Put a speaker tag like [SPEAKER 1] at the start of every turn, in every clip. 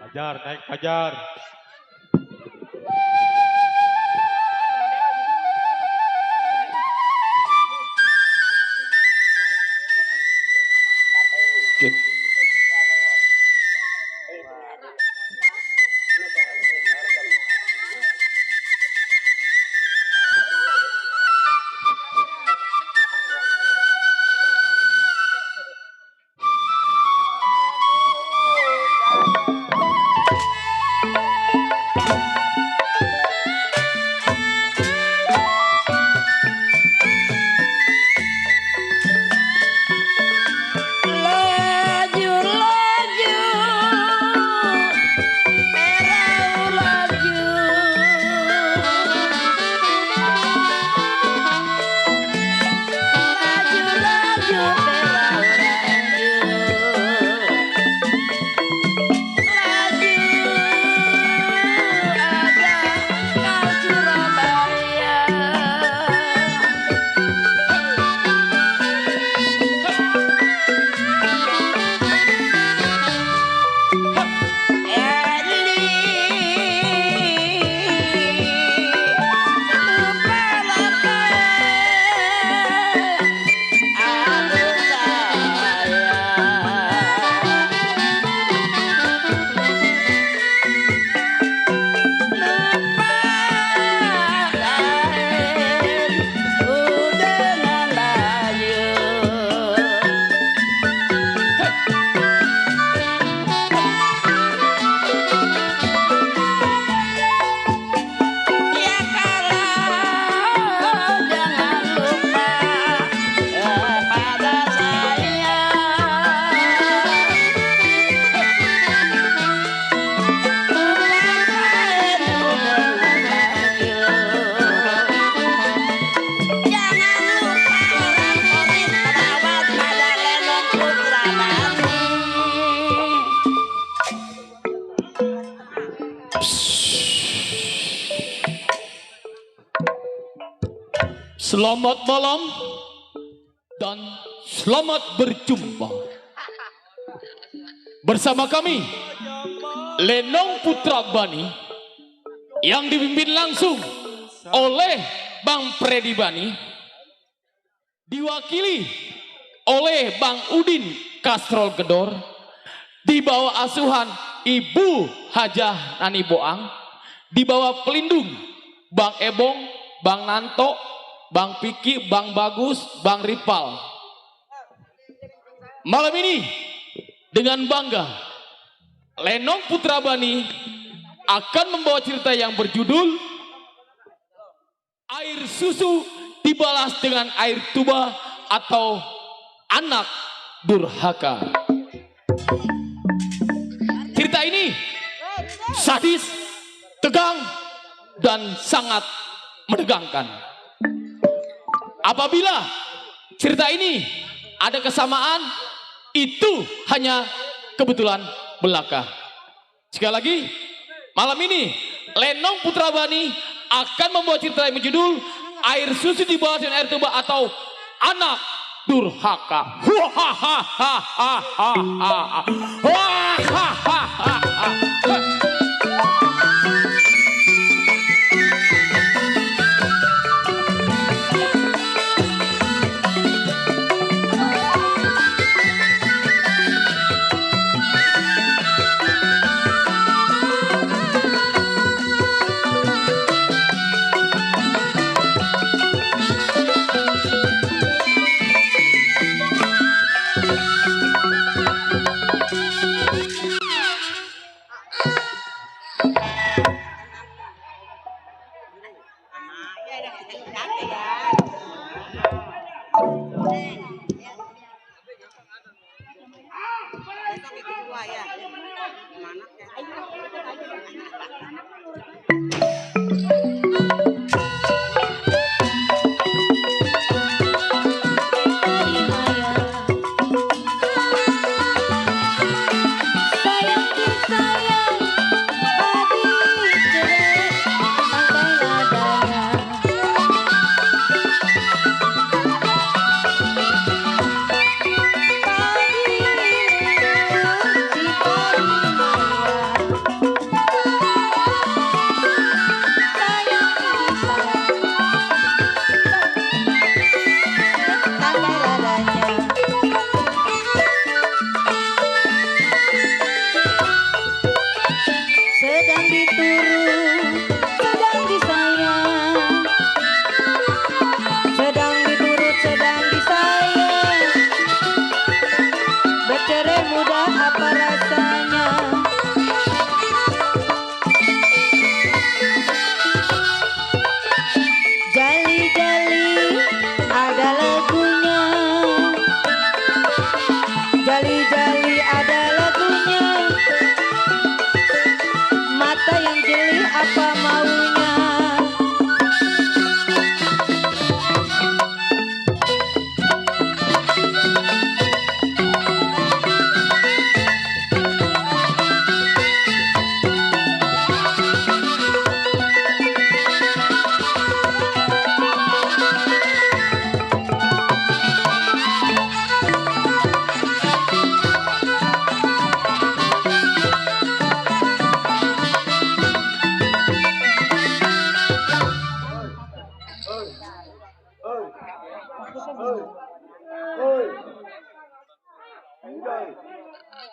[SPEAKER 1] Fajar, naik Fajar.
[SPEAKER 2] Cek.
[SPEAKER 3] Laju laju merau laju laju laju merau laju laju ada kau Surabaya. Ya kalau jangan lupa pada saya. Jangan lupa laporin perawat pada Lenong Putrabani.
[SPEAKER 2] Selamat malam dan selamat berjumpa bersama kami Lenong Putra Bani yang dipimpin langsung oleh Bang Freddy Bani, diwakili oleh Bang Udin Kastrol Gedor, di bawah asuhan Ibu Hajah Nani Boang, di bawah pelindung Bang Ebong, Bang Nanto, Bang Piki, Bang Bagus, Bang Ripal. Malam ini dengan bangga Lenong Putra Bani akan membawa cerita yang berjudul Air Susu Dibalas dengan Air Tuba atau Anak Durhaka. Cerita ini sadis, tegang, dan sangat menegangkan. Apabila cerita ini ada kesamaan, itu hanya kebetulan belaka. Sekali lagi, malam ini Lenong Putra Bani akan membawa cerita yang berjudul Air Susu Dibalas dengan Air Tuba atau Anak Durhaka.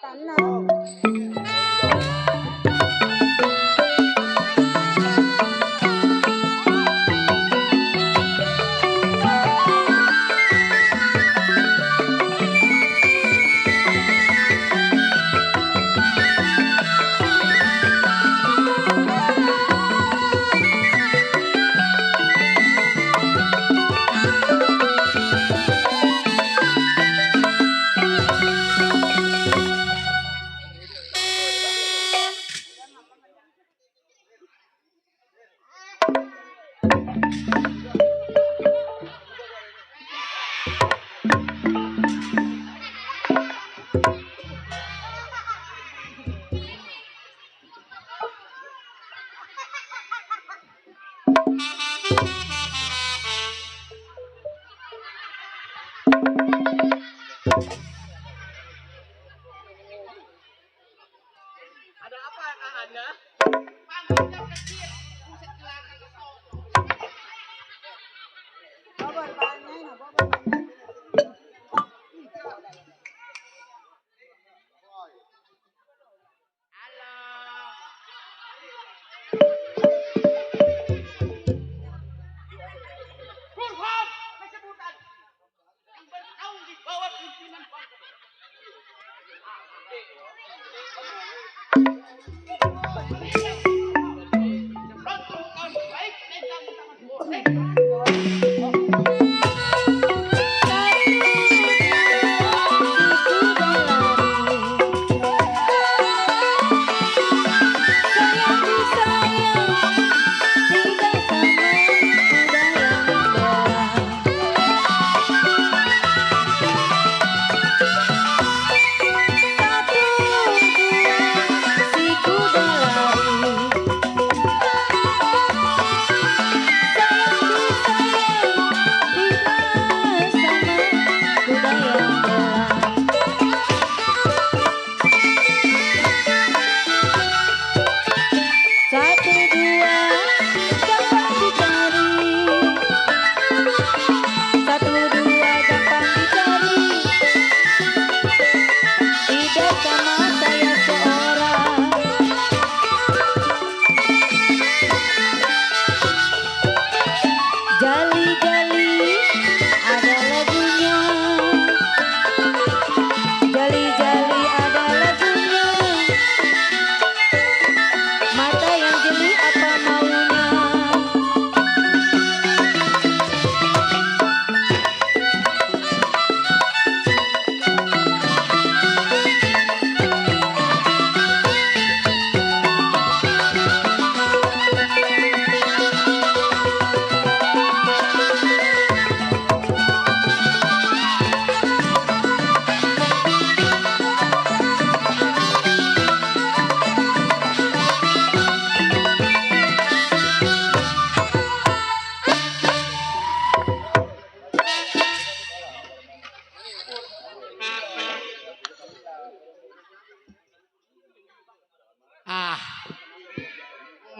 [SPEAKER 3] Tanam.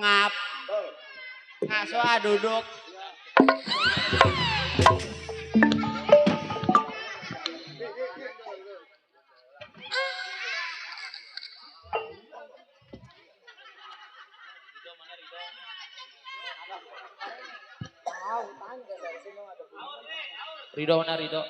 [SPEAKER 4] Ngap. Ngaso duduk.
[SPEAKER 2] Ridho mana Ridho?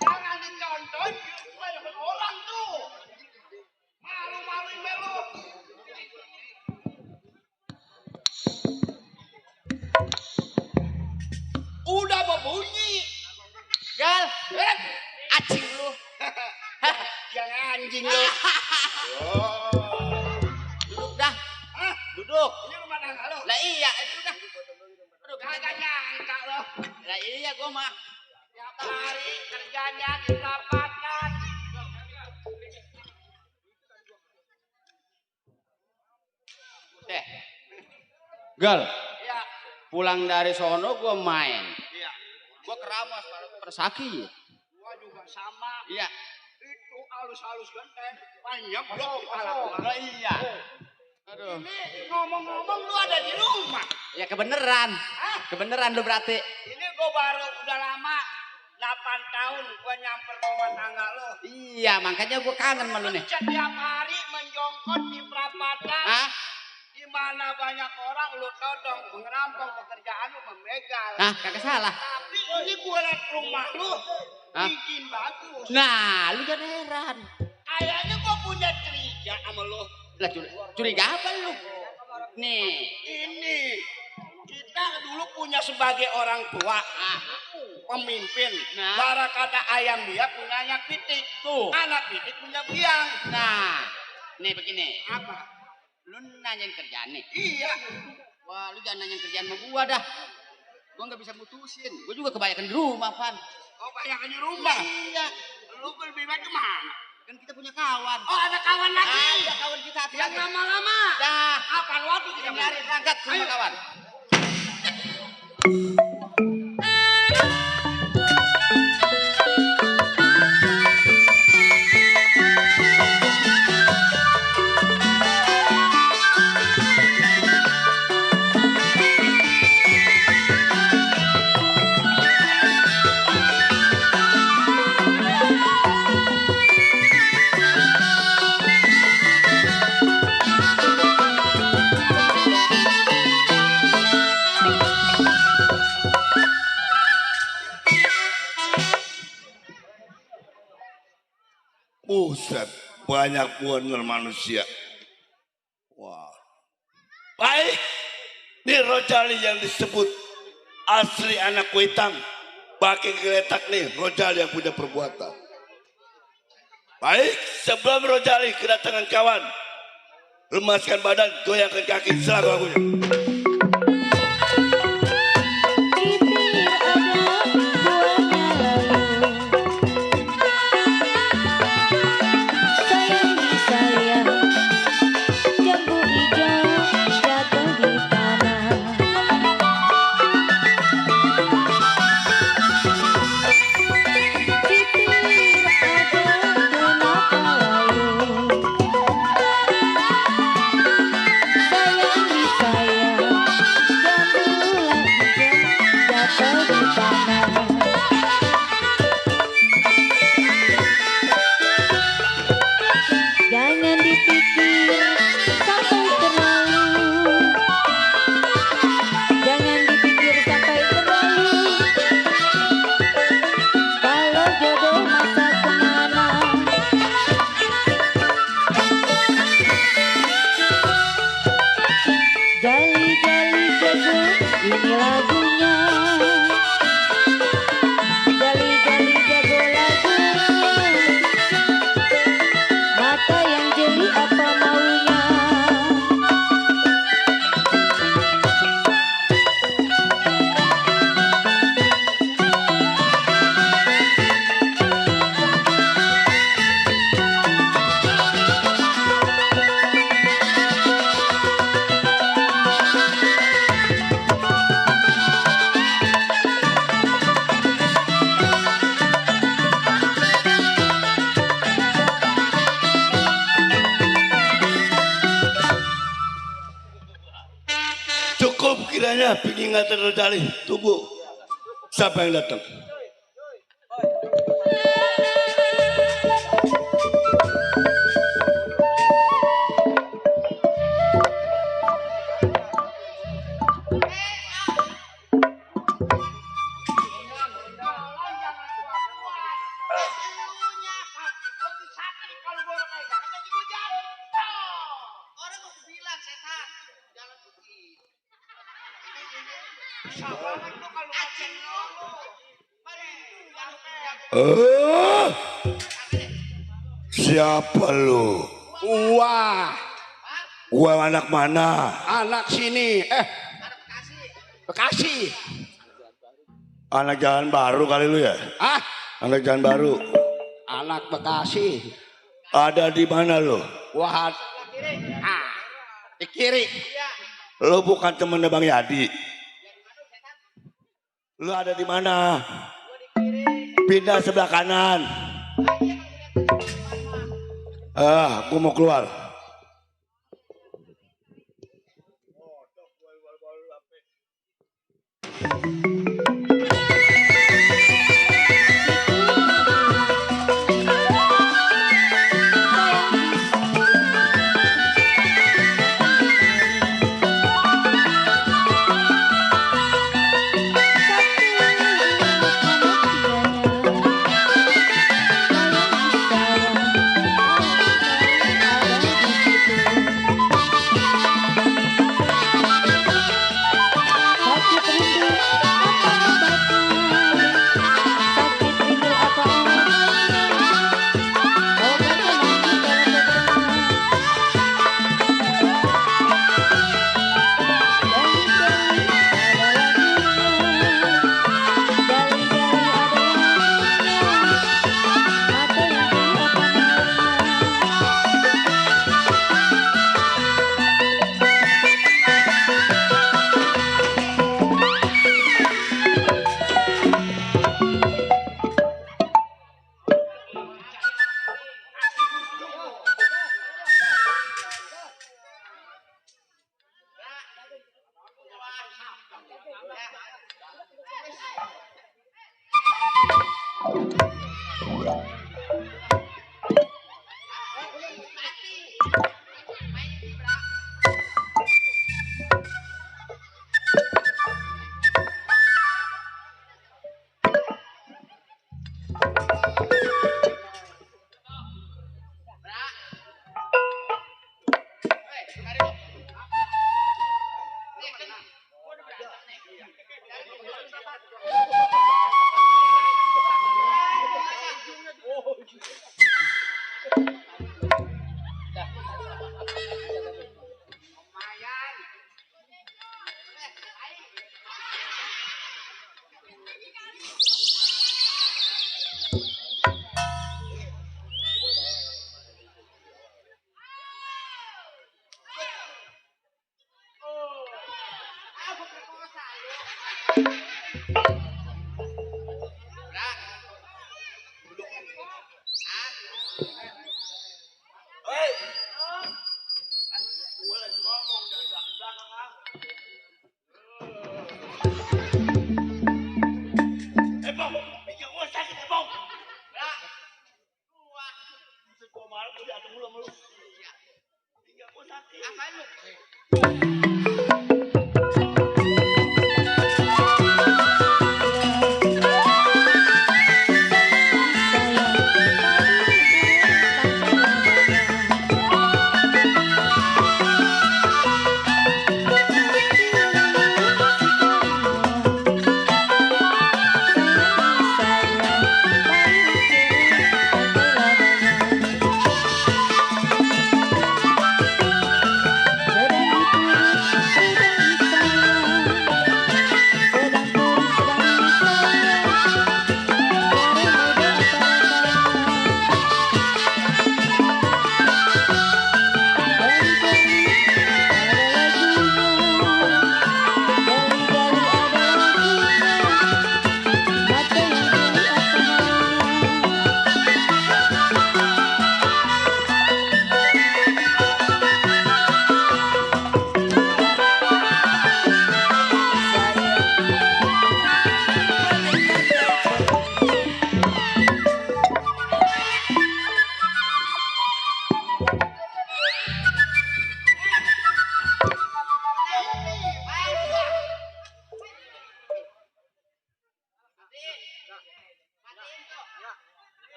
[SPEAKER 5] Jangan dicontoh, banyak orang tuh. Malu-maluin melu. Udah berbunyi.
[SPEAKER 4] Gal,
[SPEAKER 5] Eh,
[SPEAKER 4] acing lu.
[SPEAKER 5] yang anjing lu.
[SPEAKER 4] Duduk dah.
[SPEAKER 5] Hah?
[SPEAKER 4] Duduk.
[SPEAKER 5] Ini rumah tangga lu.
[SPEAKER 4] Lah iya, itu dah.
[SPEAKER 5] Aduh, kagak nyangka lo.
[SPEAKER 4] Lah iya gua mah.
[SPEAKER 5] Tiap hari kerjanya di perapatan.
[SPEAKER 4] Gal,
[SPEAKER 5] Iya,
[SPEAKER 4] pulang dari sono gua main.
[SPEAKER 5] iya.
[SPEAKER 4] Gua keramas persaki.
[SPEAKER 5] Gua juga sama.
[SPEAKER 4] Iya.
[SPEAKER 5] Itu halus-halus genteng. Banyak blok kepala gua.
[SPEAKER 4] Lah iya. Aduh.
[SPEAKER 5] Ini ngomong-ngomong lu ada di rumah.
[SPEAKER 4] Ya kebeneran.
[SPEAKER 5] Hah?
[SPEAKER 4] Kebeneran lu berarti.
[SPEAKER 5] Ini gua baru udah lama 8 tahun gua nyamper ke rumah tangga lu.
[SPEAKER 4] Iya, makanya gua kangen sama lu nih.
[SPEAKER 5] Setiap hari menjongkot di perapatan.
[SPEAKER 4] Hah?
[SPEAKER 5] Di mana banyak orang lu tau dong mengerampok pekerjaan lu membegal.
[SPEAKER 4] Nah, kagak salah.
[SPEAKER 5] Tapi ini gue liat rumah lu
[SPEAKER 4] Hah?
[SPEAKER 5] bikin bagus.
[SPEAKER 4] Nah, lu jangan heran.
[SPEAKER 5] Kayaknya gue punya curiga sama lu.
[SPEAKER 4] Lah curiga apa lu? Nih.
[SPEAKER 5] Ini kita dulu punya sebagai orang tua, pemimpin.
[SPEAKER 4] Nah.
[SPEAKER 5] Bara kata ayam dia punya anak pitik.
[SPEAKER 4] Tuh.
[SPEAKER 5] Anak pitik punya biang.
[SPEAKER 4] Nah, nih begini.
[SPEAKER 5] Apa?
[SPEAKER 4] Lu nanyain kerjaan nih.
[SPEAKER 5] Iya.
[SPEAKER 4] Wah, lu jangan nanyain kerjaan sama gua dah. Gua nggak bisa mutusin. Gua juga kebanyakan di rumah, Pan.
[SPEAKER 5] Oh, banyak di rumah.
[SPEAKER 4] Iya.
[SPEAKER 5] Lu lebih baik kemana?
[SPEAKER 4] Kan kita punya kawan.
[SPEAKER 5] Oh, ada kawan lagi.
[SPEAKER 4] Ada kawan kita.
[SPEAKER 5] Yang lama-lama.
[SPEAKER 4] Dah.
[SPEAKER 5] Kapan waktu kita
[SPEAKER 4] Ini hari berangkat ke rumah
[SPEAKER 5] Ayo.
[SPEAKER 4] kawan.
[SPEAKER 6] Buset, banyak bener manusia. Wah. Baik, ini Rojali yang disebut asli anak Kuitang. Pakai geletak nih, Rojali yang punya perbuatan. Baik, sebelum Rojali kedatangan kawan, lemaskan badan, goyangkan kaki, selalu lagunya.
[SPEAKER 3] Bibir ada buahnya lalu. Sayangi sayang, jambu hijau jatuh di tanah. Bibir ada kenapa layu. Sayangi sayang, jambu hijau jatuh di tanah. Jangan dipikir sampai terlalu. Jangan dipikir sampai terlalu. Kalau jodoh masa kemana? Jali-jali jago, ini lagunya. Jali-jali jago lagu. Mata yang jeli apa maunya?
[SPEAKER 6] Cukup kiranya ingatan terjadi tubuh. Siapa yang datang?
[SPEAKER 4] Orang mau bilang setan, jangan begitu.
[SPEAKER 6] Siapa lu? Gua anak mana?
[SPEAKER 5] Anak sini. Bekasi.
[SPEAKER 6] Anak jalan baru kali lu ya?
[SPEAKER 5] Ah,
[SPEAKER 6] Anak jalan baru.
[SPEAKER 5] anak Bekasi.
[SPEAKER 6] Ada di mana lu?
[SPEAKER 5] Wah. Di kiri.
[SPEAKER 6] Lu bukan temennya Bang Yadi. Lu ada di mana? Pindah sebelah kanan. Gua mau keluar.
[SPEAKER 4] Apaan lu?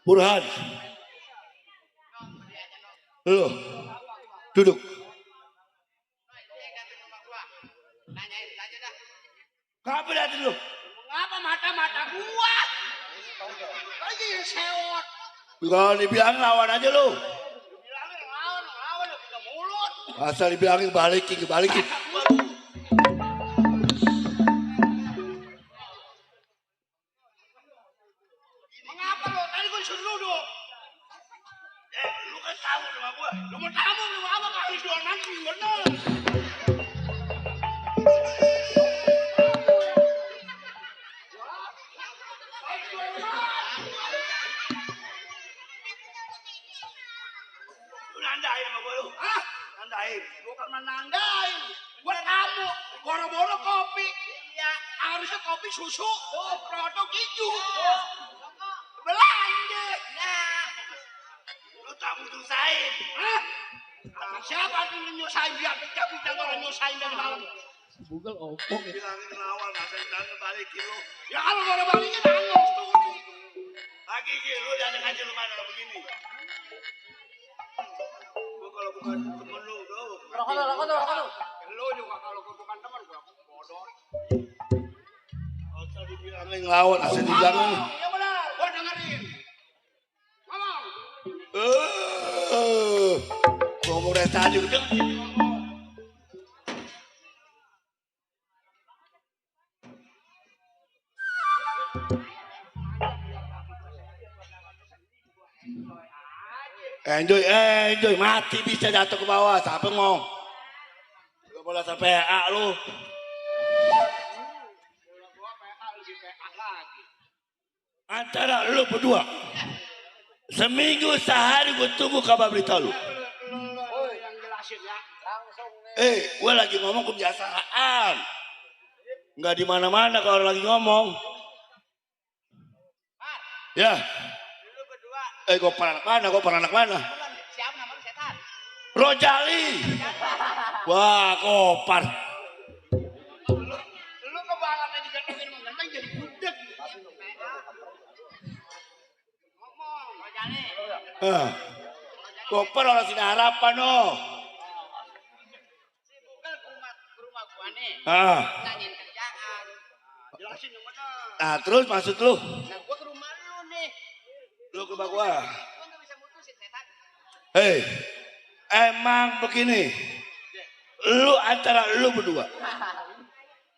[SPEAKER 6] Burhan. Lu duduk.
[SPEAKER 4] Nanyain aja dah.
[SPEAKER 6] Kapan datang lu?
[SPEAKER 5] Ngapa mata-mata gua? Lagi sewot.
[SPEAKER 6] Kalau dibilang lawan aja lu.
[SPEAKER 5] Bilangin lawan udah mulut.
[SPEAKER 6] Asal dibilangin balikin.
[SPEAKER 5] Mengapa lo? Tadi gua disuruh duduk.
[SPEAKER 6] Lu kan tahu sama gua.
[SPEAKER 5] Lu mau tamu lu apa kali jual nanti bener.
[SPEAKER 6] Lu nandain sama gua lu.
[SPEAKER 5] Hah?
[SPEAKER 6] Nandain.
[SPEAKER 5] Bukan menandain. Gua tamu. Boro-boro kopi. Ya, harusnya kopi susu. Produk hijau. Belanja.
[SPEAKER 6] Lu tamu nyusahin.
[SPEAKER 5] Hah? Siapa yang nyusahin biar bintang orang nyusahin dari malam?
[SPEAKER 2] Google opong ya.
[SPEAKER 6] Bilangin lawan, asal bilangin balikin lu.
[SPEAKER 5] Ya kalau gak ada baliknya nangis tuh nih.
[SPEAKER 6] Lagi lu datang aja lu mana begini. Gua kalau bukan temen lu,
[SPEAKER 5] Rokok lu. Lu juga kalau bukan teman gua bodoh.
[SPEAKER 6] asal dibilangin lawan, asal dibilangin.
[SPEAKER 5] Iya benar, gua dengerin. Ngomong.
[SPEAKER 6] Ngomong dari tadi udah. Enjoy, mati bisa jatuh ke bawah, siapa mau? Gak boleh sampai PA lu.
[SPEAKER 5] Gua PA lebih PA lagi.
[SPEAKER 6] Antara lu berdua. Seminggu sehari gue tunggu kabar berita lu.
[SPEAKER 5] Oh, yang jelasin ya. Langsung nih.
[SPEAKER 6] Gue lagi ngomong kebiasaan. Nggak di mana-mana kalau lagi ngomong. Ya.
[SPEAKER 4] Lu berdua.
[SPEAKER 6] Gue pernah anak mana?
[SPEAKER 4] Siapa nama lu setan?
[SPEAKER 6] Rojali. Wah, kopar.
[SPEAKER 5] Lu kebalannya digantungin mengganteng jadi budek. Ngomong, Rojani.
[SPEAKER 6] Kopar orang sini harapan oh.
[SPEAKER 4] Si Bugel ke rumah gua nih. Nanyain kerjaan.
[SPEAKER 5] Jelasin yang benar.
[SPEAKER 6] Nah terus maksud lu?
[SPEAKER 4] Nah gua ke rumah lu nih.
[SPEAKER 6] Lu ke rumah gua.
[SPEAKER 4] Gua gak bisa mutusin setan.
[SPEAKER 6] Emang begini. Lu antara lu berdua.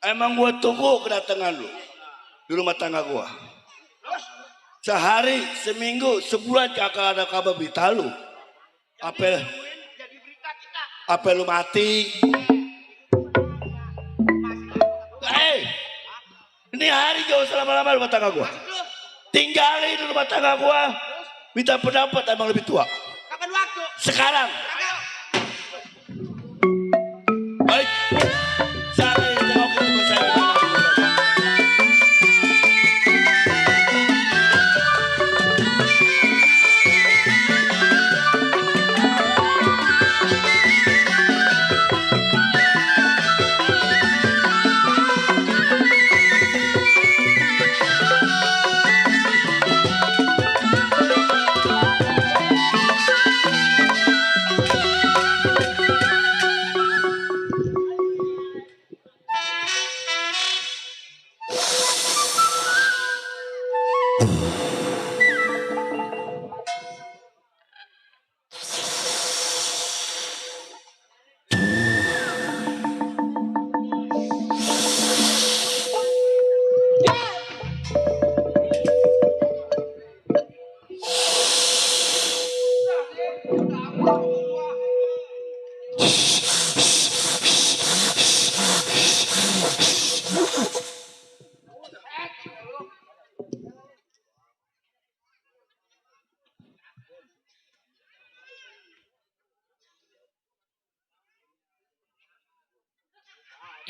[SPEAKER 6] Emang gua tunggu kedatangan lu di rumah tangga gua. Sehari, seminggu, sebulan kakak ada kabar berita lu. Apa?
[SPEAKER 5] Jadi berita kita.
[SPEAKER 6] Apa lu mati? Ini hari jauh selama-lama rumah tangga gua. Tinggalin rumah tangga gua. Minta pendapat emang lebih tua.
[SPEAKER 4] Kapan waktu?
[SPEAKER 6] Sekarang. Baik. Saya tengok ke rumah saya.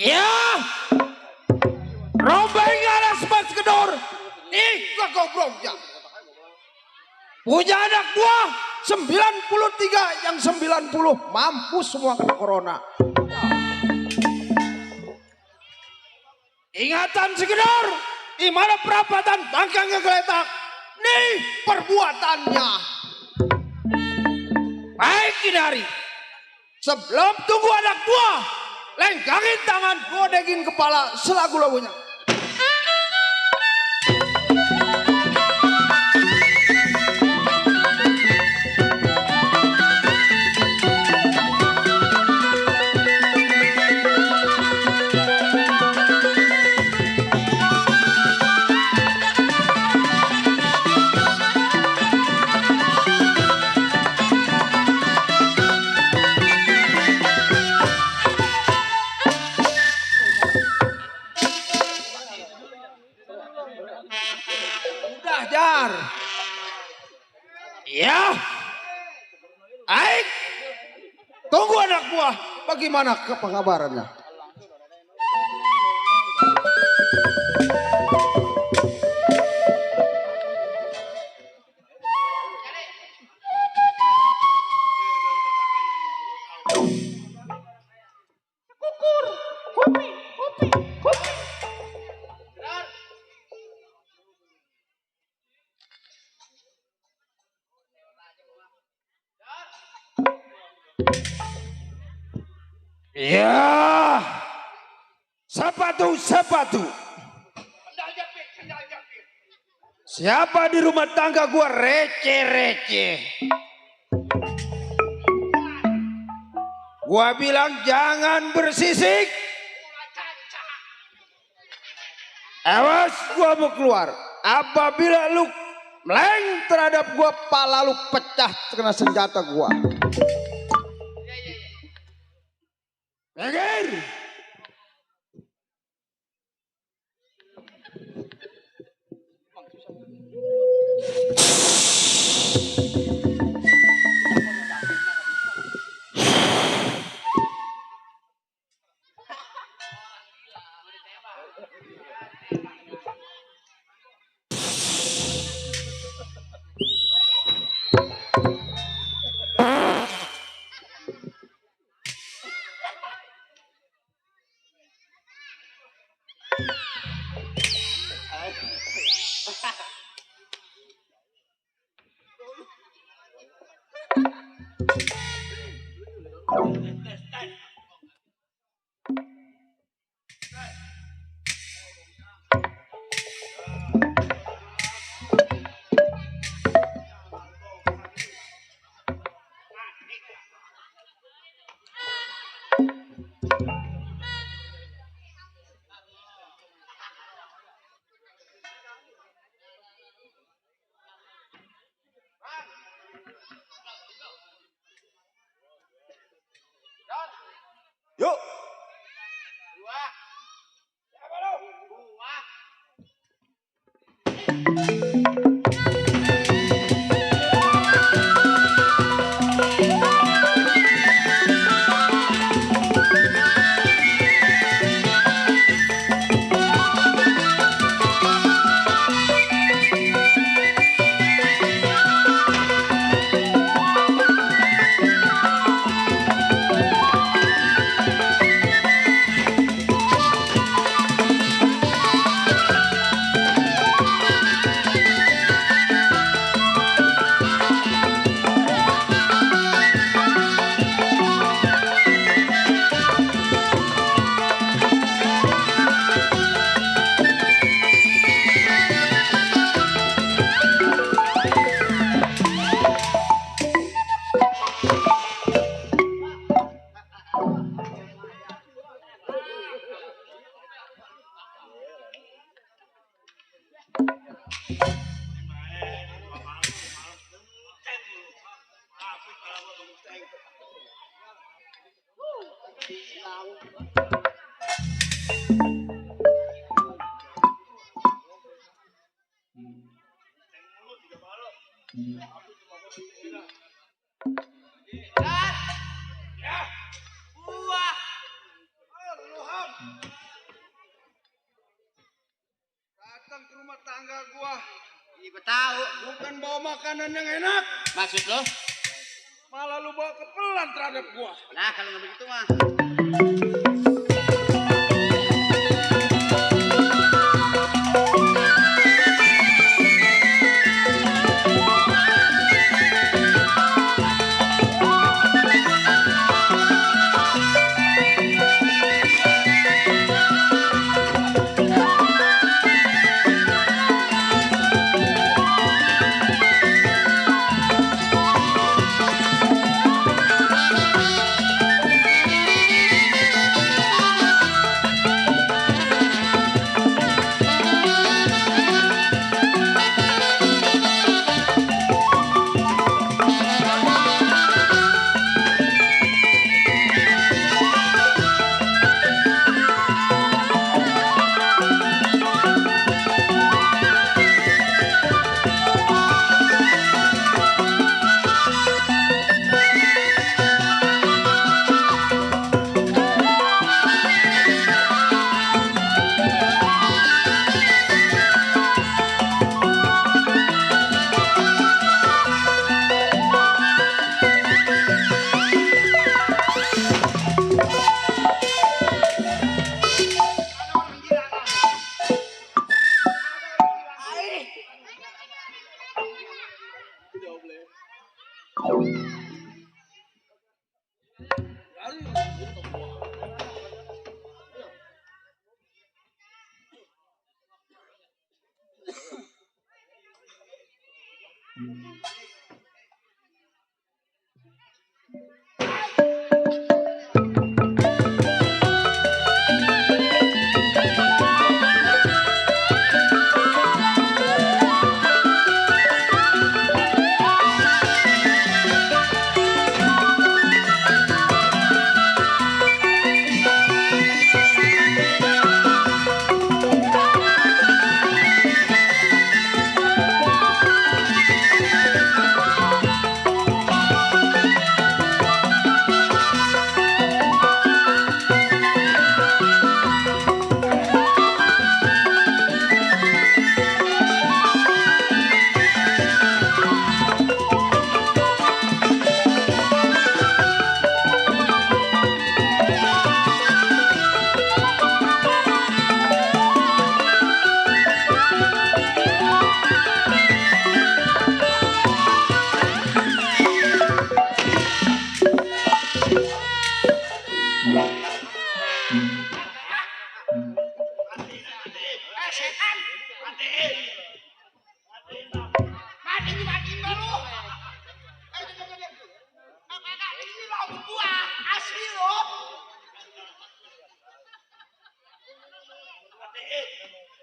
[SPEAKER 5] Ya. Rombeng alas mas kedor. Ih, gua gobloknya. Punya anak buah 93 yang 90 mampus semua kena corona. Ingatan sekedar, di mana perapatan bangkang ngegeletak. Nih perbuatannya. Baik Kinari, sebelum tunggu anak buah, lenggangin tangan, godegin kepala selagu-lagunya. Udah Jar. Ya. Aik. Tunggu anak buah. Bagaimana pengabarannya? Ya, sepatu. Siapa di rumah tangga gua receh. Gua bilang jangan bersisik. Awas gua mau keluar. Apabila lu meleng terhadap gua, pala lu pecah kena senjata gua. Minggir. Yuk. Buah. Datang ke rumah tangga gua.
[SPEAKER 4] Iya tahu.
[SPEAKER 5] Bukan bawa makanan yang enak.
[SPEAKER 4] Maksud lo?
[SPEAKER 5] Malah lu bawa kepelan terhadap gua.
[SPEAKER 4] Nah kalau nggak begitu mah.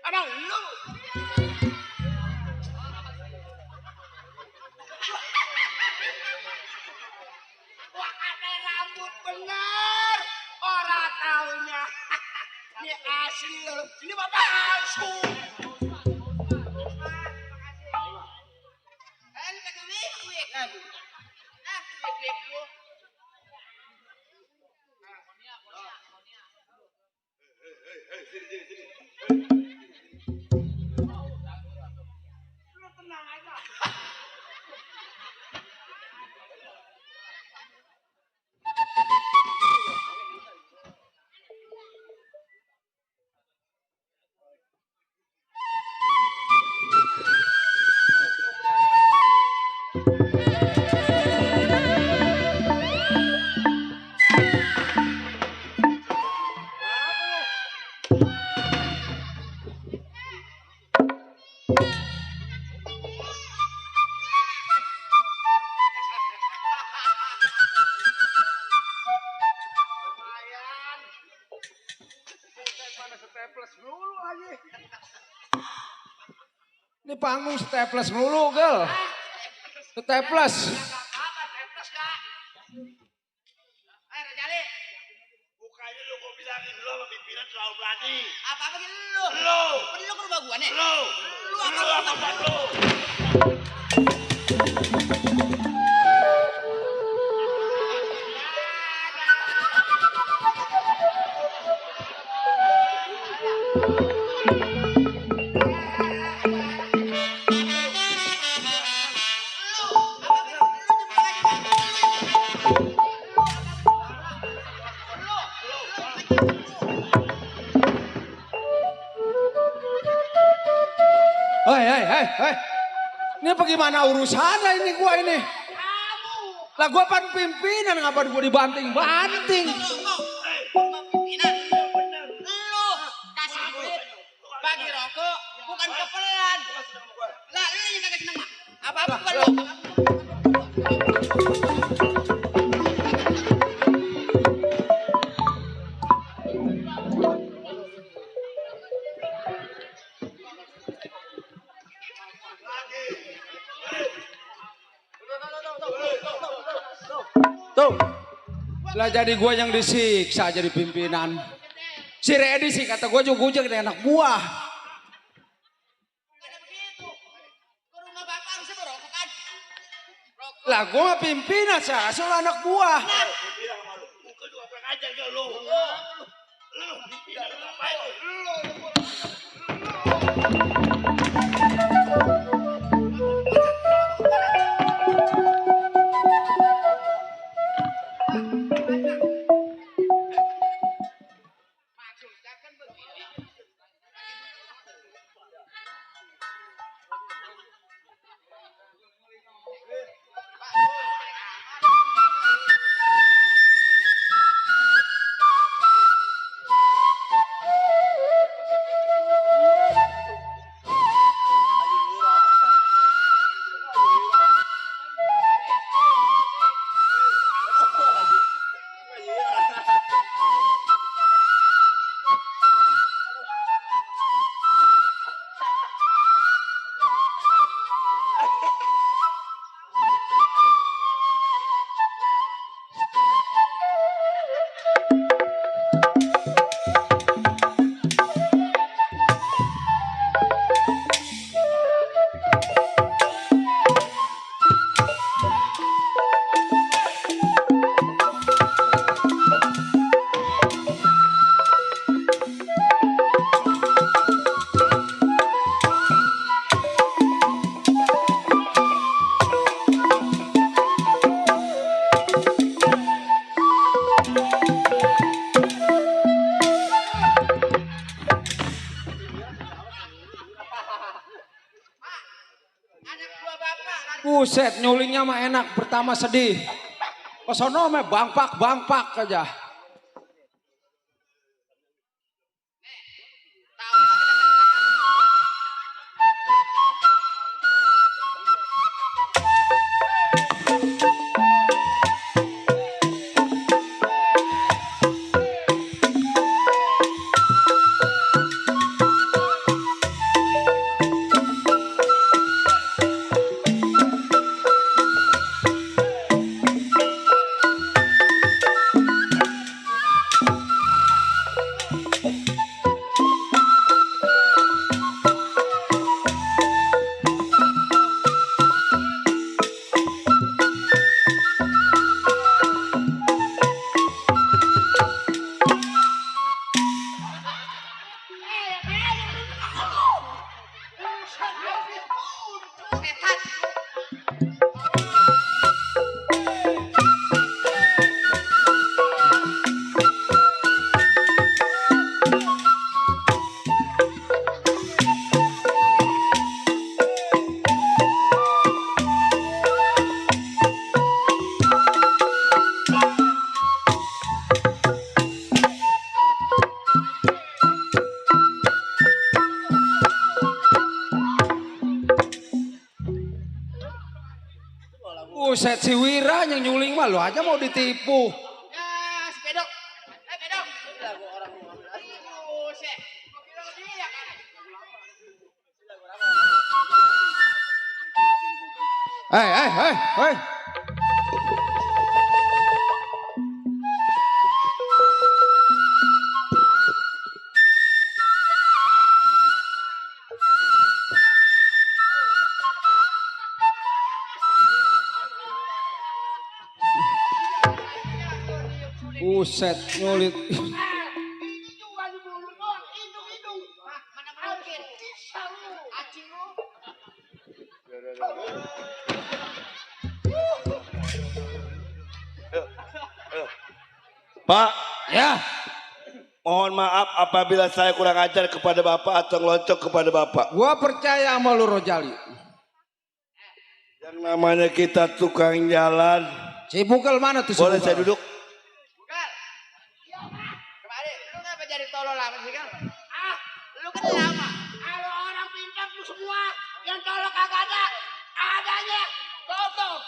[SPEAKER 5] Abang lu. Wah ada rambut bener. Orang taunya. Ini asli lo. Ini bapak palsu. Ini panggung staples mulu, Gel. Staples.
[SPEAKER 6] Bukannya lu kok bilangin lu sama pimpinan selalu berani.
[SPEAKER 4] Apa begini lu?
[SPEAKER 6] Lu.
[SPEAKER 4] Perlu ke rumah gua nih?
[SPEAKER 6] Lu.
[SPEAKER 4] Lu
[SPEAKER 6] Lu apa lu?
[SPEAKER 5] Hei. Ini bagaimana urusannya ini gua ini? Lah gua pan pimpinan, ngapain gua dibanting-banting?
[SPEAKER 4] Pimpinan. Lu kasih duit bagi rokok bukan kepelan. Lah lu yang kagak seneng mah. Apa-apa bukan lu.
[SPEAKER 5] Tuh, lah jadi gue yang disiksa jadi pimpinan. Si Redi sih kata gue juga jadi anak buah.
[SPEAKER 4] Ada begitu. Ke rumah bapak harusnya merokok kan. Rokok.
[SPEAKER 5] Lah gue mah pimpinan, saya asal anak buah.
[SPEAKER 4] Maksudnya kan begini. Anak buah bapak.
[SPEAKER 5] Buset, nyulingnya mah enak, pertama sedih. Kesono mah bangpak aja. Buset, si Wira yang nyuling mah lo aja mau ditipu.
[SPEAKER 4] Ya, si pedok. Pedok. Lah gua orang mau ngambil lagi. Buset. Gua bilang dia kan.
[SPEAKER 5] Hei. Buset, nyulit.
[SPEAKER 4] Itu juga di mulut doang, hidung.
[SPEAKER 6] Pak,
[SPEAKER 5] Ya,
[SPEAKER 6] mohon maaf apabila saya kurang ajar kepada Bapak atau ngelocok kepada Bapak.
[SPEAKER 5] gua percaya sama lu Rojali.
[SPEAKER 6] Yang namanya kita tukang jalan.
[SPEAKER 5] Si Bukel mana tuh si
[SPEAKER 6] Boleh
[SPEAKER 5] Bukel?
[SPEAKER 6] saya duduk?
[SPEAKER 4] Bukan. Kemarin lu ngapa jadi tolol amat sih kan? Lu kan lama. Kalau orang pintar lu semua yang tolol kagak ada. Adanya goblok.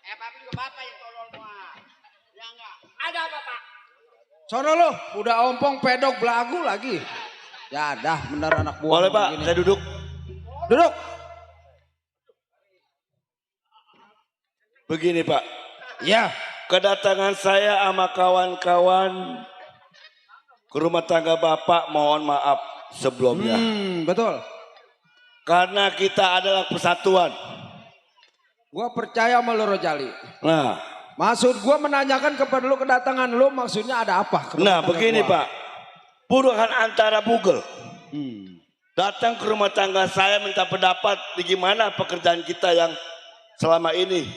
[SPEAKER 4] Tapi juga bapak yang tolol mah. Ya enggak. Ada apa Pak?
[SPEAKER 5] Sono lu, udah ompong pedok belagu lagi. Ya dah, bener anak buah.
[SPEAKER 6] Boleh Pak,
[SPEAKER 5] begini.
[SPEAKER 6] saya duduk.
[SPEAKER 5] Duduk.
[SPEAKER 6] Begini Pak,
[SPEAKER 5] Ya,
[SPEAKER 6] kedatangan saya sama kawan-kawan ke rumah tangga Bapak mohon maaf sebelumnya.
[SPEAKER 5] betul.
[SPEAKER 6] Karena kita adalah persatuan.
[SPEAKER 5] Gua percaya sama lu Rojali.
[SPEAKER 6] Nah,
[SPEAKER 5] Maksud gua menanyakan kepada lu kedatangan lu maksudnya ada apa? ke rumah
[SPEAKER 6] nah
[SPEAKER 5] tangga
[SPEAKER 6] begini
[SPEAKER 5] gua?
[SPEAKER 6] Pak, buruhan antara Bugel datang ke rumah tangga saya minta pendapat bagaimana pekerjaan kita yang selama ini.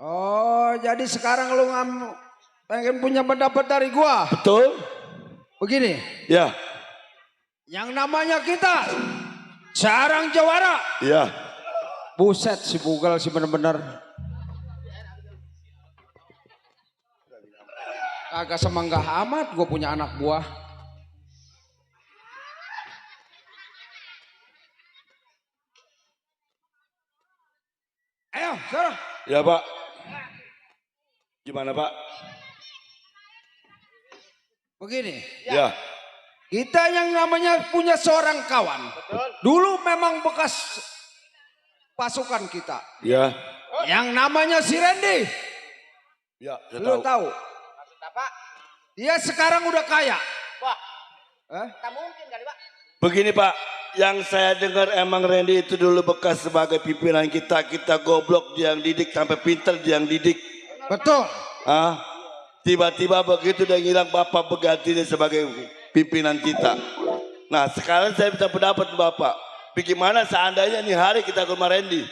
[SPEAKER 5] Oh, jadi sekarang lu pengen punya pendapat dari gua.
[SPEAKER 6] Betul?
[SPEAKER 5] Begini,
[SPEAKER 6] Ya,
[SPEAKER 5] yang namanya kita jarang jawara.
[SPEAKER 6] ya.
[SPEAKER 5] Buset si Bukel sih bener-bener. Kagak semanggah amat gue punya anak buah. Ayo, sana.
[SPEAKER 6] Ya Pak. Gimana Pak?
[SPEAKER 5] Begini,
[SPEAKER 6] Ya.
[SPEAKER 5] kita yang namanya punya seorang kawan. Dulu memang bekas pasukan kita.
[SPEAKER 6] Ya.
[SPEAKER 5] Yang namanya si Randy.
[SPEAKER 6] Ya, saya
[SPEAKER 5] Lu
[SPEAKER 6] tahu.
[SPEAKER 5] tahu?
[SPEAKER 4] Maksud apa?
[SPEAKER 5] Dia sekarang udah kaya.
[SPEAKER 4] Wah,
[SPEAKER 5] Eh?
[SPEAKER 4] tak mungkin kali Pak.
[SPEAKER 6] Begini Pak, yang saya dengar emang Randy itu dulu bekas sebagai pimpinan kita goblok dia yang didik sampai pinter dia yang didik.
[SPEAKER 5] Betul.
[SPEAKER 6] Ah, tiba-tiba begitu dia ngilang Bapak berganti dia sebagai pimpinan kita. Nah sekarang saya minta pendapat Bapak. Bagaimana seandainya nih hari kita ke rumah Randy?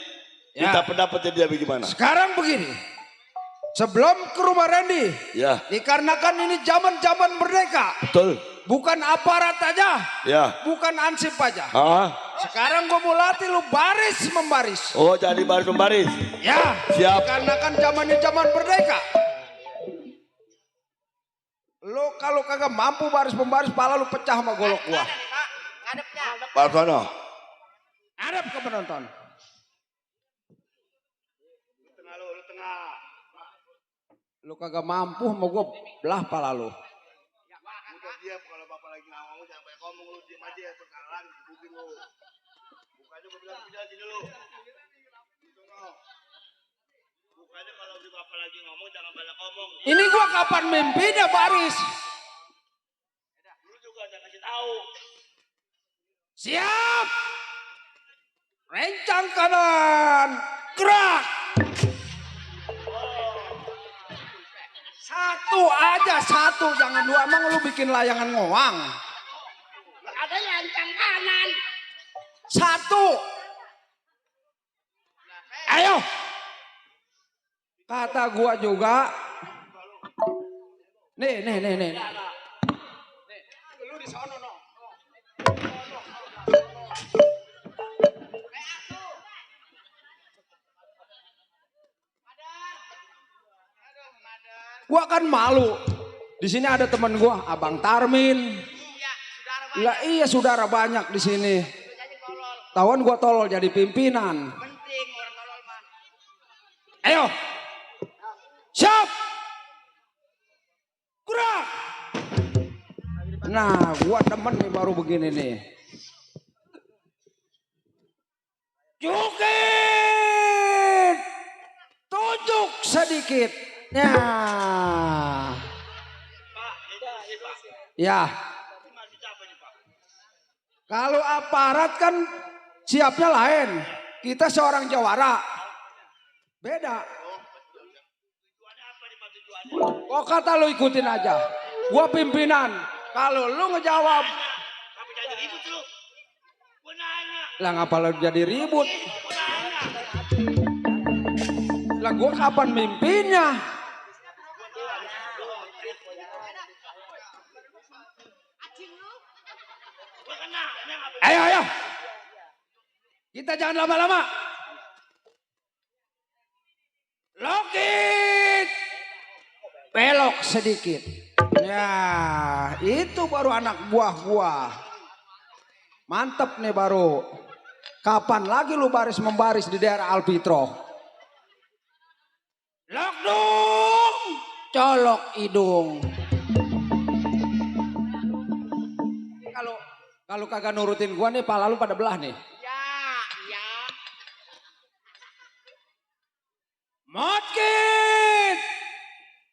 [SPEAKER 5] Ya.
[SPEAKER 6] Minta pendapatnya dia bagaimana?
[SPEAKER 5] Sekarang begini. Sebelum ke rumah Randy,
[SPEAKER 6] Ya,
[SPEAKER 5] dikarenakan ini zaman-zaman merdeka,
[SPEAKER 6] betul.
[SPEAKER 5] bukan aparat aja,
[SPEAKER 6] Ya.
[SPEAKER 5] bukan ansip aja.
[SPEAKER 6] Ah,
[SPEAKER 5] Sekarang gue mau latih lu baris membaris.
[SPEAKER 6] oh jadi baris membaris.
[SPEAKER 5] Ya,
[SPEAKER 6] Siap.
[SPEAKER 5] dikarenakan zamannya zaman merdeka. Lu kalau kagak mampu baris membaris, pala lu pecah sama golok gua.
[SPEAKER 4] Pak, ngadepnya.
[SPEAKER 6] Pak Sono.
[SPEAKER 5] Hadap ke penonton. Lu kagak mampu sama gua, belah pala lu.
[SPEAKER 6] Udah diam kalau Bapak lagi ngomong jangan banyak ngomong lu diam aja sekarang dibukin lu. Bukannya gua bilang tidak sini lu. Bukannya kalau di Bapak lagi ngomong jangan banyak ngomong.
[SPEAKER 5] Ini gua kapan mimpinya baris?
[SPEAKER 6] Lu juga jangan kasih tahu.
[SPEAKER 5] Siap. Rencang kanan. Gerak. Satu aja, satu. Jangan dua. Emang lu bikin layangan ngoang?
[SPEAKER 4] Ada lancang kanan.
[SPEAKER 5] Satu. Ayo. Kata gua juga. Nih. Lu di sono no. Gua kan malu. Di sini ada teman gua, Abang Tarmin.
[SPEAKER 4] Iya, saudara Pak.
[SPEAKER 5] Lah iya saudara banyak di sini.
[SPEAKER 4] Jadi tolol.
[SPEAKER 5] Tawan gua tolol jadi pimpinan.
[SPEAKER 4] Penting orang tolol mah.
[SPEAKER 5] Ayo. Siap. Gerak. Nah, gua demen nih baru begini nih. Jukit. Tunjuk sedikit. Ya. Kalau aparat kan siapnya lain. Kita seorang jawara. Beda. Kok kata lu ikutin aja. Gua pimpinan. Kalau lu ngejawab.
[SPEAKER 6] Kamu jadi ribut lu. Gua nanya.
[SPEAKER 5] Lah ngapa lu jadi ribut? Lah gua kapan mimpinnya?
[SPEAKER 4] Acing lu.
[SPEAKER 5] Ayo, ayo. Kita jangan lama-lama. Lokit. Belok sedikit. Ya, itu baru anak buah gua. Mantep nih baru. Kapan lagi lu baris membaris di daerah Alpitro? Lok dong. Colok hidung. Kalau kagak nurutin gua nih, pala lu pada belah nih.
[SPEAKER 4] Ya.
[SPEAKER 5] Motkit.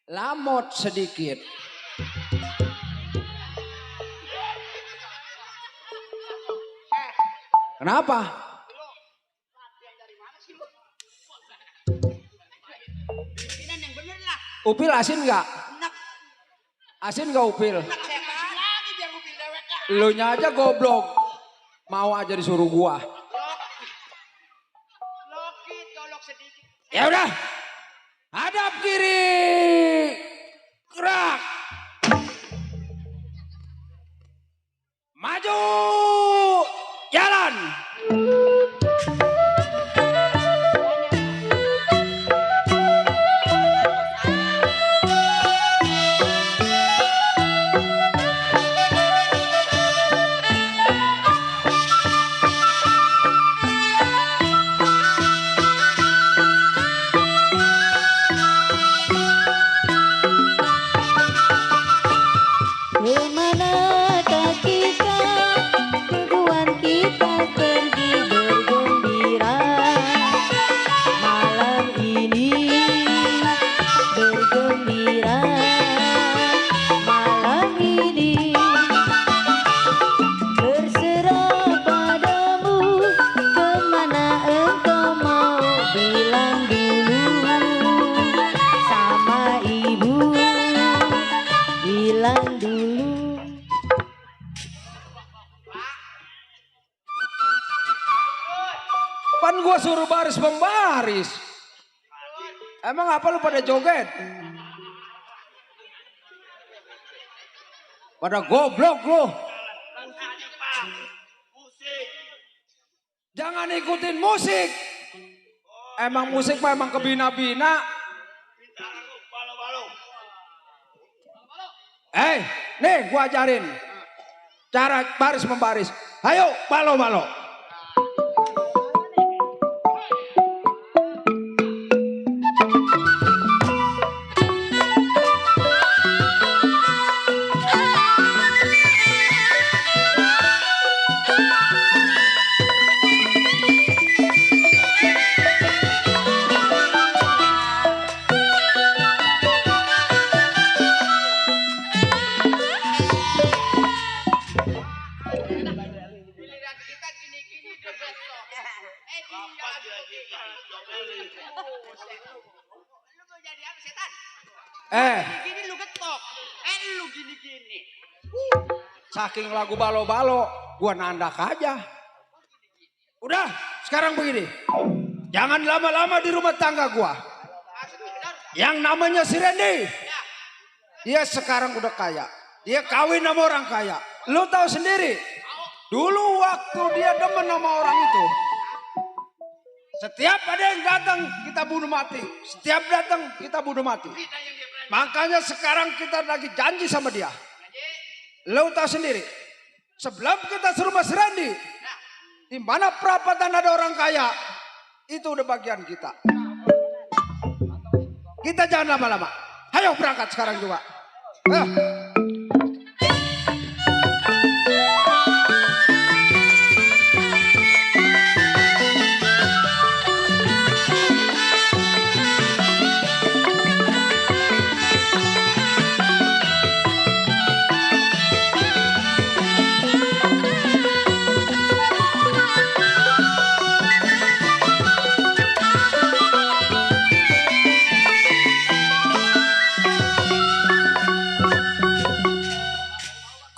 [SPEAKER 5] Lamot sedikit. Kenapa?
[SPEAKER 4] Pimpinan yang bener lah.
[SPEAKER 5] Upil asin nggak?
[SPEAKER 4] Enak.
[SPEAKER 5] Asin nggak upil?
[SPEAKER 4] Enak saya kasih lagi biar upil dewek kak.
[SPEAKER 5] Lu nya aja goblok. Mau aja disuruh gua.
[SPEAKER 4] Lokit, colok sedikit.
[SPEAKER 5] Ya udah. Hadap kiri. Gerak. Maju. Jalan.
[SPEAKER 3] Kemanakah kita, tujuan kita pergi bergembira. Malam ini bergembira. Malam ini berserah padamu. Kemana engkau mau, bilang dulu sama ibu. Bilang dulu.
[SPEAKER 5] Pan gua suruh baris membaris. Emang apa lu pada joget? Pada goblok lu. Jangan ikutin musik. Emang musik mah emang kebina-bina. Nih gua ajarin cara baris membaris. Ayo, balo-balo.
[SPEAKER 4] Giliran kita gini-gini dia besok. Lu mau jadi apa setan? Gini lu getok. Lu gini-gini.
[SPEAKER 5] Saking lagu balo-balo, gua nandak aja. Udah, sekarang begini. Jangan lama-lama di rumah tangga gua. Yang namanya si Randy. Dia sekarang udah kaya. Dia kawin sama orang kaya. Lu tahu sendiri. Dulu waktu dia demen sama orang itu. Setiap ada yang datang kita bunuh mati. Setiap datang kita bunuh mati. Makanya sekarang kita lagi janji sama dia. Lu tahu sendiri. Sebelum kita suruh Mas Randy. Di mana perapatan ada orang kaya. Itu udah bagian kita. Kita jangan lama-lama. Ayo berangkat sekarang juga.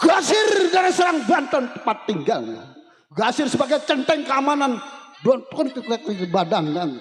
[SPEAKER 7] Gasir dari Serang Banten tempat tinggalnya. Gasir sebagai centeng keamanan don konflik badan dan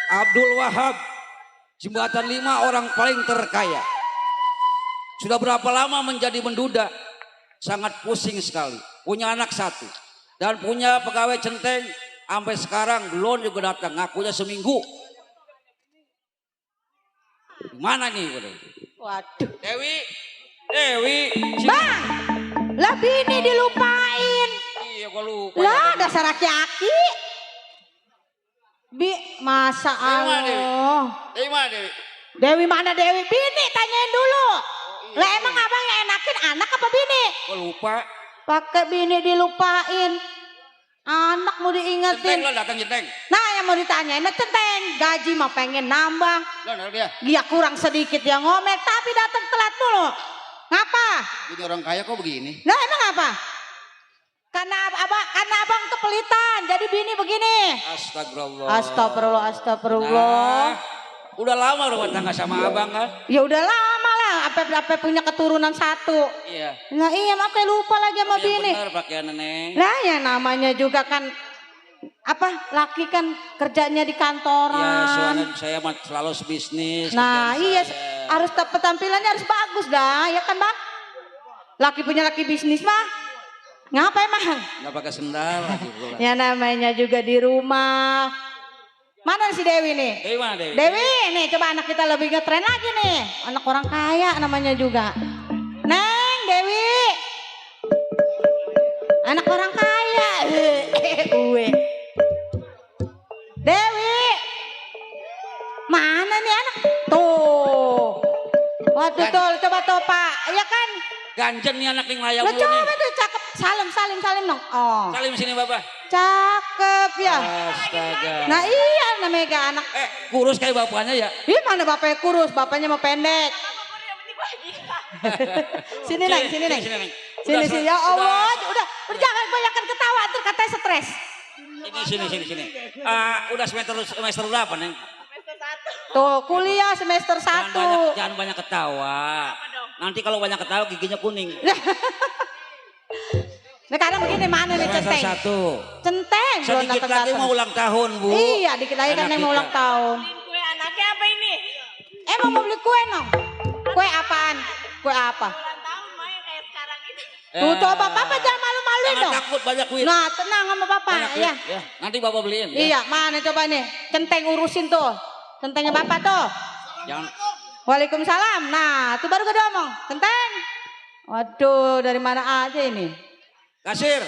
[SPEAKER 5] Abdul Wahab, Jembatan 5 orang paling terkaya. Sudah berapa lama menjadi menduda? Sangat pusing sekali. Punya anak 1 dan punya pegawai centeng sampai sekarang belum juga datang. Ngakunya seminggu. Mana nih?
[SPEAKER 3] Waduh.
[SPEAKER 5] Dewi.
[SPEAKER 3] Bang, lah bini dilupain.
[SPEAKER 5] Iya, gua lupa.
[SPEAKER 3] Lah dasar aki-aki. Masa Allah.
[SPEAKER 5] Dewi mana Dewi?
[SPEAKER 3] Dewi mana Dewi? Bini tanyain dulu. Lah emang abang yang enakin anak apa bini?
[SPEAKER 5] Gua lupa.
[SPEAKER 3] Pakai bini dilupain. Anak mau
[SPEAKER 5] Centeng
[SPEAKER 3] diingetin.
[SPEAKER 5] lo datang centeng.
[SPEAKER 3] Nah yang mau ditanyain centeng. Gaji mah pengen nambah.
[SPEAKER 5] Lo dia.
[SPEAKER 3] Dia kurang sedikit yang ngomel. Tapi datang telat dulu. Ngapa?
[SPEAKER 5] Ini orang kaya kok begini?
[SPEAKER 3] Nah emang apa? Karena abang kepelitan. Jadi bini begini.
[SPEAKER 5] Astagfirullah.
[SPEAKER 3] Astagfirullah.
[SPEAKER 5] Nah, udah lama rumah tangga sama abang kan?
[SPEAKER 3] Ya udah lama lah. Apa punya keturunan 1.
[SPEAKER 5] Iya.
[SPEAKER 3] Nah iya makanya lupa lagi sama bini.
[SPEAKER 5] Benar pakaian nenek.
[SPEAKER 3] Nah yang namanya juga kan laki kan kerjanya di
[SPEAKER 5] Ya
[SPEAKER 3] kantoran.
[SPEAKER 5] saya selalu bisnis.
[SPEAKER 3] Nah
[SPEAKER 5] kerjaan
[SPEAKER 3] iya
[SPEAKER 5] saya.
[SPEAKER 3] harus tampilannya harus bagus dah ya kan bang. Laki punya laki bisnis mah ngapa emang?
[SPEAKER 5] Nggak pakai sendal lagi pula.
[SPEAKER 3] Ya namanya juga di rumah. Mana si Dewi nih?
[SPEAKER 5] Dewi mana Dewi?
[SPEAKER 3] Dewi nih coba anak kita lebih ngetren lagi nih. Anak orang kaya namanya juga. Neng Dewi. Anak orang kaya. Uwe. Dewi. Mana nih anak? Tuh. Waduh tuh coba tuh Pak. Ya kan?
[SPEAKER 5] Ganjen nih anak yang layak
[SPEAKER 3] Lo
[SPEAKER 5] mulu
[SPEAKER 3] coba
[SPEAKER 5] nih.
[SPEAKER 3] tuh cakep. Salim dong. Oh.
[SPEAKER 5] Salim sini Bapak.
[SPEAKER 3] Cakep ya.
[SPEAKER 5] Astaga.
[SPEAKER 3] Nah iya namanya anak.
[SPEAKER 5] Kurus kayak bapaknya ya.
[SPEAKER 3] Ih mana bapaknya kurus, bapaknya mau pendek. Sini neng. Sini. Ya Allah, udah jangan kebanyakan ketawa, ntar katanya stres.
[SPEAKER 5] Sini. Udah semester berapa neng?
[SPEAKER 3] Tuh kuliah semester 1.
[SPEAKER 5] Jangan banyak ketawa. Nanti kalau banyak ketawa giginya kuning.
[SPEAKER 3] Nah kadang begini mana nih
[SPEAKER 5] Semester
[SPEAKER 3] centeng?
[SPEAKER 5] 1.
[SPEAKER 3] Centeng belum
[SPEAKER 5] Sedikit lagi mau
[SPEAKER 3] datang.
[SPEAKER 5] ulang tahun Bu.
[SPEAKER 3] Iya dikit lagi kan
[SPEAKER 5] Anak
[SPEAKER 3] mau
[SPEAKER 5] kita.
[SPEAKER 3] ulang tahun.
[SPEAKER 4] Kue anaknya apa ini?
[SPEAKER 3] Emang mau beli kue nong? Kue apaan? Kue apa?
[SPEAKER 4] Ulang tahun main kayak sekarang ini.
[SPEAKER 3] Tuh coba Bapak jangan malu-maluin
[SPEAKER 5] Jangan
[SPEAKER 3] dong.
[SPEAKER 5] takut banyak duit.
[SPEAKER 3] Nah tenang sama Bapak
[SPEAKER 5] Banyak
[SPEAKER 3] ya.
[SPEAKER 5] duit, ya. Nanti Bapak beliin. Ya.
[SPEAKER 3] Iya mana coba nih. Centeng urusin tuh. Centengnya Bapak tuh.
[SPEAKER 5] Jangan.
[SPEAKER 3] Waalaikumsalam. Nah, itu baru gue ngomong. Kenteng. Waduh, dari mana aja ini?
[SPEAKER 5] Gasir.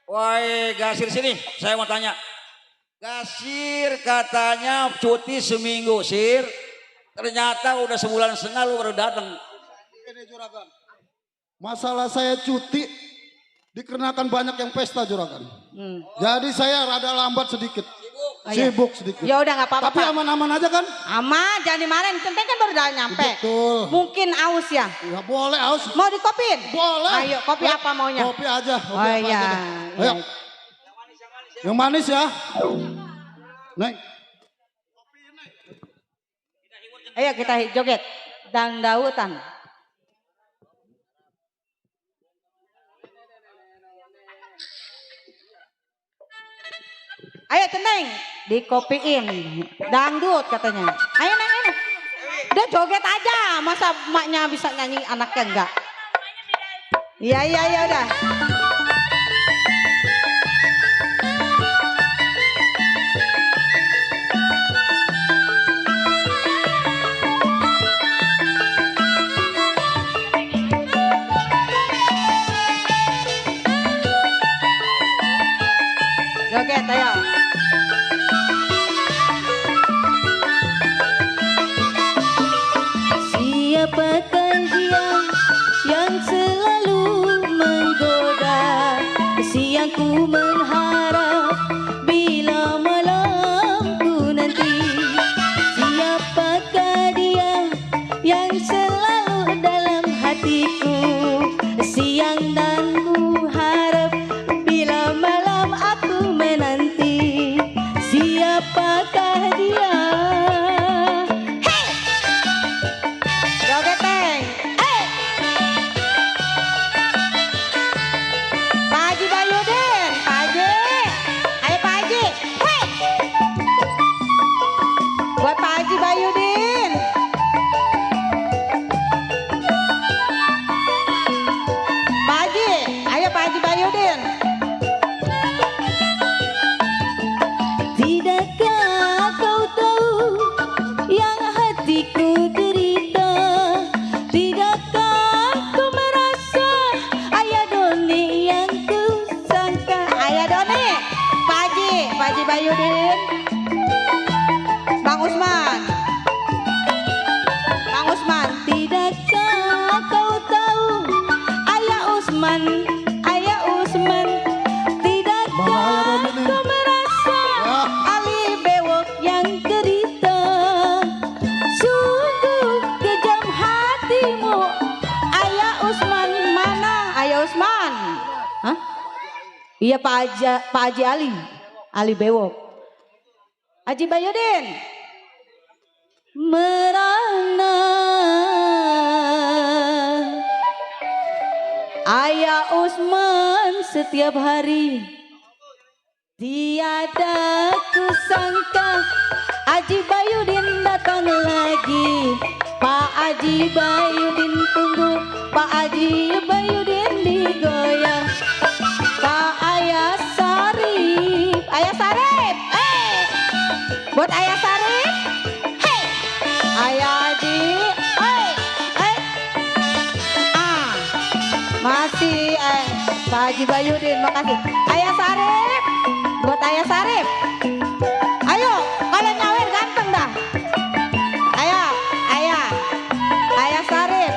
[SPEAKER 5] Woi, Gasir sini. Saya mau tanya. Gasir katanya cuti seminggu, Sir. Ternyata udah sebulan setengah lu baru datang.
[SPEAKER 7] Masalah saya cuti dikarenakan banyak yang pesta juragan. Jadi saya rada lambat sedikit.
[SPEAKER 3] Oh, iya.
[SPEAKER 7] Sibuk sedikit.
[SPEAKER 3] Ya udah nggak apa-apa.
[SPEAKER 7] Tapi aman-aman aja kan?
[SPEAKER 3] Aman, jangan dimarahin. Kenteng kan baru udah nyampe.
[SPEAKER 7] Betul.
[SPEAKER 3] Mungkin aus ya.
[SPEAKER 7] Ya boleh aus.
[SPEAKER 3] Mau dikopin?
[SPEAKER 7] Boleh.
[SPEAKER 3] Ayo, kopi apa maunya?
[SPEAKER 7] Kopi aja. Kopi
[SPEAKER 3] Oh
[SPEAKER 7] apa
[SPEAKER 3] iya.
[SPEAKER 7] aja deh. Ayo. Yang manis ya. Neng.
[SPEAKER 3] Ayo kita joget. Dangdautan. Ayo Kenteng, dikopiin. Dangdut katanya. Ayo Neng. Udah joget aja. Masa emaknya bisa nyanyi anaknya enggak? Iya udah. Joget ayo.
[SPEAKER 8] Siapakah dia yang selalu menggoda, siang ku mengharap bila malamku nanti. Siapakah dia yang selalu dalam hatiku, siang dan ku harap bila malam aku menanti. Siapakah dia?
[SPEAKER 3] Joget Teng. Pak Haji Bayudin, Pak Haji. Bayudin. Bang Usman. Bang Usman.
[SPEAKER 8] Tidakkah kau tahu Ayah Usman, Ayah Usman, tidakkah kau merasa Ali bewok yang derita? Sungguh kejam hatimu Ayah Usman.
[SPEAKER 3] Mana Ayah Usman? Hah? Iya Pak Haji Ali Bewok. Haji Bayudin.
[SPEAKER 8] Merana Ayah Usman setiap hari, tiada kusangka Haji Bayudin datang lagi. Pak Haji Bayudin tunggu, Pak Haji Bayudin digoyang.
[SPEAKER 3] Pak Ayah Sarip. Ayah Sarip. Buat Ayah Sarip. Hey. Ayah Haji. Hey. Hey. Masih Pak Haji Bayudin, makasih. Ayah Sarip. Buat Ayah Sarip. Ayo, kalian nyawir ganteng dah. Ayo, Ayah Sarip.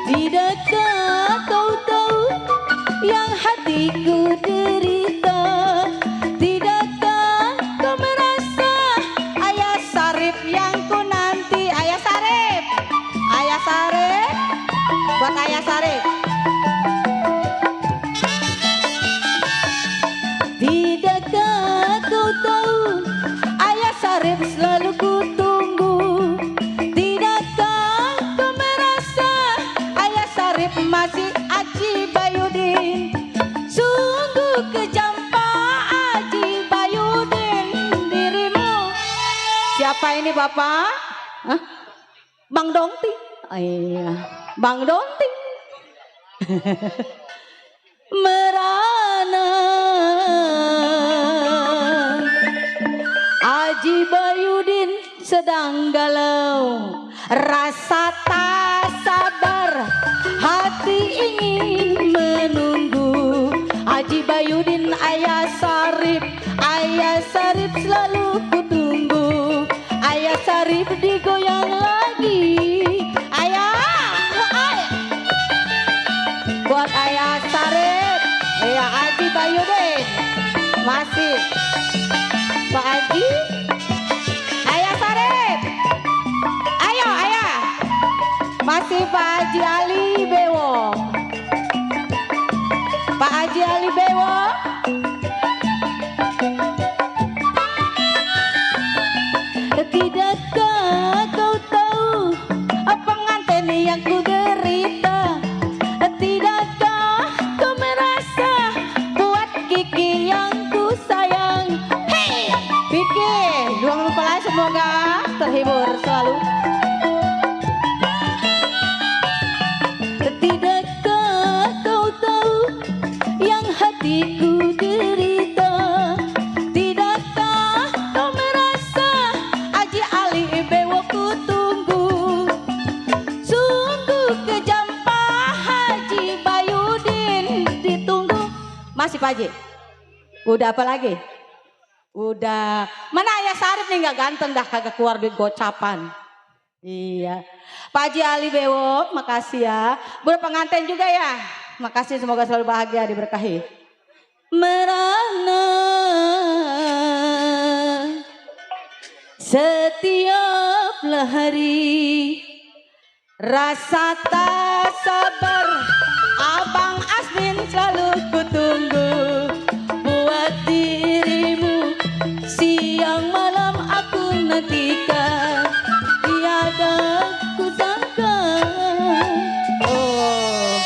[SPEAKER 8] Tidakkah kau tahu yang hatiku derita? Tidakkah kau merasa
[SPEAKER 3] Ayah Sarip yang ku nanti. Ayah Sarip. Ayah Sarip. Buat Ayah Sarip.
[SPEAKER 8] Tidakkah kau tahu Ayah Sarip selalu ku tunggu? Tidakkah kau merasa
[SPEAKER 3] Ayah Sarip masih Haji Bayudin.
[SPEAKER 8] sungguh kejam Pak Haji Bayudin dirimu?
[SPEAKER 3] Siapa ini Bapak? Hah? Bang Donting. Iya, Bang Donting.
[SPEAKER 8] Merana Haji Bayudin sedang galau,
[SPEAKER 3] Rasa tak sabar,
[SPEAKER 8] hati ingin menunggu. Haji Bayudin, Ayah Sarip selalu kutunggu. Ayah Sarip digoyang lagi.
[SPEAKER 3] Ayah. Buat Ayah Sarip. Iya, Haji Bayudin. Masih. Pak Haji. Ayah Sarip. Ayo, Ayah. Masih Pak Haji Ali Bewok. Pak Haji Ali Bewok.
[SPEAKER 8] Tidakkah kau tahu pengantin yang ku derita? Tidakkah kau merasa buat Kiki yang ku sayang?
[SPEAKER 3] Hei, Vicky, dua mempelai semoga terhibur selalu.
[SPEAKER 8] Tidakkah kau tahu yang hatiku derita? Tidakkah kau merasa Haji Ali Bewok ku tunggu? Sungguh kejam Pak Haji Bayudin ditunggu.
[SPEAKER 3] Masih Pak Haji. Udah apa lagi? Udah. Mana Ayah Sarip nih nggak ganteng dah kagak keluar duit gocapan. Iya. Pak Haji Ali Bewok, makasih ya. Buat pengantin juga ya. Makasih, semoga selalu bahagia, diberkahi.
[SPEAKER 8] Merana setiap hari,
[SPEAKER 3] Rasa tak sabar, Abang Asmin selalu kutunggu.
[SPEAKER 8] buat dirimu siang malam aku nantikan. Tiada kusangka.
[SPEAKER 3] Oh,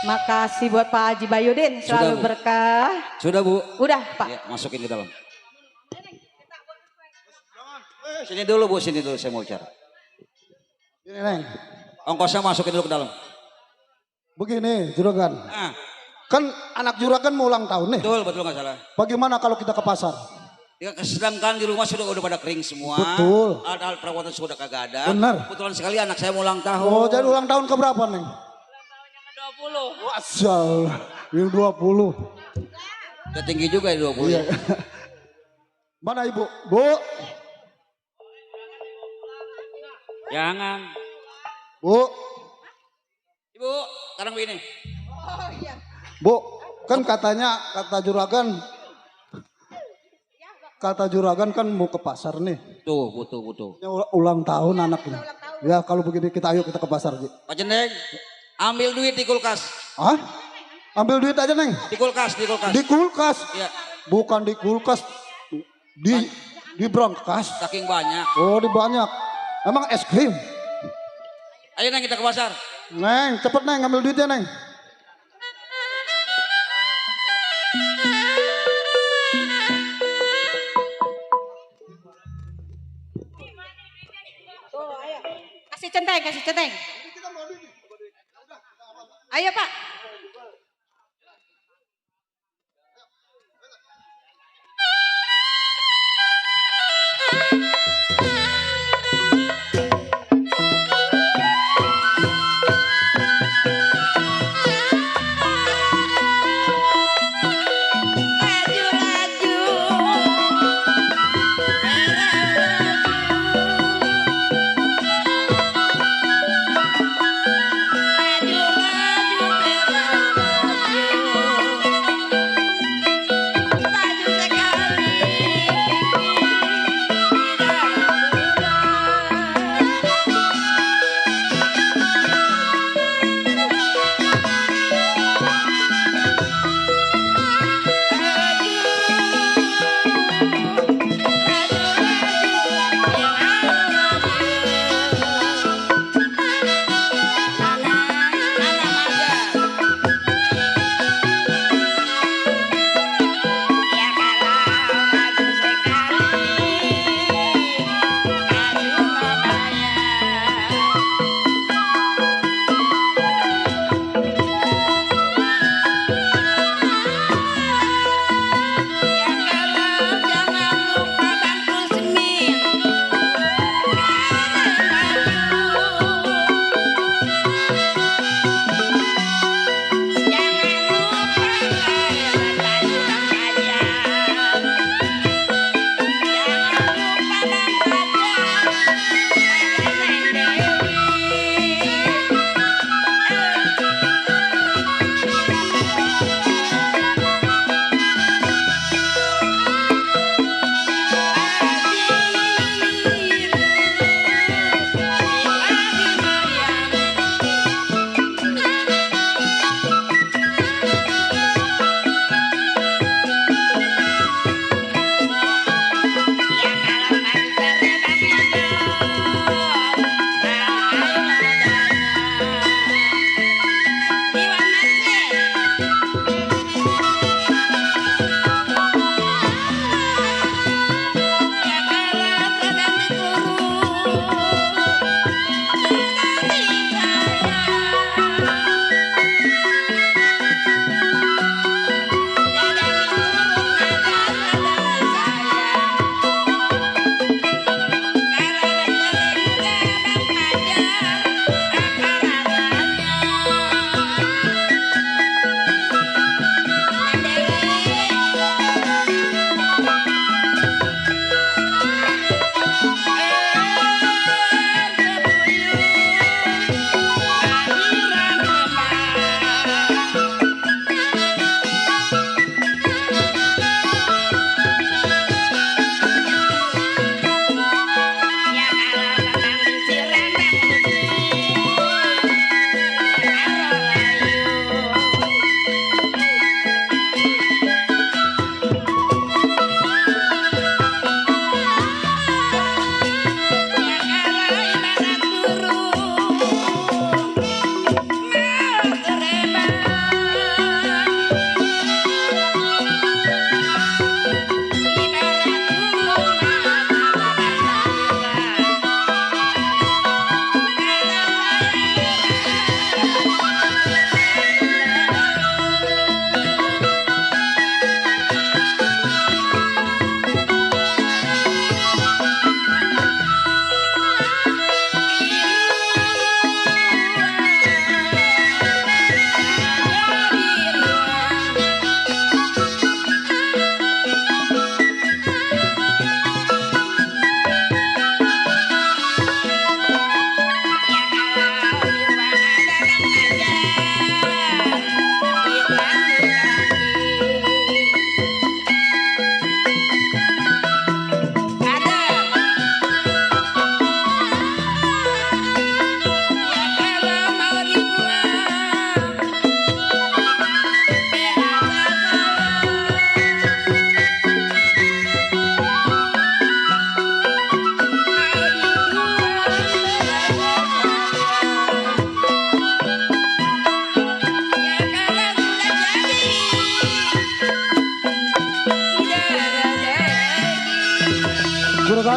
[SPEAKER 3] makasih buat Pak Haji Bayudin, selalu
[SPEAKER 5] Bu.
[SPEAKER 3] berkah.
[SPEAKER 5] Sudah Bu?
[SPEAKER 3] Udah Pak.
[SPEAKER 5] Ya, masukin ke dalam. Sini dulu Bu, sini dulu saya mau bicara.
[SPEAKER 7] Ini Neng,
[SPEAKER 5] Ongkosnya masukin dulu ke dalam.
[SPEAKER 7] begini juragan.
[SPEAKER 5] Ah,
[SPEAKER 7] Kan anak juragan mau ulang tahun nih.
[SPEAKER 5] betul, betul nggak salah.
[SPEAKER 7] Bagaimana kalau kita ke pasar?
[SPEAKER 5] Ya, sedangkan di rumah sudah pada kering semua.
[SPEAKER 7] Betul.
[SPEAKER 5] Alat perawatan sudah kagak ada.
[SPEAKER 7] Benar.
[SPEAKER 5] Kebetulan sekali anak saya mau ulang tahun.
[SPEAKER 7] Oh, jadi ulang tahun ke berapa Neng? Asal yang 20.
[SPEAKER 5] Udah tinggi juga ya 20.
[SPEAKER 7] Iya. Mana ibu? Bu.
[SPEAKER 5] Jangan.
[SPEAKER 7] Bu.
[SPEAKER 5] Ibu, sekarang begini.
[SPEAKER 7] Bu, kan katanya kata juragan kan mau ke pasar nih.
[SPEAKER 5] Tuh, butuh.
[SPEAKER 7] Ya, ulang tahun anaknya. Ya kalau begini ayo kita ke pasar, Ji.
[SPEAKER 5] Pak Jendeng, ambil duit di kulkas.
[SPEAKER 7] Hah? Ambil duit aja, Neng.
[SPEAKER 5] Di kulkas.
[SPEAKER 7] Di kulkas.
[SPEAKER 5] Iya,
[SPEAKER 7] Bukan di kulkas. Di brankas.
[SPEAKER 5] saking banyak.
[SPEAKER 7] Oh, di banyak. Emang es krim.
[SPEAKER 5] Ayo Neng kita ke pasar.
[SPEAKER 7] Neng, cepet Neng, ambil duitnya, Neng.
[SPEAKER 3] Tuh, ayo. Kasih centeng. Ayo, Pak.
[SPEAKER 8] Laju, laju,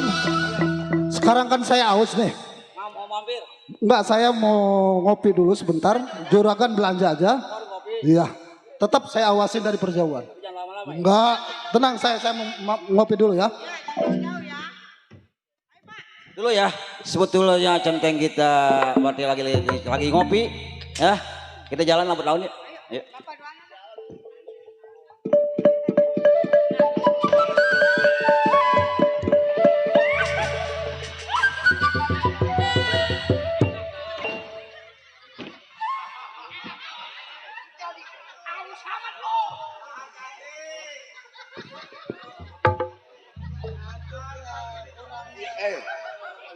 [SPEAKER 7] Juragan, sekarang kan saya haus nih.
[SPEAKER 4] Mau mampir?
[SPEAKER 7] Enggak, saya mau ngopi dulu sebentar. Juragan belanja aja. Iya. Tetap saya awasin dari perjauhan.
[SPEAKER 4] Jangan lama-lama.
[SPEAKER 7] Enggak, tenang, saya mau ngopi dulu ya.
[SPEAKER 4] Dulu ya, sebetulnya centeng kita berarti lagi ngopi ya. Kita jalan lambat laun yuk. Yuk.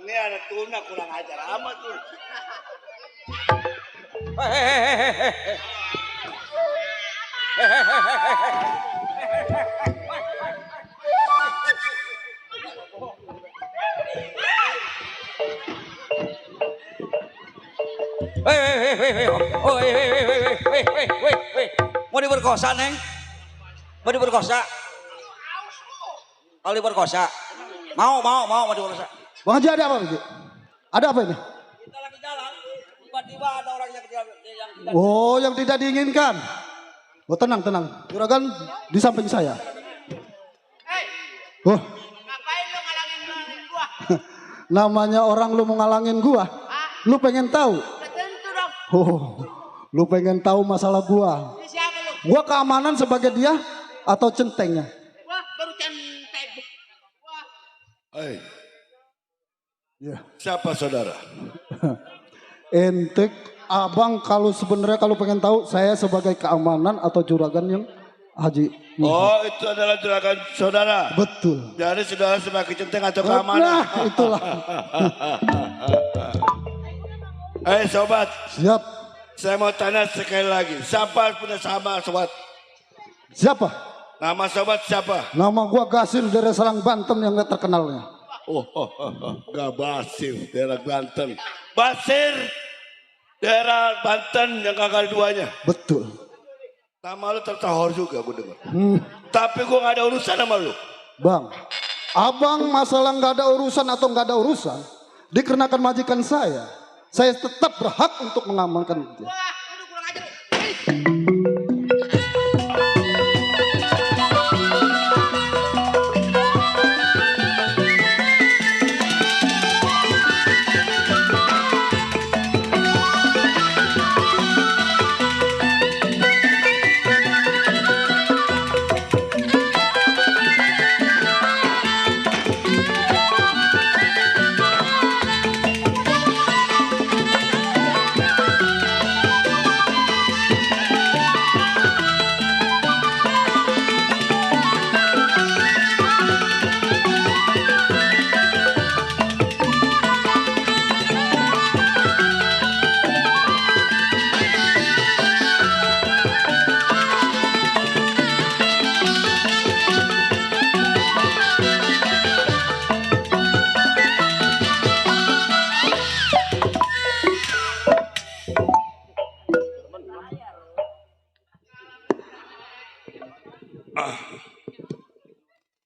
[SPEAKER 6] Ini ada tuna kurang ajar amat tuh.
[SPEAKER 4] Mau diperkosa, Neng? Mau diperkosa? Kalau diperkosa? Mau diperkosa.
[SPEAKER 7] Bang Haji ada apa Bang Haji? Ada apa ini?
[SPEAKER 4] Kita lagi jalan, tiba-tiba ada orang yang tidak
[SPEAKER 7] Oh, yang tidak diinginkan. Oh, tenang. Juragan di samping saya. Oh.
[SPEAKER 4] Ngapain lu ngalangin gua?
[SPEAKER 7] Namanya orang lu mau ngalangin gua. Lu pengen tahu?
[SPEAKER 4] Tentu dong.
[SPEAKER 7] Oh, lu pengen tahu masalah gua.
[SPEAKER 4] Ini siapa lu?
[SPEAKER 7] Gua keamanan sebagai dia atau centengnya?
[SPEAKER 4] Wah, baru centeng. Wah.
[SPEAKER 6] Hei,
[SPEAKER 7] Ya.
[SPEAKER 6] siapa saudara?
[SPEAKER 7] Ente, abang kalau sebenarnya kalau pengen tahu saya sebagai keamanan atau juragan yang Haji.
[SPEAKER 6] Oh, itu adalah juragan saudara.
[SPEAKER 7] Betul.
[SPEAKER 6] Jadi saudara sebagai centeng atau keamanan.
[SPEAKER 7] Nah, itulah.
[SPEAKER 6] Hei sobat,
[SPEAKER 7] Siap.
[SPEAKER 6] saya mau tanya sekali lagi. Siapa punya sama sobat?
[SPEAKER 7] Siapa?
[SPEAKER 6] Nama sobat siapa?
[SPEAKER 7] Nama gua Gasir dari Serang Banten yang gak terkenalnya.
[SPEAKER 6] Gak Basir, daerah Banten. Basir, daerah Banten yang kakak duanya.
[SPEAKER 7] Betul.
[SPEAKER 6] Nama lu tertahor juga gue dengar. Tapi gue gak ada urusan sama lu.
[SPEAKER 7] Bang, abang masalah nggak ada urusan atau nggak ada urusan, dikarenakan majikan saya tetap berhak untuk mengamankan dia.
[SPEAKER 4] Wah, udah kurang ajar lu.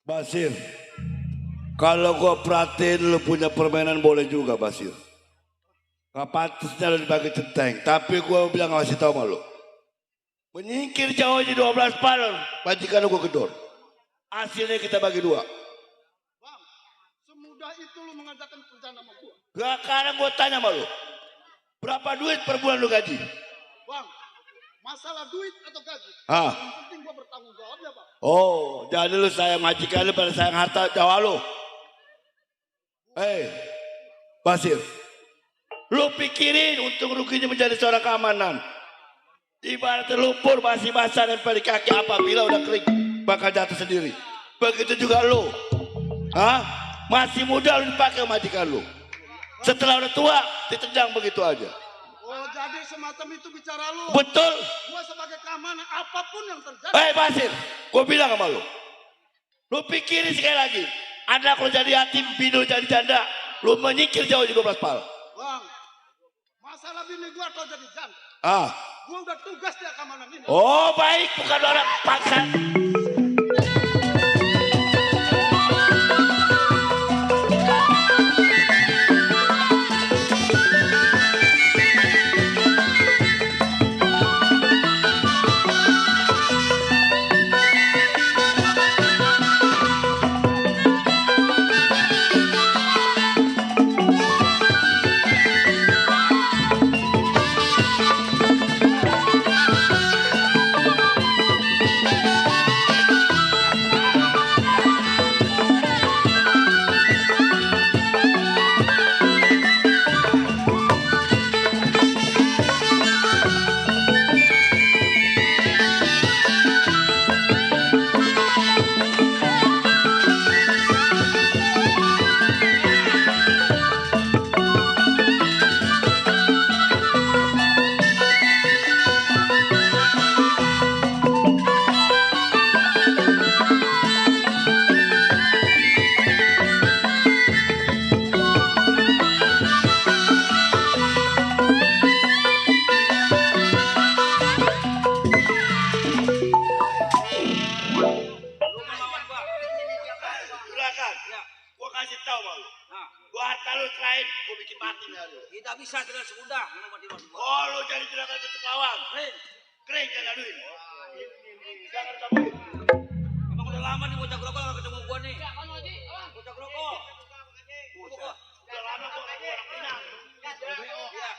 [SPEAKER 6] Basir, kalau gue perhatiin lu punya permainan boleh juga Basir. Gak pantasnya lu dibagi centeng, tapi gue bilang gak kasih tau sama lu. Menyingkir jauh aja 12 pal, majikan lu gue gedor. Hasilnya kita bagi 2.
[SPEAKER 7] Bang, semudah itu lu mengadakan kerjaan sama gua.
[SPEAKER 6] Gak kadang gue tanya sama lu. Berapa duit per bulan lu gaji?
[SPEAKER 7] Bang, masalah duit atau gaji,
[SPEAKER 6] Hah?
[SPEAKER 7] yang penting gua bertanggung jawab ya bang.
[SPEAKER 6] Oh, jadi lu sayang majikan lu pada sayang harta Jawa lu. Hei, Basir, lu pikirin untung ruginya menjadi seorang keamanan. Ibarat lumpur masih basah nempel di kaki, apabila udah kering bakal jatuh sendiri. Begitu juga lu. Hah? Masih muda lu dipakai majikan lu. Setelah udah tua ditendang begitu aja.
[SPEAKER 7] Oh, jadi semacam itu bicara lu.
[SPEAKER 6] Betul.
[SPEAKER 7] Gua sebagai keamanan apapun yang terjadi.
[SPEAKER 6] Hei Basir, gue bilang sama lu. Lu pikirin sekali lagi. Anak lu jadi yatim, bini lu jadi janda. Lu menyingkir jauh di 12 pal.
[SPEAKER 7] Bang, masalah bini gua atau jadi janda,
[SPEAKER 6] Ah.
[SPEAKER 7] gua udah tugas di keamanan ini.
[SPEAKER 6] Oh baik, bukan orang paksa.
[SPEAKER 5] bisa dengan semudah.
[SPEAKER 6] Oh, lu jadi juragan tutup awang. Kering jangan aduin. Jangan tabuin.
[SPEAKER 5] Emang udah lama nih bocah grogol gak ketemu gua nih. Bocah grogol.
[SPEAKER 6] Udah lama gua orang Pinang.
[SPEAKER 5] Iya.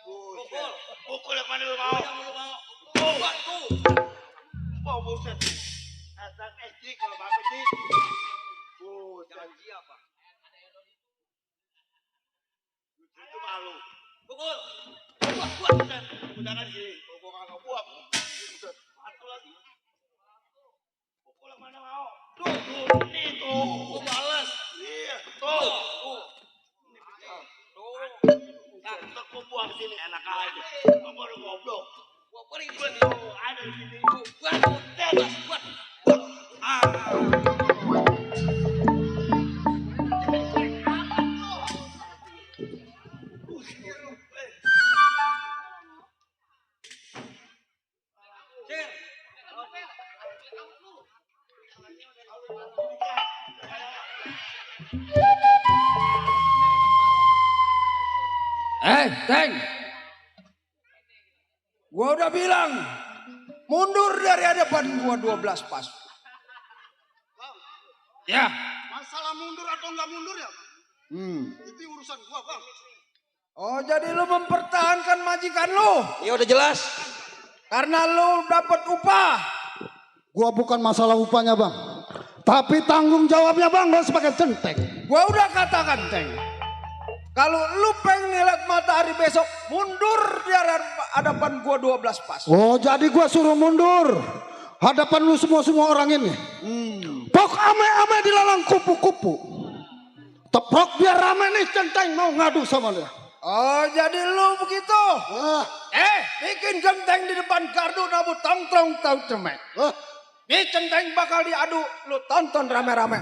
[SPEAKER 5] Pukul.
[SPEAKER 6] Pukul yang mana lu mau?
[SPEAKER 5] Yang lu mau.
[SPEAKER 6] Tuh. Oh, buset. Anak SD kalau bapak sih.
[SPEAKER 5] Janji apa?
[SPEAKER 6] Itu malu.
[SPEAKER 5] Pukul.
[SPEAKER 6] Buset. Jangan sih. Gua kagak buat. Buset. Satu lagi. Pukul yang mana mau? Tuh. Nih tuh.
[SPEAKER 5] Gua balas.
[SPEAKER 6] Iya. Tuh. Kita gua buang sini enak aja. Gua baru goblok.
[SPEAKER 5] Gua beri di sini.
[SPEAKER 6] Ada di sini.
[SPEAKER 5] Buat. Teng. Gua udah bilang mundur dari hadapan gua 12 pas. Ya.
[SPEAKER 7] Masalah mundur atau nggak mundur ya? Itu urusan gua, Bang.
[SPEAKER 5] Oh, jadi lu mempertahankan majikan lu
[SPEAKER 9] Ya udah jelas.
[SPEAKER 5] karena lu dapat upah.
[SPEAKER 7] Gua bukan masalah upahnya, Bang. Tapi tanggung jawabnya, Bang, gua sebagai centeng.
[SPEAKER 5] Gua udah katakan, Teng. Kalau lu pengen ngeliat matahari besok, mundur di hadapan gua 12 pas.
[SPEAKER 7] Oh, jadi gua suruh mundur. Hadapan lu semua orang ini. Pok ame-ame dilalang kupu-kupu. Teprok biar rame nih centeng mau ngadu sama dia.
[SPEAKER 5] Oh, jadi lu begitu? Bikin centeng di depan kardu nabu tongtrong tau cemek. Ini centeng bakal diadu, lu tonton rame-rame.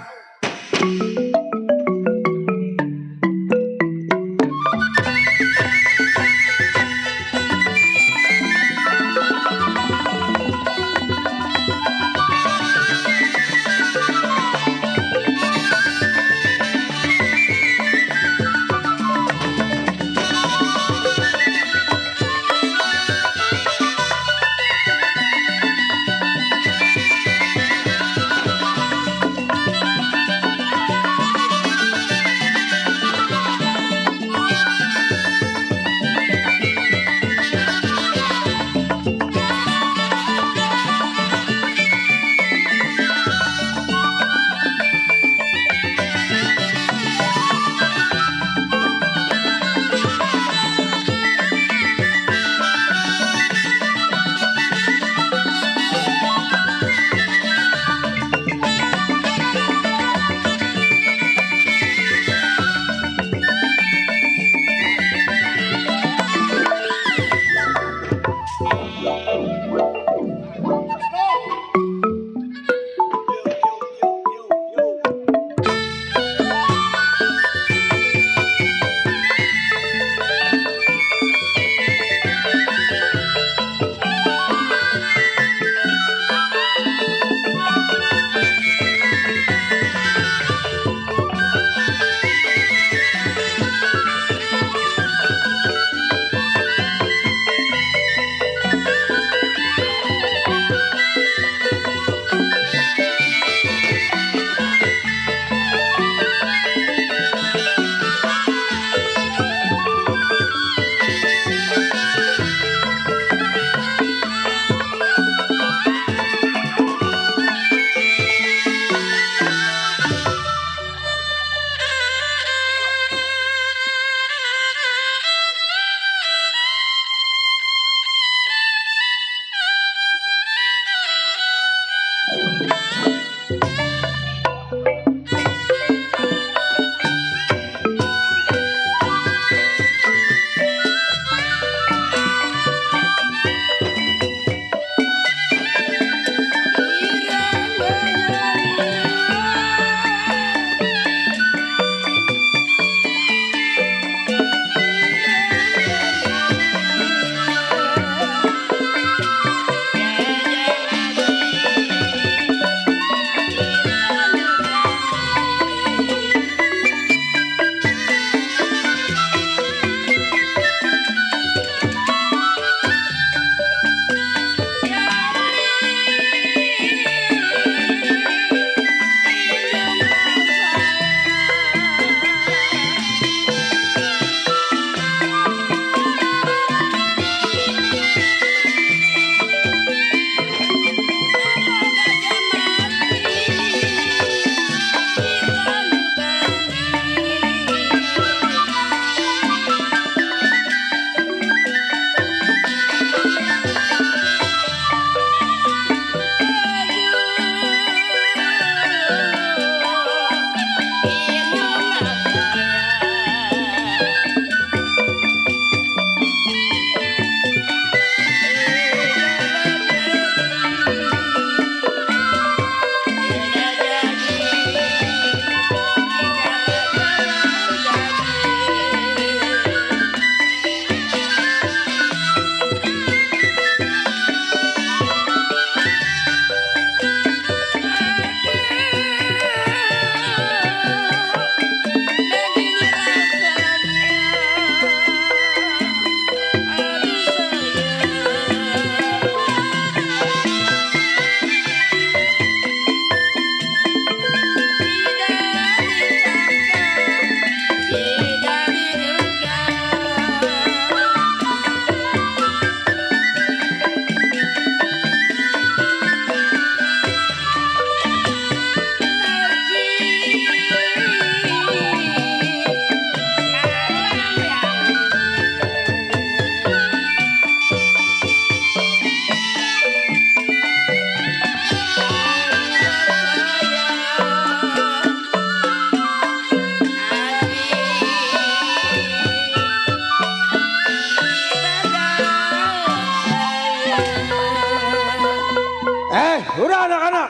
[SPEAKER 5] udah anak-anak.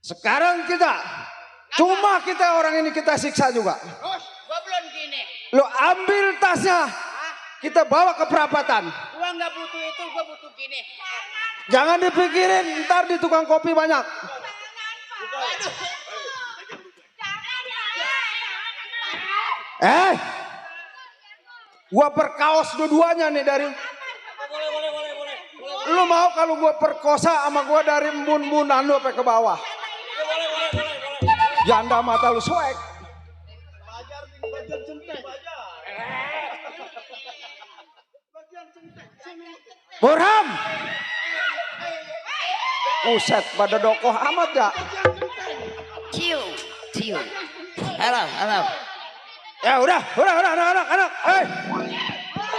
[SPEAKER 5] Sekarang kita orang ini kita siksa juga.
[SPEAKER 4] Gua belum gini.
[SPEAKER 5] Lo ambil tasnya, kita bawa ke perapatan.
[SPEAKER 4] Gua nggak butuh itu, gua butuh gini.
[SPEAKER 5] Jangan dipikirin, ntar di tukang kopi banyak. Gua perkaos dua-duanya nih dari. Lu mau kalau gua perkosa sama gua dari embun-embunan lu sampai ke bawah. Janda mata lu swag. Burham. Uset pada dokoh amat ya.
[SPEAKER 4] Ciu. Halo.
[SPEAKER 5] Ya udah anak.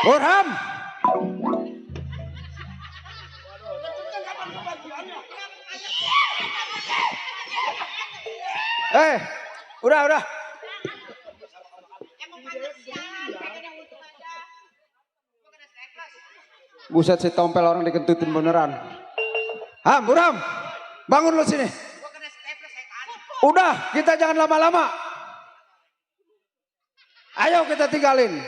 [SPEAKER 5] Burham. Udah. Buset si tompel orang dikentutin beneran. Burham, bangun lu sini. Udah, kita jangan lama-lama. Ayo kita tinggalin.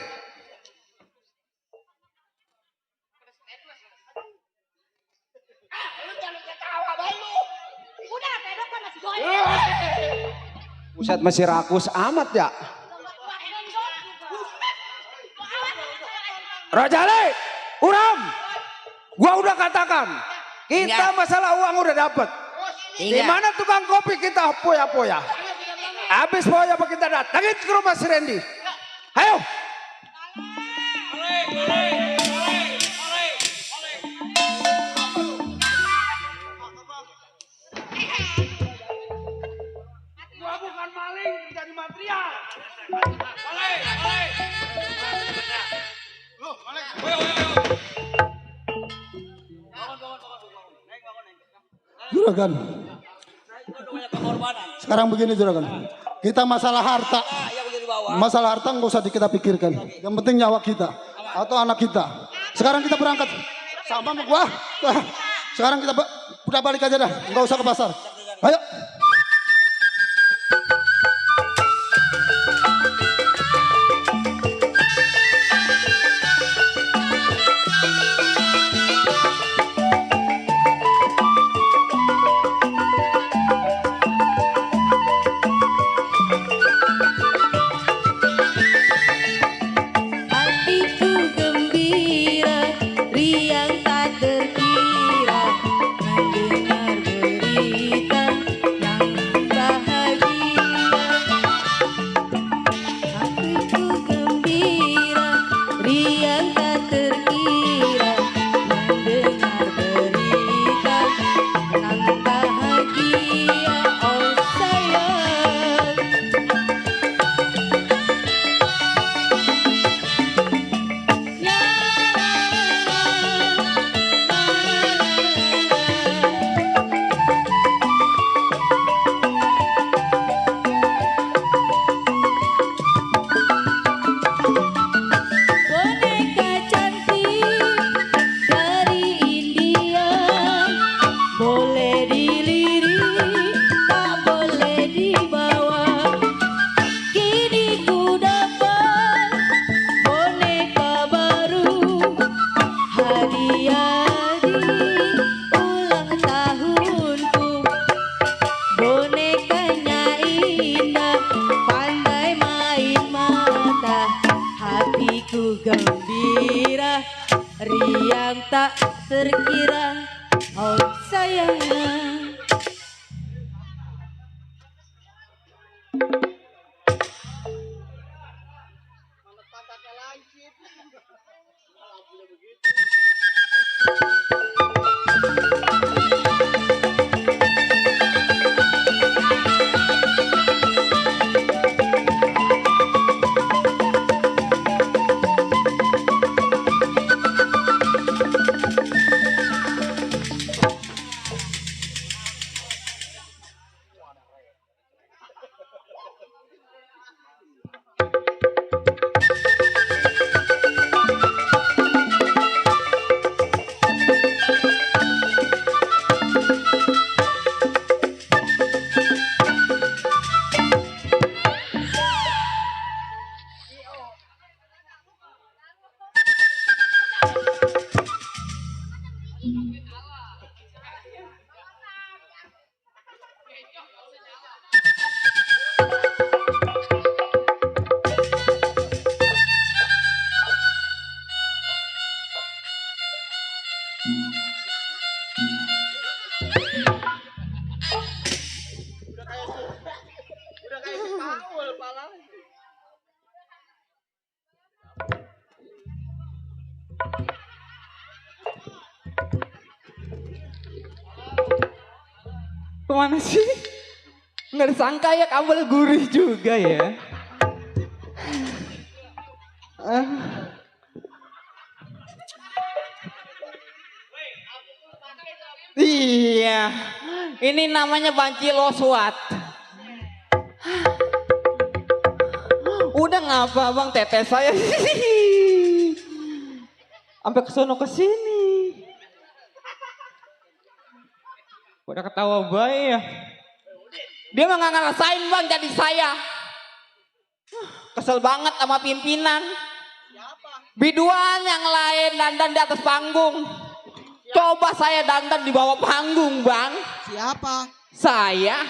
[SPEAKER 5] Buset masih rakus amat ya. Rajale, Uram, gua udah katakan, kita masalah uang udah dapet. Di mana tukang kopi kita poya-poya. Habis poya apa kita datangin ke rumah si Randy. Ayo. Gua bukan maling, jadi material.
[SPEAKER 7] Juragan. Sekarang begini Juragan. Kita masalah harta. Masalah harta nggak usah kita pikirkan. Yang penting nyawa kita atau anak kita. Sekarang kita berangkat sama gua. Sekarang kita udah balik aja dah. Nggak usah ke pasar. Ayo.
[SPEAKER 8] Hatiku gembira, riang tak terkira mendengar berita yang bahagia. Hatiku gembira, riang tak terkira mendengar berita yang bahagia. Oh sayang, boneka cantik dari India, boleh dilirik, tak boleh dibawa. Kini ku dapat boneka baru, hadiah di ulang tahunku. Bonekanya indah, pandai main mata. Hatiku gembira, riang tak terkira. Oh sayang,
[SPEAKER 9] Kemana sih? Nggak disangka ya kabel gurih juga ya. Iya, ini namanya banci loswat. Udah ngapa bang teteh saya sampai kesono kesini. Udah ketawa baik ya. Dia mah nggak ngerasain bang jadi saya. Kesel banget sama pimpinan. Biduan yang lain dandan di atas panggung. Coba saya dandan di bawah panggung bang.
[SPEAKER 5] Siapa?
[SPEAKER 9] Saya.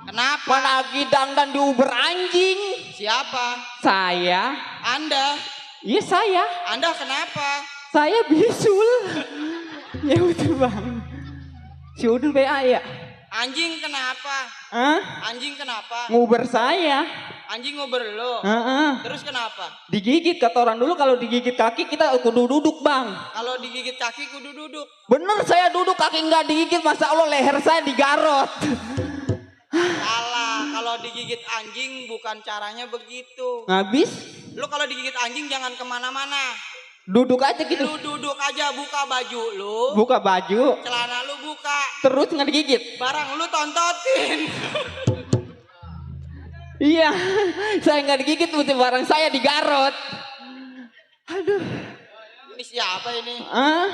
[SPEAKER 5] Kenapa?
[SPEAKER 9] Mana lagi dandan di Uber anjing.
[SPEAKER 5] Siapa?
[SPEAKER 9] Saya.
[SPEAKER 5] Anda?
[SPEAKER 9] Iya saya.
[SPEAKER 5] Anda kenapa?
[SPEAKER 9] Saya bisul. Ya udah bang. Si Udul PA ya.
[SPEAKER 5] Anjing kenapa?
[SPEAKER 9] Hah?
[SPEAKER 5] Anjing kenapa?
[SPEAKER 9] Nguber saya.
[SPEAKER 5] Anjing ngobrol lo. Terus kenapa?
[SPEAKER 9] Digigit kata orang dulu kalau digigit kaki kita kudu duduk bang.
[SPEAKER 5] Kalau digigit kaki kudu duduk.
[SPEAKER 9] Bener saya duduk kaki nggak digigit masa Allah leher saya digarot.
[SPEAKER 5] Salah, kalau digigit anjing bukan caranya begitu.
[SPEAKER 9] Habis?
[SPEAKER 5] Lu kalau digigit anjing jangan kemana-mana.
[SPEAKER 9] Duduk aja gitu.
[SPEAKER 5] Lu duduk aja, buka baju lu.
[SPEAKER 9] Buka baju.
[SPEAKER 5] Celana lu buka.
[SPEAKER 9] Terus nggak digigit.
[SPEAKER 5] Barang lu tontotin.
[SPEAKER 9] Iya, saya nggak digigit, mesti barang saya digarot. Aduh.
[SPEAKER 5] Ini siapa ini?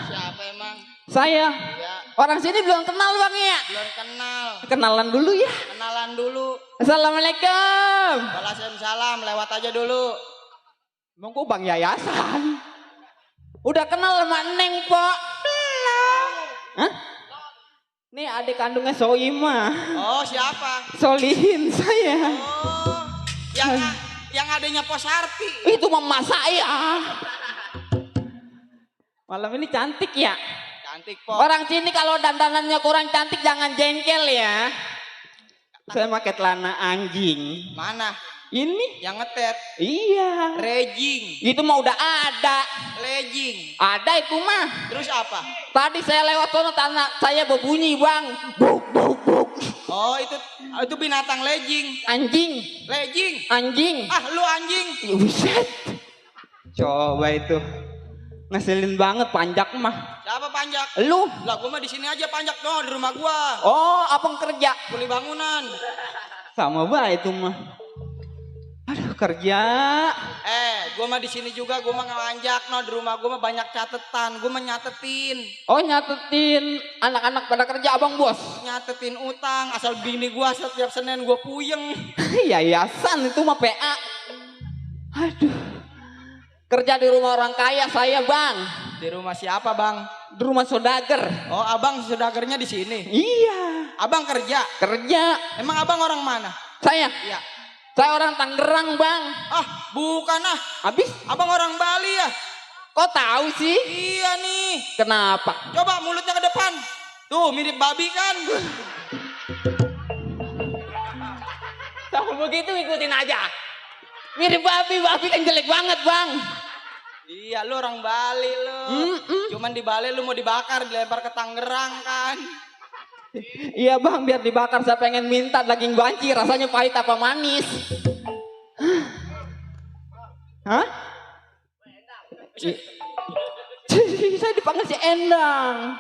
[SPEAKER 5] Siapa emang?
[SPEAKER 9] Saya.
[SPEAKER 5] Iya.
[SPEAKER 9] Orang sini belum kenal bang ya?
[SPEAKER 5] Belum kenal.
[SPEAKER 9] Kenalan dulu ya.
[SPEAKER 5] Kenalan dulu.
[SPEAKER 9] Assalamualaikum.
[SPEAKER 5] Waalaikumsalam, lewat aja dulu.
[SPEAKER 9] Emang kok bang yayasan? Udah kenal sama Neng Pak? Belum. Hah? Nih adik kandungnya Soima.
[SPEAKER 5] Oh siapa?
[SPEAKER 9] Solihin saya.
[SPEAKER 5] Oh, yang adanya Posarti.
[SPEAKER 9] Itu mama saya. Malam ini cantik ya.
[SPEAKER 5] Cantik Po.
[SPEAKER 9] Orang sini kalau dandanannya kurang cantik jangan jengkel ya. Saya pakai celana anjing.
[SPEAKER 5] Mana?
[SPEAKER 9] Ini?
[SPEAKER 5] Yang ngetet.
[SPEAKER 9] Iya.
[SPEAKER 5] Regging.
[SPEAKER 9] Itu mah udah ada.
[SPEAKER 5] Legging.
[SPEAKER 9] Ada itu mah.
[SPEAKER 5] Terus apa?
[SPEAKER 9] Tadi saya lewat sono tanah saya berbunyi bang. Buk buk buk.
[SPEAKER 5] Oh itu binatang legging.
[SPEAKER 9] Anjing.
[SPEAKER 5] Legging.
[SPEAKER 9] Anjing.
[SPEAKER 5] Ah lu anjing.
[SPEAKER 9] Buset. Coba itu. Ngeselin banget panjak mah.
[SPEAKER 5] Siapa panjak?
[SPEAKER 9] Lu.
[SPEAKER 5] Lah gua mah di sini aja panjak dong di rumah gua.
[SPEAKER 9] Oh, abang kerja.
[SPEAKER 5] Kuli bangunan.
[SPEAKER 9] Sama baik itu mah. Aduh kerja.
[SPEAKER 5] Gua mah di sini juga gua mah ngelanjak no di rumah gua mah banyak catetan, gua mah nyatetin.
[SPEAKER 9] Oh nyatetin anak-anak pada kerja abang bos.
[SPEAKER 5] Nyatetin utang, asal bini gua setiap Senin gua puyeng.
[SPEAKER 9] Yayasan itu mah PA. Aduh. Kerja di rumah orang kaya saya bang.
[SPEAKER 5] Di rumah siapa bang?
[SPEAKER 9] Di rumah saudager.
[SPEAKER 5] Oh abang saudagernya di sini.
[SPEAKER 9] Iya.
[SPEAKER 5] Abang kerja.
[SPEAKER 9] Kerja.
[SPEAKER 5] Emang abang orang mana?
[SPEAKER 9] Saya.
[SPEAKER 5] Iya.
[SPEAKER 9] Saya orang Tangerang bang.
[SPEAKER 5] Ah bukan ah.
[SPEAKER 9] Habis?
[SPEAKER 5] Abang orang Bali ya?
[SPEAKER 9] Kok tahu sih?
[SPEAKER 5] Iya nih.
[SPEAKER 9] Kenapa?
[SPEAKER 5] Coba mulutnya ke depan. Tuh mirip babi kan?
[SPEAKER 9] Sama begitu ikutin aja. Mirip babi kan jelek banget bang.
[SPEAKER 5] Iya lu orang Bali lu. Cuman di Bali lu mau dibakar dilempar ke Tangerang kan?
[SPEAKER 9] Iya bang biar dibakar saya pengen minta daging banci rasanya pahit apa manis. Hah? Saya dipanggil si Endang.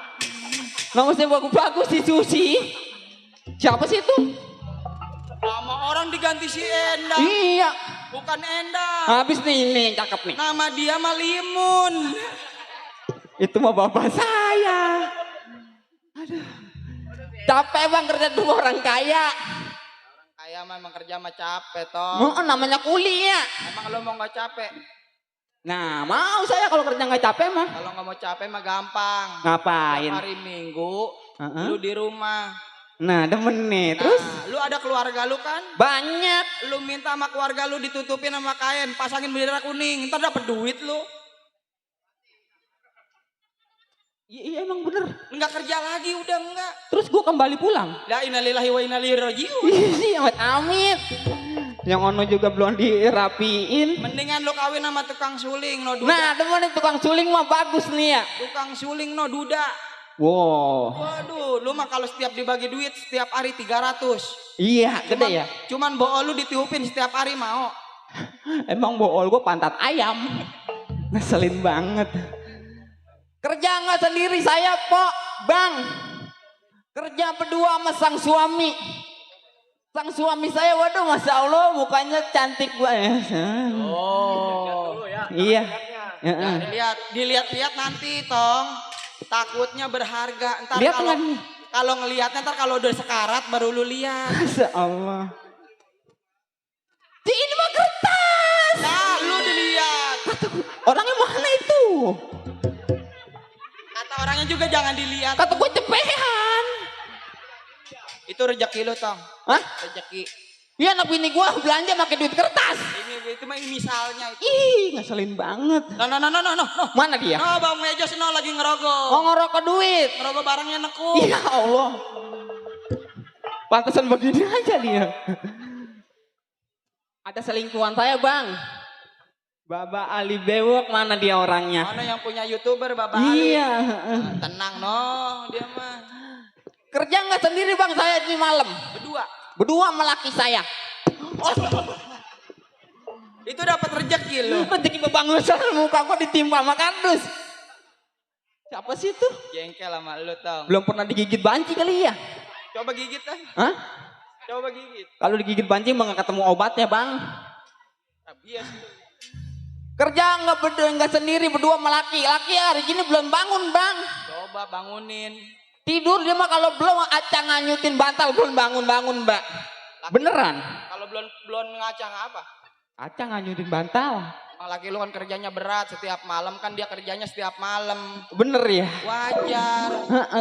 [SPEAKER 9] Nama saya bagus-bagus si Susi. Siapa sih itu?
[SPEAKER 5] Nama orang diganti si Endang.
[SPEAKER 9] Iya.
[SPEAKER 5] Bukan Endang.
[SPEAKER 9] Habis nih yang cakep nih.
[SPEAKER 5] Nama dia mah Limun.
[SPEAKER 9] Itu mah bapak saya. Aduh. Capek bang kerja di rumah orang kaya.
[SPEAKER 5] Orang kaya mah emang kerja mah capek toh.
[SPEAKER 9] Namanya kuli ya.
[SPEAKER 5] Emang lo mau gak capek?
[SPEAKER 9] Nah, mau saya kalau kerja nggak capek mah.
[SPEAKER 4] Kalau nggak mau capek mah gampang.
[SPEAKER 9] Ngapain?
[SPEAKER 4] Tiap hari Minggu, lu di rumah.
[SPEAKER 9] Nah, demen nih. Terus?
[SPEAKER 4] Nah, lu ada keluarga lu kan?
[SPEAKER 9] Banyak.
[SPEAKER 4] Lu minta sama keluarga lu ditutupin sama kain, pasangin bendera kuning, ntar dapat duit lu.
[SPEAKER 9] Iya emang bener.
[SPEAKER 4] Enggak kerja lagi, udah enggak.
[SPEAKER 9] Terus gua kembali pulang.
[SPEAKER 4] La innalillahi wa inna ilaihi raji'un.
[SPEAKER 9] Iya, amit. Yang ono juga belum dirapiin.
[SPEAKER 4] Mendingan lu kawin sama tukang suling, no duda.
[SPEAKER 9] Nah, demen nih tukang suling mah bagus nih ya.
[SPEAKER 4] Tukang suling no duda.
[SPEAKER 9] Wow.
[SPEAKER 4] Waduh, lu mah kalau setiap dibagi duit setiap hari 300.
[SPEAKER 9] Iya, gede ya.
[SPEAKER 4] Cuman bool lu ditiupin setiap hari mau.
[SPEAKER 9] Emang bool gua pantat ayam. Ngeselin banget. Kerja nggak sendiri saya, Pok, Bang. Kerja berdua sama sang suami. Sang suami saya, waduh, masya Allah, mukanya cantik banget.
[SPEAKER 4] Oh,
[SPEAKER 9] iya.
[SPEAKER 4] Dilihat nanti, Tong. Takutnya berharga. Ntar
[SPEAKER 9] Lihat
[SPEAKER 4] kalau
[SPEAKER 9] nggak?
[SPEAKER 4] kalau ngelihatnya ntar kalau udah sekarat baru lu lihat.
[SPEAKER 9] Masya Allah. Ini mah kertas.
[SPEAKER 4] Nah, lu dilihat.
[SPEAKER 9] Orangnya mana itu?
[SPEAKER 4] Kata orangnya juga jangan dilihat.
[SPEAKER 9] Kata gue cepehan.
[SPEAKER 4] Itu rezeki lu, Tong.
[SPEAKER 9] Hah?
[SPEAKER 4] Rezeki.
[SPEAKER 9] Iya, anak bini gue belanja pakai duit kertas.
[SPEAKER 4] Itu mah misalnya itu.
[SPEAKER 9] Ih, ngeselin banget.
[SPEAKER 4] No.
[SPEAKER 9] Mana dia?
[SPEAKER 4] No, Bang Mejos lagi ngerokok.
[SPEAKER 9] Oh, ngerokok duit.
[SPEAKER 4] Ngerokok barangnya nekuk.
[SPEAKER 9] Ya Allah. Pantesan begini aja dia. Ada selingkuhan saya, Bang. Baba Ali Bewok, mana dia orangnya?
[SPEAKER 4] Mana yang punya YouTuber Baba Ali?
[SPEAKER 9] Iya.
[SPEAKER 4] Tenang no, dia mah.
[SPEAKER 9] Kerja nggak sendiri, Bang, saya di malam. Berdua sama laki saya. Oh.
[SPEAKER 4] Itu dapat rezeki lu.
[SPEAKER 9] Rezeki bebangusan, muka gua ditimpa sama kardus. Siapa sih itu?
[SPEAKER 4] Jengkel sama lu, Tong.
[SPEAKER 9] Belum pernah digigit banci kali ya?
[SPEAKER 4] Coba gigit kan?
[SPEAKER 9] Hah?
[SPEAKER 4] Coba gigit.
[SPEAKER 9] Kalau digigit banci mah nggak ketemu obatnya, Bang.
[SPEAKER 4] Bias lu.
[SPEAKER 9] Kerja nggak sendiri, berdua sama laki. Laki hari ini belum bangun, Bang.
[SPEAKER 4] Coba bangunin.
[SPEAKER 9] Tidur dia mah kalau belum acang nganyutin bantal belum bangun, Mbak. Beneran?
[SPEAKER 4] Kalau belum ngacang apa?
[SPEAKER 9] Acang nganyutin bantal.
[SPEAKER 4] Laki lu kan kerjanya berat setiap malam, kan dia kerjanya setiap malam.
[SPEAKER 9] Bener ya?
[SPEAKER 4] Wajar.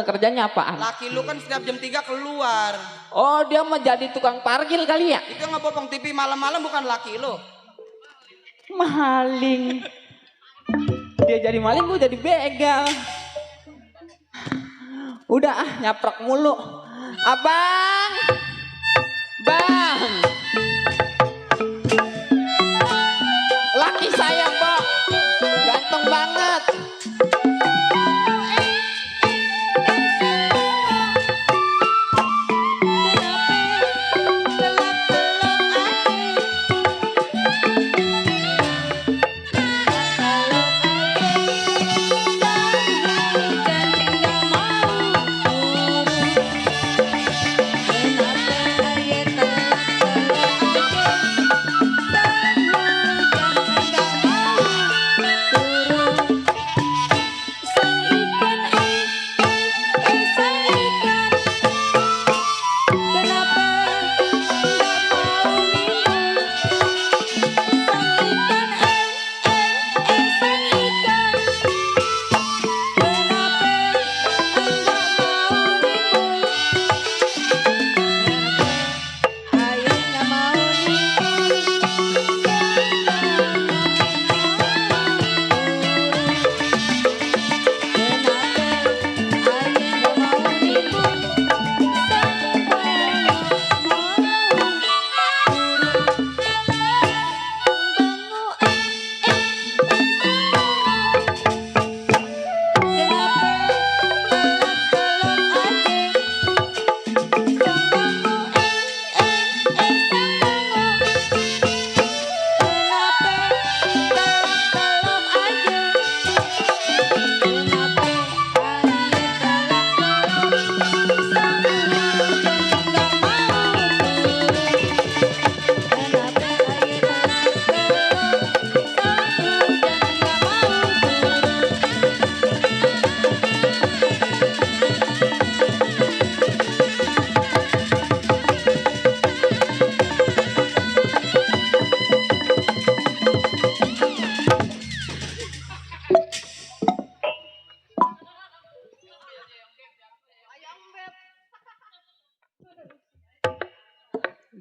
[SPEAKER 9] Kerjanya apaan?
[SPEAKER 4] Laki lu kan setiap jam 3 keluar.
[SPEAKER 9] Oh, dia mah jadi tukang parkir kali ya?
[SPEAKER 4] Itu ngebopong TV malam-malam bukan laki lu.
[SPEAKER 9] Maling. Dia jadi maling, gue jadi begal. Udah nyaprok mulu. Abang. Bang. Laki saya, Mbak. Ganteng banget.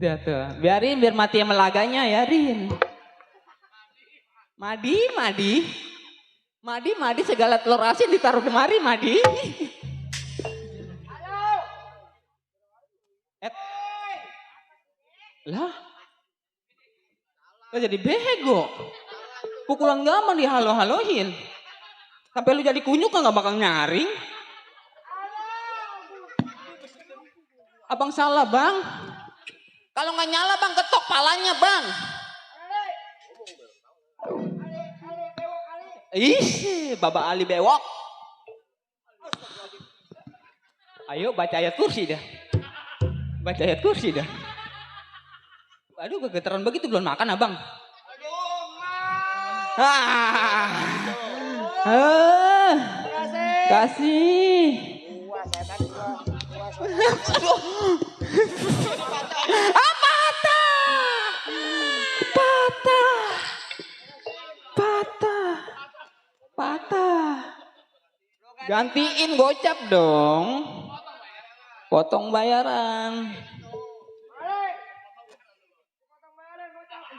[SPEAKER 9] Udah tuh, biarin biar mati sama laganya ya, Rin. Madi segala telur asin ditaruh kemari, Madi. Lah jadi bego. Pukulan gampang dihalo-haloin. Sampai lu jadi kunyuk kan gak bakal nyaring. Abang salah, Bang. Kalau nggak nyala, Bang, ketok palanya, Bang. Ih, Baba Ali bewok. Ayo baca ayat kursi dah. Aduh, kegeteran begitu belum makan, Abang. Kasih. Patah. Gantiin gocap dong. Potong bayaran.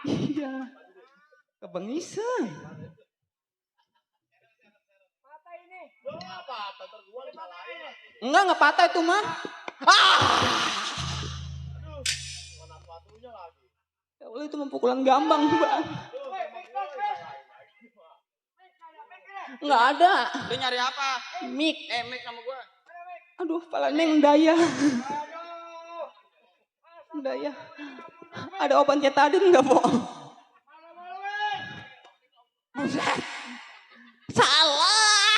[SPEAKER 9] Iya. Kebengisan. Enggak patah itu mah. Ya Allah, itu pukulan gampang, Bang. Enggak ada.
[SPEAKER 4] Lu nyari apa?
[SPEAKER 9] Mik.
[SPEAKER 4] Mik sama gua.
[SPEAKER 9] Aduh, kepala Neng daya. Daya. Ada obat cetadin enggak, Po? Buset. Salah.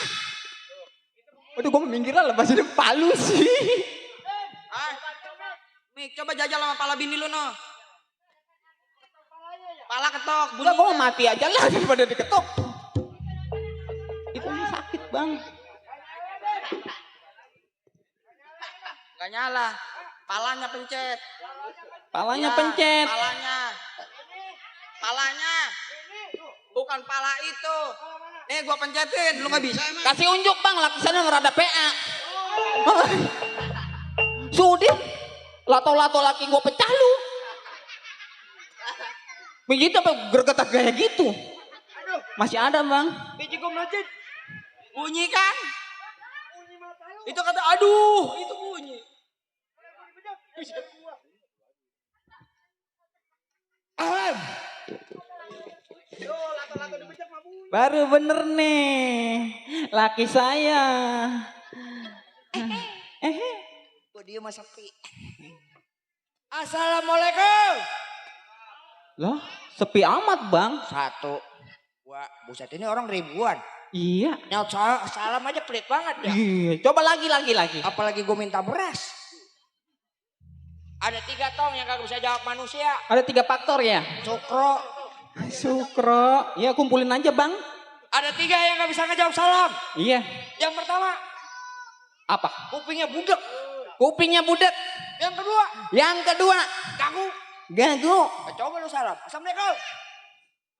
[SPEAKER 9] Waduh, gua minggir lah, lepas ini palu sih.
[SPEAKER 4] Mik, coba jajal sama pala bini lu, no. Pala ketok, bunyi.
[SPEAKER 9] Udah, gua mati aja lah daripada diketok. Itu sakit, Bang.
[SPEAKER 4] Gak nyala. Palanya pencet.
[SPEAKER 9] Palanya
[SPEAKER 4] Ya,
[SPEAKER 9] pencet.
[SPEAKER 4] Palanya. Bukan pala itu. Nih gua pencetin, lu gak bisa emang.
[SPEAKER 9] Kasih unjuk, Bang, lapisannya ngerada PA. Sudin, lato-lato laki gua pecah lu. Begitu apa gergetak kayak gitu. Masih ada, Bang.
[SPEAKER 4] Biji gua melejit. Bunyi kan? Itu kata aduh, itu bunyi.
[SPEAKER 9] Baru bener nih, laki saya.
[SPEAKER 4] Gua dia mah sepi. Assalamualaikum.
[SPEAKER 9] Loh, sepi amat, Bang.
[SPEAKER 4] 1. Wah, buset ini orang ribuan.
[SPEAKER 9] Iya.
[SPEAKER 4] Nyaut salam aja pelit banget ya.
[SPEAKER 9] Iya. Coba lagi.
[SPEAKER 4] Apalagi gue minta beras. Ada 3 tong yang kagak bisa jawab manusia.
[SPEAKER 9] Ada 3 faktor ya? Sukro. Ya, kumpulin aja, Bang.
[SPEAKER 4] Ada 3 yang gak bisa ngejawab salam.
[SPEAKER 9] Iya.
[SPEAKER 4] Yang pertama,
[SPEAKER 9] Apa?
[SPEAKER 4] kupingnya budek.
[SPEAKER 9] Kupingnya budek.
[SPEAKER 4] Yang kedua, gagu.
[SPEAKER 9] Gagu.
[SPEAKER 4] Coba lu salam. Assalamualaikum.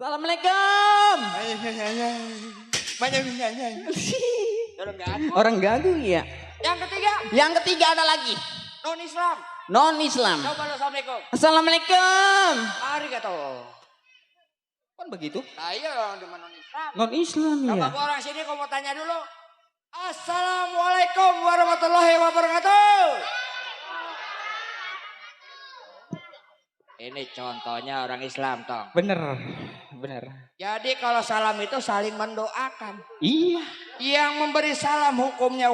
[SPEAKER 9] Assalamualaikum. Orang gagu ya.
[SPEAKER 4] Yang ketiga,
[SPEAKER 9] ada lagi.
[SPEAKER 4] non-Islam.
[SPEAKER 9] Non-Islam.
[SPEAKER 4] Coba lu assalamualaikum.
[SPEAKER 9] Assalamualaikum.
[SPEAKER 4] Arigato.
[SPEAKER 9] Kan begitu?
[SPEAKER 4] Nah iya orang di non-Islam.
[SPEAKER 9] Non-Islam ya.
[SPEAKER 4] Coba gua orang sini gua mau tanya dulu. Assalamualaikum warahmatullahi wabarakatuh. Ini contohnya orang Islam, Tong.
[SPEAKER 9] Bener.
[SPEAKER 4] Jadi kalau salam itu saling mendoakan.
[SPEAKER 9] Iya.
[SPEAKER 4] Yang memberi salam hukumnya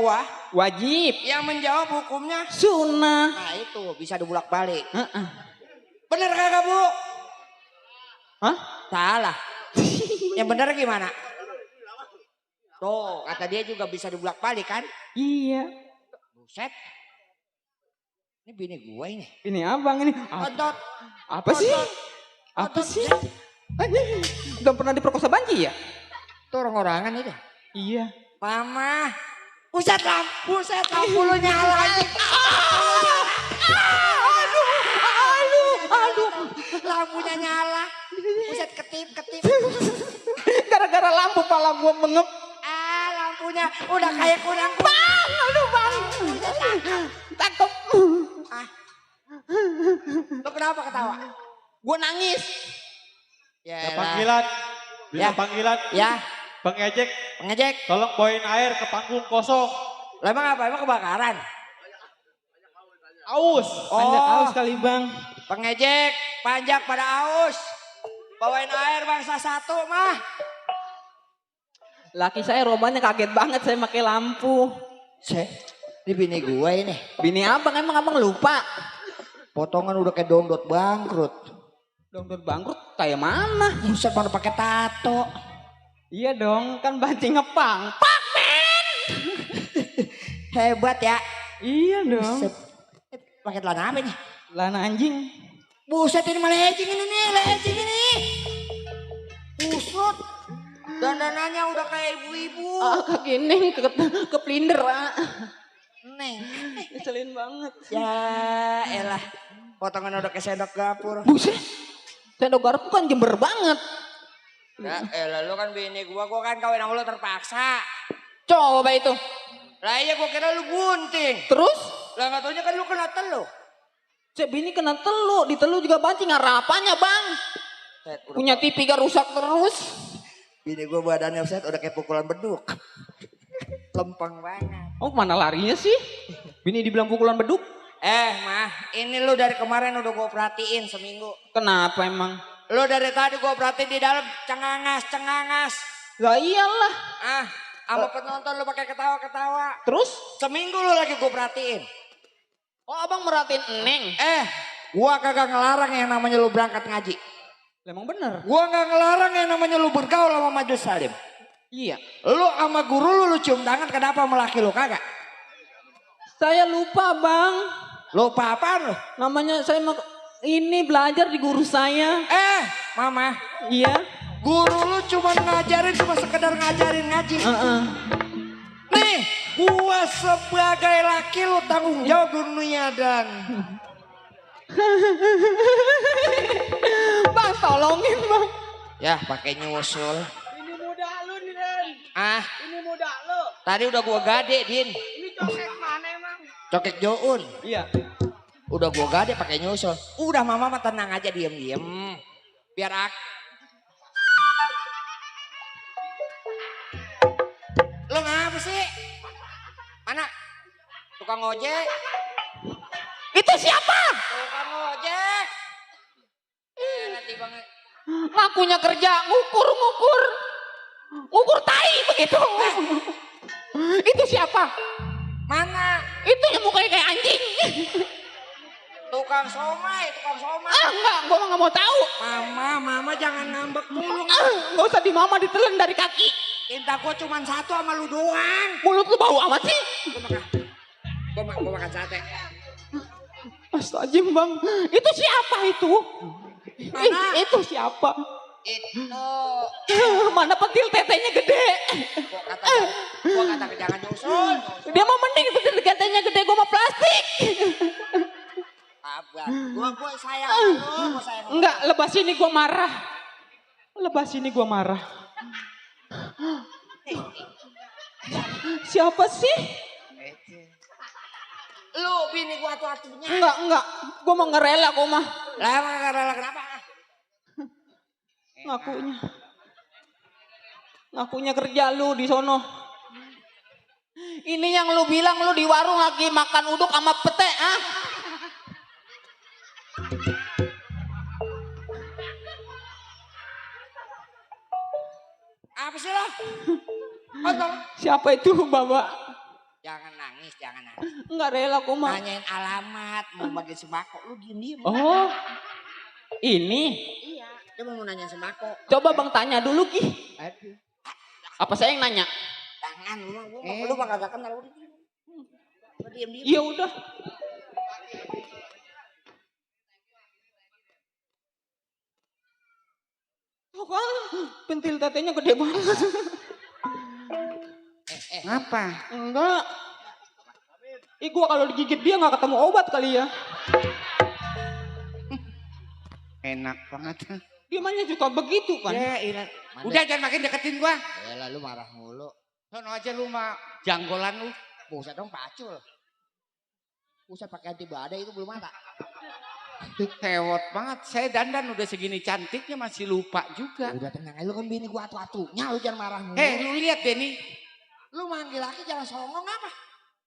[SPEAKER 9] Wajib.
[SPEAKER 4] yang menjawab hukumnya.
[SPEAKER 9] Sunnah.
[SPEAKER 4] Nah itu bisa dibulak-balik.
[SPEAKER 9] Heeh.
[SPEAKER 4] Bener kagak, Bu?
[SPEAKER 9] Hah?
[SPEAKER 4] Salah. Yang bener gimana? Tuh, kata dia juga bisa dibulak-balik kan?
[SPEAKER 9] Iya.
[SPEAKER 4] Buset. Ini bini gua ini.
[SPEAKER 9] Ini abang ini.
[SPEAKER 4] Otot.
[SPEAKER 9] Apa sih? Apa sih? Udah pernah diperkosa Banci ya?
[SPEAKER 4] Itu orang-orangan itu.
[SPEAKER 9] Iya.
[SPEAKER 4] Mama. Buset lampu lu nyala aja. Aduh. Lampunya nyala. Buset ketip.
[SPEAKER 9] Gara-gara lampu pala gua mengep.
[SPEAKER 4] Lampunya udah kayak kurang.
[SPEAKER 9] Bang, aduh bang. Takut.
[SPEAKER 4] Lu kenapa apa ketawa?
[SPEAKER 9] Gue nangis.
[SPEAKER 4] Ya
[SPEAKER 1] Ada
[SPEAKER 4] elah.
[SPEAKER 1] panggilan. Bila
[SPEAKER 4] Ya.
[SPEAKER 1] panggilan.
[SPEAKER 4] Ya,
[SPEAKER 1] Pengejek.
[SPEAKER 4] pengejek.
[SPEAKER 1] Tolong bawain air ke panggung kosong.
[SPEAKER 4] Lah emang apa? Emang kebakaran?
[SPEAKER 1] Aus.
[SPEAKER 9] Panjat haus kali bang.
[SPEAKER 4] Pengejek, panjak pada aus. Bawain air bangsa satu mah.
[SPEAKER 9] Laki saya romannya kaget banget saya pakai lampu.
[SPEAKER 4] Ini bini gue ini.
[SPEAKER 9] Bini abang emang abang lupa.
[SPEAKER 4] Potongan udah kayak dongdot bangkrut.
[SPEAKER 9] Dongdot bangkrut kayak mana?
[SPEAKER 4] Buset mana pakai tato.
[SPEAKER 9] Iya dong kan banci ngepang. Pak men.
[SPEAKER 4] Hebat ya.
[SPEAKER 9] Iya dong.
[SPEAKER 4] Buset. Pakai celana apa nih?
[SPEAKER 9] Lana anjing.
[SPEAKER 4] Buset ini malah lecing ini nih, lecing ini. Buset. Dandanannya udah kayak ibu-ibu.
[SPEAKER 9] Kaki neng ke pelinder.
[SPEAKER 4] Neng.
[SPEAKER 9] Ngeselin banget.
[SPEAKER 4] Ya elah. Potongan udah kayak sendok gapur.
[SPEAKER 9] Buset. Sendok garpu kan jember banget.
[SPEAKER 4] Ya elah lu kan bini gua kan kawin sama lu terpaksa.
[SPEAKER 9] Coba itu.
[SPEAKER 4] Lah iya gua kira lu gunting.
[SPEAKER 9] Terus?
[SPEAKER 4] Lah gak taunya kan lu kena telu.
[SPEAKER 9] Cek bini kena telu. Di telu juga banci ngarapannya bang. Punya TV gak rusak terus.
[SPEAKER 4] Bini gua badannya set udah kayak pukulan beduk. Lempeng banget.
[SPEAKER 9] Oh mana larinya sih? Bini dibilang pukulan beduk?
[SPEAKER 4] Mah, ini lu dari kemarin udah gua perhatiin seminggu.
[SPEAKER 9] Kenapa emang?
[SPEAKER 4] Lu dari tadi gua perhatiin di dalam cengangas.
[SPEAKER 9] Lah iyalah.
[SPEAKER 4] Sama penonton lu pakai ketawa-ketawa.
[SPEAKER 9] Terus?
[SPEAKER 4] Seminggu lu lagi gua perhatiin.
[SPEAKER 9] Oh abang merhatiin Neng.
[SPEAKER 4] Gua kagak ngelarang yang namanya lu berangkat ngaji.
[SPEAKER 9] Emang bener?
[SPEAKER 4] Gua gak ngelarang yang namanya lu bergaul sama majelis salim.
[SPEAKER 9] Iya.
[SPEAKER 4] Lu sama guru lu cium tangan kenapa sama laki lu kagak?
[SPEAKER 9] Saya lupa bang.
[SPEAKER 4] Lupa apaan lu?
[SPEAKER 9] Namanya saya ini belajar di guru saya.
[SPEAKER 4] Mama.
[SPEAKER 9] Iya.
[SPEAKER 4] Guru lu cuma ngajarin, cuma sekedar ngajarin ngaji. Nih, gua sebagai laki lu tanggung jawab dunia dan.
[SPEAKER 9] Bang tolongin bang.
[SPEAKER 4] Ya pakai nyusul.
[SPEAKER 9] Ini muda lu nih Den.
[SPEAKER 4] Ini
[SPEAKER 9] muda lu.
[SPEAKER 4] tadi udah gua gade Din.
[SPEAKER 9] Ini cokek mana emang?
[SPEAKER 4] Cokek Joun.
[SPEAKER 9] Iya.
[SPEAKER 4] Udah gua gade pakai nyusul. Udah mama mah tenang aja diem. Biar Lu ngapa sih? Mana? Tukang ojek.
[SPEAKER 9] Itu siapa?
[SPEAKER 4] Tukang ojek. Nanti banget.
[SPEAKER 9] Ngakunya kerja ngukur tai begitu. Itu siapa?
[SPEAKER 4] Mana?
[SPEAKER 9] Itu yang mukanya kayak anjing.
[SPEAKER 4] Tukang somai.
[SPEAKER 9] Enggak, gua mah nggak mau tahu.
[SPEAKER 4] Mama jangan ngambek mulu.
[SPEAKER 9] Nggak usah di mama ditelen dari kaki.
[SPEAKER 4] Cinta gua cuma satu sama lu doang.
[SPEAKER 9] Mulut lu bau amat sih.
[SPEAKER 4] Gua makan sate.
[SPEAKER 9] Astagfirullah bang, itu siapa itu?
[SPEAKER 4] Mana?
[SPEAKER 9] Itu siapa?
[SPEAKER 4] Itu.
[SPEAKER 9] Mana pentil tetenya gede?
[SPEAKER 4] Gua kata jangan nyusul.
[SPEAKER 9] Dia mah mending pentil tetenya gede, gua mah plastik.
[SPEAKER 4] Abang, gua sayang lu, gua sayang lu.
[SPEAKER 9] Enggak, lebas ini gua marah. Siapa sih?
[SPEAKER 4] Lu bini gua atu-atunya.
[SPEAKER 9] Enggak, gua mau ngerela gua mah.
[SPEAKER 4] Lah emang rela kenapa?
[SPEAKER 9] Ngakunya kerja lu di sono. Ini yang lu bilang lu di warung lagi makan uduk sama pete,
[SPEAKER 4] Apa sih lo? Kontol.
[SPEAKER 9] Siapa itu Bapak?
[SPEAKER 4] Jangan nangis.
[SPEAKER 9] Enggak rela gua mah.
[SPEAKER 4] Nanyain alamat, mau bagi sembako, lu diem.
[SPEAKER 9] Oh. Ini.
[SPEAKER 4] Iya, dia mau nanya sembako.
[SPEAKER 9] Coba Bang tanya dulu Ki. Apa saya yang nanya?
[SPEAKER 4] Jangan, lu bakal gak kenal. Lu diem.
[SPEAKER 9] Iya udah. Tuh kan, pentil tetenya gede banget.
[SPEAKER 4] Ngapa?
[SPEAKER 9] Enggak. Gua kalau digigit dia nggak ketemu obat kali ya.
[SPEAKER 4] Enak banget.
[SPEAKER 9] Dia mainnya juga begitu kan.
[SPEAKER 4] Ya, iya. Udah jangan makin deketin gua. Ya lu marah mulu. Sono aja lu mah janggolan lu. Buset dong pacul. Buset pakai anti badai itu belum ada. Hewot banget. Saya dandan udah segini cantiknya masih lupa juga.
[SPEAKER 10] Udah tenang aja, lu kan bini gua atu-atunya, lu jangan marah mulu.
[SPEAKER 4] Lu lihat deh nih.
[SPEAKER 10] Lu manggil laki jangan songong apa?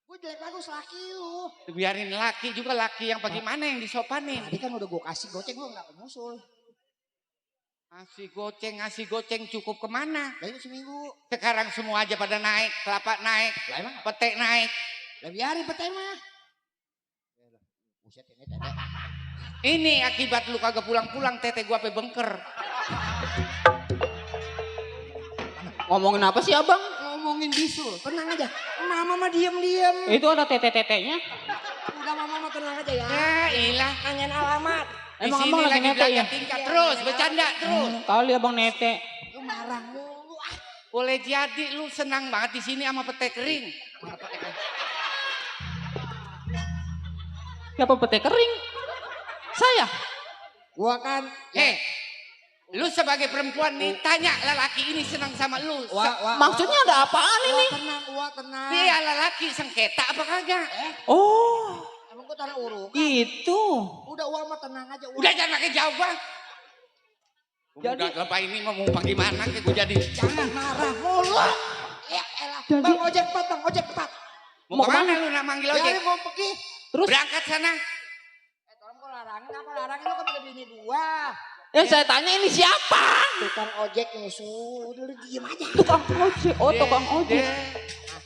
[SPEAKER 10] Gue jelek bagus laki lu.
[SPEAKER 4] Biarin laki juga, laki yang bagaimana yang disopanin.
[SPEAKER 10] Tadi kan udah gue kasih goceng, lu gak penyusul.
[SPEAKER 4] Ngasih goceng cukup kemana?
[SPEAKER 10] Dari seminggu.
[SPEAKER 4] Sekarang semua aja pada naik, kelapa naik,
[SPEAKER 10] Lah emang
[SPEAKER 4] petek naik.
[SPEAKER 10] lah biarin petai mah. Buset ini tete.
[SPEAKER 4] Ini akibat lu kagak pulang-pulang, tete gua sampai bengker.
[SPEAKER 9] Ngomongin apa sih abang?
[SPEAKER 10] Ngomongin bisul, tenang aja. Mama mah diem-diem.
[SPEAKER 9] Itu ada tete-tetenya.
[SPEAKER 10] Udah mama mah tenang aja ya.
[SPEAKER 4] Ya ilah.
[SPEAKER 10] Nanyain alamat.
[SPEAKER 4] Di
[SPEAKER 9] Emang
[SPEAKER 4] sini
[SPEAKER 9] abang lagi
[SPEAKER 4] lagi
[SPEAKER 9] nete
[SPEAKER 4] belajar
[SPEAKER 9] ya?
[SPEAKER 4] tingkat terus, bercanda terus.
[SPEAKER 9] Kali abang nete.
[SPEAKER 10] Lu marah mulu.
[SPEAKER 4] Boleh jadi lu senang banget di sini sama pete kering.
[SPEAKER 9] Siapa pete kering? Saya.
[SPEAKER 10] Gua kan.
[SPEAKER 4] Lu sebagai perempuan nih tanya lelaki ini senang sama lu.
[SPEAKER 9] Maksudnya ada apaan ini?
[SPEAKER 10] Gua tenang.
[SPEAKER 4] Dia lelaki sengketa apa kagak?
[SPEAKER 9] Oh,
[SPEAKER 10] Emang gua taruh urut.
[SPEAKER 9] itu.
[SPEAKER 10] Udah uang mah tenang aja.
[SPEAKER 4] Udah jangan pakai jawab gua.
[SPEAKER 9] Jadi-
[SPEAKER 4] Udah lepas ini mau bagaimana kayak gua jadi.
[SPEAKER 10] Jangan marah mulu. Ya elah.
[SPEAKER 9] Jadi-
[SPEAKER 10] Bang ojek cepat, bang ojek cepat.
[SPEAKER 4] Mau kemana lu nak manggil ojek?
[SPEAKER 10] Biarin gua pergi.
[SPEAKER 9] Terus
[SPEAKER 4] Berangkat sana.
[SPEAKER 10] Tolong gua larangin apa larangin lu kan udah bini gua.
[SPEAKER 9] yang saya tanya ini siapa?
[SPEAKER 10] Tukang ojek nyusul. Udah lu diem aja.
[SPEAKER 9] Tukang ojek. Oh, tukang ojek.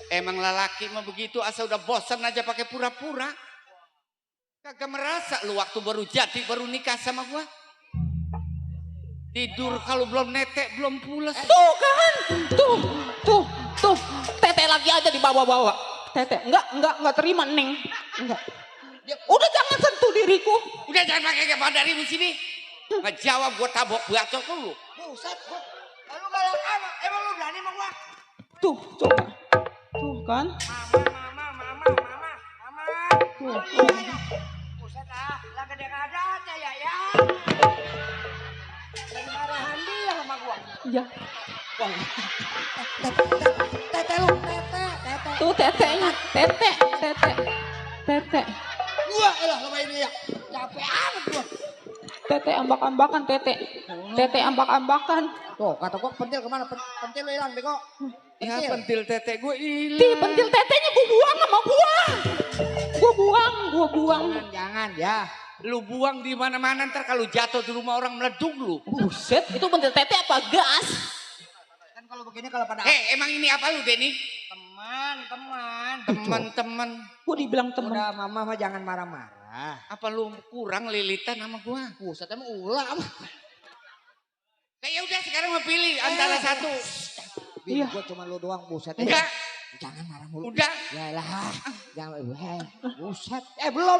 [SPEAKER 4] Emang lelaki mah begitu asal udah bosan aja pakai pura-pura. Kagak merasa lu waktu baru jadi baru nikah sama gua. Tidur kalau belum netek belum pulas.
[SPEAKER 9] Tuh kan. Tuh. Tete lagi aja dibawa-bawa. Tete, enggak terima Neng. Enggak. Udah jangan sentuh diriku.
[SPEAKER 4] Udah jangan pakai kayak darimu sini. Ngejawab gua tabok bacok lu.
[SPEAKER 10] Buset gua. Lalu galak apa? Emang lu berani sama gua?
[SPEAKER 9] Tuh, coba. Tuh kan.
[SPEAKER 10] Mama.
[SPEAKER 9] Tuh.
[SPEAKER 10] Buset ah. Lah gede-gede aja ya. Lagi marahan dia sama gua.
[SPEAKER 9] Ya.
[SPEAKER 10] Tete lu, tete.
[SPEAKER 9] Tuh tetenya. Tete.
[SPEAKER 10] Gua elah sama ini ya. Capek amat gua.
[SPEAKER 9] Tete ambak-ambakan, Tete. Tete ambak-ambakan.
[SPEAKER 10] Tuh, kata gua pentil kemana? Pentil lu hilang, bego.
[SPEAKER 4] Ya pentil tete gue hilang.
[SPEAKER 9] Di pentil tetenya gua buang sama gua. Gua buang.
[SPEAKER 10] Jangan ya.
[SPEAKER 4] Lu buang di mana-mana ntar kalau jatuh di rumah orang meleduk lu.
[SPEAKER 9] Buset, itu pentil tete apa gas?
[SPEAKER 10] Kan kalau begini kalau pada
[SPEAKER 4] Emang ini apa lu Denny? Teman-teman.
[SPEAKER 9] Gua dibilang temen.
[SPEAKER 10] udah mama mah jangan marah-marah.
[SPEAKER 4] Apa lu kurang lilitan sama gua?
[SPEAKER 10] Buset emang ulah.
[SPEAKER 4] Ya udah sekarang mau pilih antara satu.
[SPEAKER 10] Bini
[SPEAKER 9] Iya.
[SPEAKER 10] gua cuma lu doang buset.
[SPEAKER 4] Enggak.
[SPEAKER 10] Jangan marah mulu.
[SPEAKER 4] Udah.
[SPEAKER 10] Yalah. Jangan buset. Belum.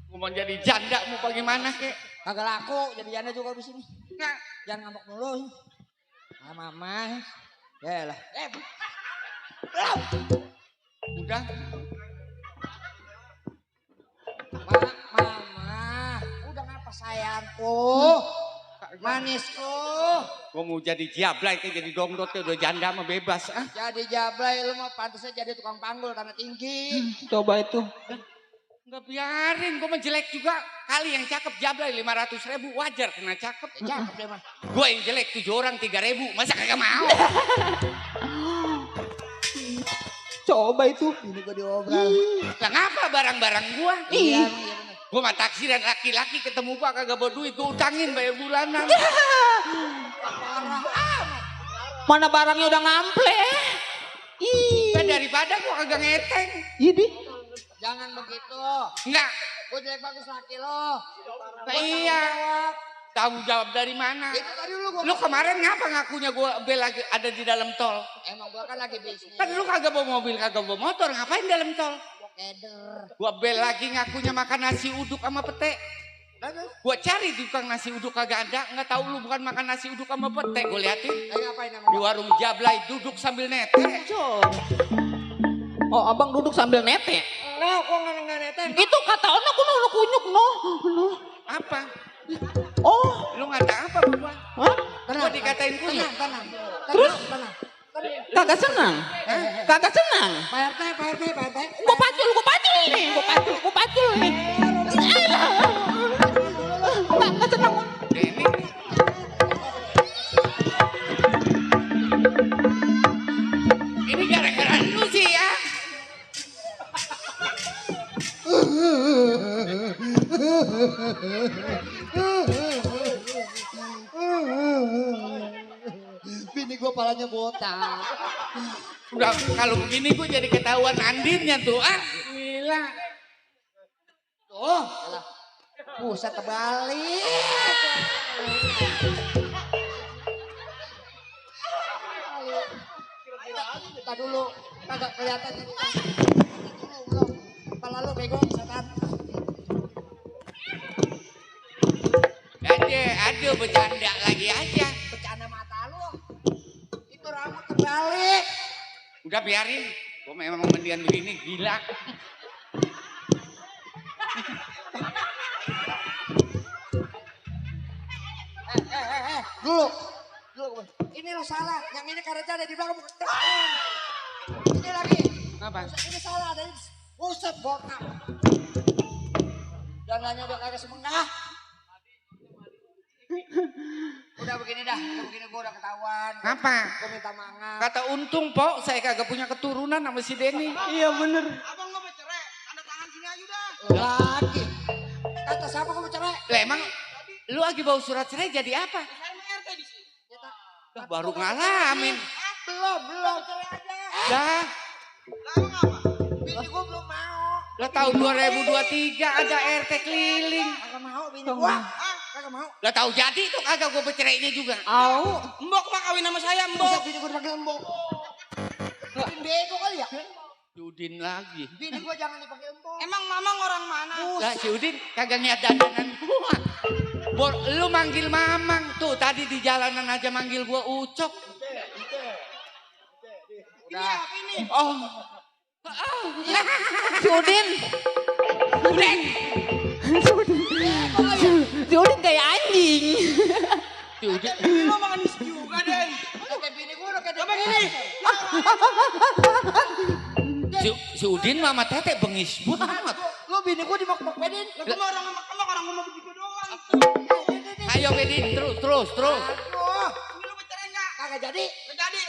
[SPEAKER 4] Gua mau jadi janda mau bagaimana kek?
[SPEAKER 10] Kagak laku jadi janda juga di sini.
[SPEAKER 4] Enggak.
[SPEAKER 10] Jangan ngambek mulu. Ah mama. Yalah.
[SPEAKER 4] Udah.
[SPEAKER 10] Mama. Udah ngapa sayangku? Manisku.
[SPEAKER 4] Gua mau jadi jablay kayak jadi dongdot ya udah janda mah bebas ah.
[SPEAKER 10] Jadi jablay lu mah pantasnya jadi tukang panggul tanah tinggi.
[SPEAKER 9] Coba itu.
[SPEAKER 4] Enggak biarin, gua mah jelek juga. Kali yang cakep jablay 500.000 wajar kena cakep.
[SPEAKER 10] Cakep dia mah.
[SPEAKER 4] Gua yang jelek 7 orang 3.000, masa kagak mau?
[SPEAKER 9] Coba itu.
[SPEAKER 10] Ini gua diobral.
[SPEAKER 4] Lah ngapa barang-barang gua?
[SPEAKER 10] Iya bener.
[SPEAKER 4] Gua mah taksi dan laki-laki ketemu gua kagak bawa duit, gua utangin bayar bulanan.
[SPEAKER 9] Mana barangnya udah ngample.
[SPEAKER 4] Kan daripada gua kagak ngeteng.
[SPEAKER 9] Ini.
[SPEAKER 10] Jangan begitu.
[SPEAKER 4] Enggak.
[SPEAKER 10] Gua jelek bagus laki lo.
[SPEAKER 4] Nah, iya. Tanggung jawab dari mana?
[SPEAKER 10] Itu tadi gua.
[SPEAKER 4] Lu kemarin ngapa ngakunya gua bel lagi ada di dalam tol?
[SPEAKER 10] Emang gua kan lagi bisnis.
[SPEAKER 4] Kan lu kagak bawa mobil, kagak bawa motor, ngapain dalam tol?
[SPEAKER 10] Gua keder.
[SPEAKER 4] Gua bel lagi ngakunya makan nasi uduk sama pete. Gua cari tukang nasi uduk kagak ada, nggak tahu lu bukan makan nasi uduk sama pete. Gua liatin
[SPEAKER 10] Ngapain
[SPEAKER 4] di
[SPEAKER 10] emang?
[SPEAKER 4] warung Jablay duduk sambil nete.
[SPEAKER 9] Oh, abang duduk sambil nete.
[SPEAKER 10] Enggak, gua enggak neteng.
[SPEAKER 9] Itu kata ono kuno lo kunyuk no.
[SPEAKER 4] Apa?
[SPEAKER 9] Oh,
[SPEAKER 4] Lu ngata apa gua?
[SPEAKER 9] hah?
[SPEAKER 4] Gua dikatain kunyuk.
[SPEAKER 10] Tenang.
[SPEAKER 9] Terus?
[SPEAKER 10] Tenang.
[SPEAKER 9] Kagak senang. Kagak senang.
[SPEAKER 10] Pak RT.
[SPEAKER 9] Gua pacul nih. Gua pacul nih.
[SPEAKER 10] Bini gue palanya botak.
[SPEAKER 4] Udah kalau begini gue jadi ketahuan andinnya tuh. Ah, gila.
[SPEAKER 10] Tuh, alah. Buset terbalik. Kita dulu, kagak kelihatan jadi. Belum. Kepala lu bego, setan.
[SPEAKER 4] Aduh bercanda lagi aja.
[SPEAKER 10] Bercanda mata lu. Itu rambut terbalik.
[SPEAKER 4] Udah biarin. Gue memang mendingan begini gila.
[SPEAKER 10] Dulu. Ini lu salah. Yang ini karetnya ada di belakang. Bukan depan. Ini lagi.
[SPEAKER 4] Apa?
[SPEAKER 10] Ini salah. Ada buset botak. Dananya udah kagak semengah. Udah begini dah. Udah begini gue udah ketahuan.
[SPEAKER 4] Apa?
[SPEAKER 10] Gue minta maaf.
[SPEAKER 4] Kata untung Pok, saya kagak punya keturunan sama si Denny.
[SPEAKER 2] Iya bener.
[SPEAKER 10] Abang mau bercerai. Tanda tangan sini aja dah. Lagi. Kata siapa gue bercerai?
[SPEAKER 4] Lah emang lu lagi bawa surat cerai jadi apa?
[SPEAKER 10] Saya mau RT di sini. Ya, tak.
[SPEAKER 4] Lah, baru ngalamin.
[SPEAKER 10] Belum. Cerai aja.
[SPEAKER 4] Dah,
[SPEAKER 10] Lama ngapa? Bini gue belum mau.
[SPEAKER 4] lah tahun 2023 ada RT keliling.
[SPEAKER 10] Kagak mau bini gue. Kagak mau.
[SPEAKER 4] Lah tahu jadi tuh kagak gue bercerainya juga.
[SPEAKER 10] Au. Mbok mah kawin sama saya, Mbok. Bini gue dipanggil Mbok. Bikin bego kali ya?
[SPEAKER 4] Udin lagi.
[SPEAKER 10] Bini gue jangan dipanggil Mbok. Emang mamang orang mana?
[SPEAKER 4] Lah si Udin kagak niat dandanan gua. Lu manggil mamang tuh tadi di jalanan aja manggil gua Ucok.
[SPEAKER 10] Udah. Ini.
[SPEAKER 4] Oh.
[SPEAKER 3] Si Udin.
[SPEAKER 4] Udin.
[SPEAKER 3] Si Udin kayak anjing.
[SPEAKER 4] Si Udin.
[SPEAKER 10] Lu makan juga, Den. Kayak bini gue udah kayak bini.
[SPEAKER 4] Si Udin mama tete bengis banget.
[SPEAKER 10] Lu bini gue dimak-mak-pedin. Lah gue orang ngomong begitu doang.
[SPEAKER 4] Ayo Bedin terus.
[SPEAKER 10] Aduh. Bini lu bercerai enggak? Kagak jadi. Enggak jadi.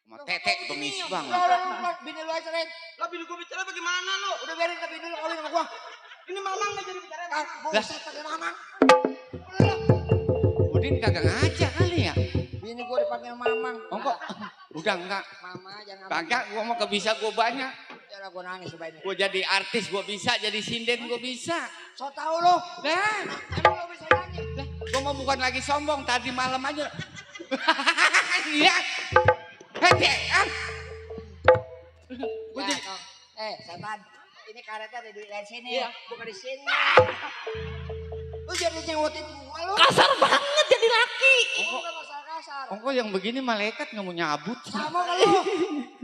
[SPEAKER 4] Mama tete bengis banget.
[SPEAKER 10] Bini lu aja cerai. Lah bini gue bercerai bagaimana lu? Udah biarin ke bini lu kawin sama gua. Ini mamang enggak jadi bercerai. Buset pakai mamang.
[SPEAKER 4] Udin kagak ngajak kali ya.
[SPEAKER 10] Bini gue dipanggil mamang.
[SPEAKER 4] Oh kok udah enggak.
[SPEAKER 10] Mama jangan.
[SPEAKER 4] Kagak gua mau kebisa gua banyak.
[SPEAKER 10] Jangan gue nangis sebaiknya.
[SPEAKER 4] Gua jadi artis gua bisa, jadi sinden gua bisa.
[SPEAKER 10] So tau lu.
[SPEAKER 4] Lah,
[SPEAKER 10] Emang lu bisa nyanyi?
[SPEAKER 4] lah, gua mau bukan lagi sombong tadi malam aja. Iya. Hei, Gua
[SPEAKER 10] Ya,
[SPEAKER 4] jadi
[SPEAKER 10] toh. Setan. Ini karetnya ada di sini. Bukan di sini. Lu jadi nyewotin gua lu.
[SPEAKER 3] Kasar banget jadi laki.
[SPEAKER 10] Oh, enggak masalah kasar.
[SPEAKER 4] kok yang begini malaikat nggak mau nyabut.
[SPEAKER 10] Sama kalau.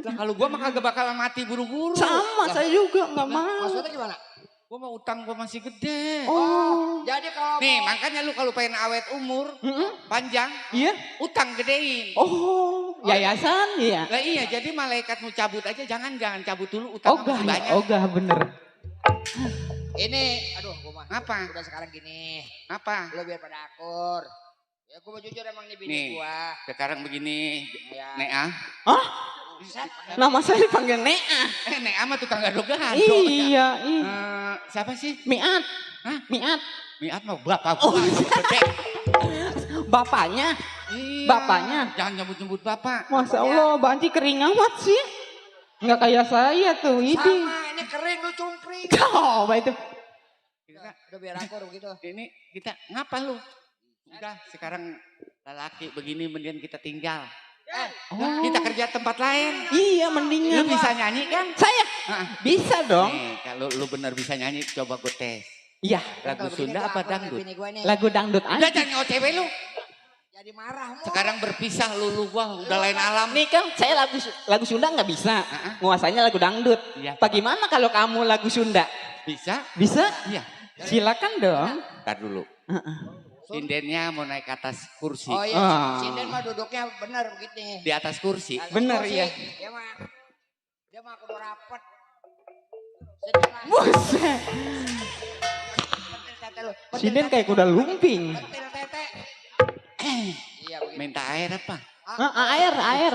[SPEAKER 4] Lah kalau gua mah kagak bakalan mati buru-buru.
[SPEAKER 3] Sama saya juga nggak mau.
[SPEAKER 10] Maksudnya gimana?
[SPEAKER 4] Gua mau utang gua masih gede.
[SPEAKER 3] Oh.
[SPEAKER 10] Jadi kalau
[SPEAKER 4] Nih makanya lu kalau pengen awet umur panjang,
[SPEAKER 3] Iya.
[SPEAKER 4] utang gedein.
[SPEAKER 3] Oh, yayasan ya.
[SPEAKER 4] Lah iya jadi malaikat mau cabut aja jangan cabut dulu utang masih banyak.
[SPEAKER 3] Ogah bener.
[SPEAKER 10] ini, aduh gua mah.
[SPEAKER 4] Apa?
[SPEAKER 10] Udah sekarang gini.
[SPEAKER 4] Apa?
[SPEAKER 10] Lu biar pada akur. Ya gua mau jujur emang nih bini
[SPEAKER 4] Nih,
[SPEAKER 10] gua.
[SPEAKER 4] sekarang begini,
[SPEAKER 10] Ya.
[SPEAKER 4] Nea.
[SPEAKER 3] Hah?
[SPEAKER 10] Buset.
[SPEAKER 3] Nama saya dipanggil Nea.
[SPEAKER 4] Nea mah tukang gado-gado.
[SPEAKER 3] Iya.
[SPEAKER 4] Siapa sih?
[SPEAKER 3] Miat.
[SPEAKER 4] Hah?
[SPEAKER 3] Miat.
[SPEAKER 4] Miat mau bapak gua. Gede.
[SPEAKER 3] Bapaknya.
[SPEAKER 4] Iya.
[SPEAKER 3] Bapaknya.
[SPEAKER 4] Jangan nyebut-nyebut bapak.
[SPEAKER 3] Masya Allah, Banci kering amat sih. Nggak kayak saya tuh, ini.
[SPEAKER 10] Sama, ini kering lu cungkring.
[SPEAKER 3] Coba itu.
[SPEAKER 10] Udah biar akur begitu.
[SPEAKER 4] Ini kita ngapa lu? Udah sekarang lelaki begini mendingan kita tinggal.
[SPEAKER 3] Oh.
[SPEAKER 4] Kita kerja tempat lain.
[SPEAKER 3] Iya,
[SPEAKER 4] Lu
[SPEAKER 3] mendingan.
[SPEAKER 4] bisa nyanyi kan?
[SPEAKER 3] Saya
[SPEAKER 4] Heeh.
[SPEAKER 3] bisa dong.
[SPEAKER 4] Nih, kalau lu benar bisa nyanyi coba gue tes.
[SPEAKER 3] Iya,
[SPEAKER 4] Lagu
[SPEAKER 10] Kalau begini
[SPEAKER 4] Sunda
[SPEAKER 10] gua
[SPEAKER 4] apa
[SPEAKER 10] akur sama
[SPEAKER 4] dangdut?
[SPEAKER 10] bini gua nih.
[SPEAKER 3] lagu dangdut
[SPEAKER 4] Udah
[SPEAKER 3] aja.
[SPEAKER 4] jangan OTW lu.
[SPEAKER 10] Jadi marah mu.
[SPEAKER 4] Sekarang berpisah lu gua udah lain alam.
[SPEAKER 3] Nih kan saya lagu Sunda nggak bisa. Nguasanya lagu dangdut.
[SPEAKER 4] Iya.
[SPEAKER 3] Bagaimana kalau kamu lagu Sunda?
[SPEAKER 4] Bisa?
[SPEAKER 3] Bisa?
[SPEAKER 4] Iya.
[SPEAKER 3] Silakan dong.
[SPEAKER 4] Ntar dulu. Sindennya mau naik ke atas kursi.
[SPEAKER 10] Oh iya,
[SPEAKER 3] Ah.
[SPEAKER 10] sinden mah duduknya bener begini.
[SPEAKER 4] Di atas kursi.
[SPEAKER 3] Bener, iya.
[SPEAKER 10] Dia mah kudu rapet. Sinden lah.
[SPEAKER 3] Buset.
[SPEAKER 10] Pentil tete lu. Pentil
[SPEAKER 3] Sinden
[SPEAKER 10] tete.
[SPEAKER 3] kayak kuda lumping.
[SPEAKER 10] Pentil tete. Iya begitu.
[SPEAKER 4] Minta air apa?
[SPEAKER 3] Air. Air.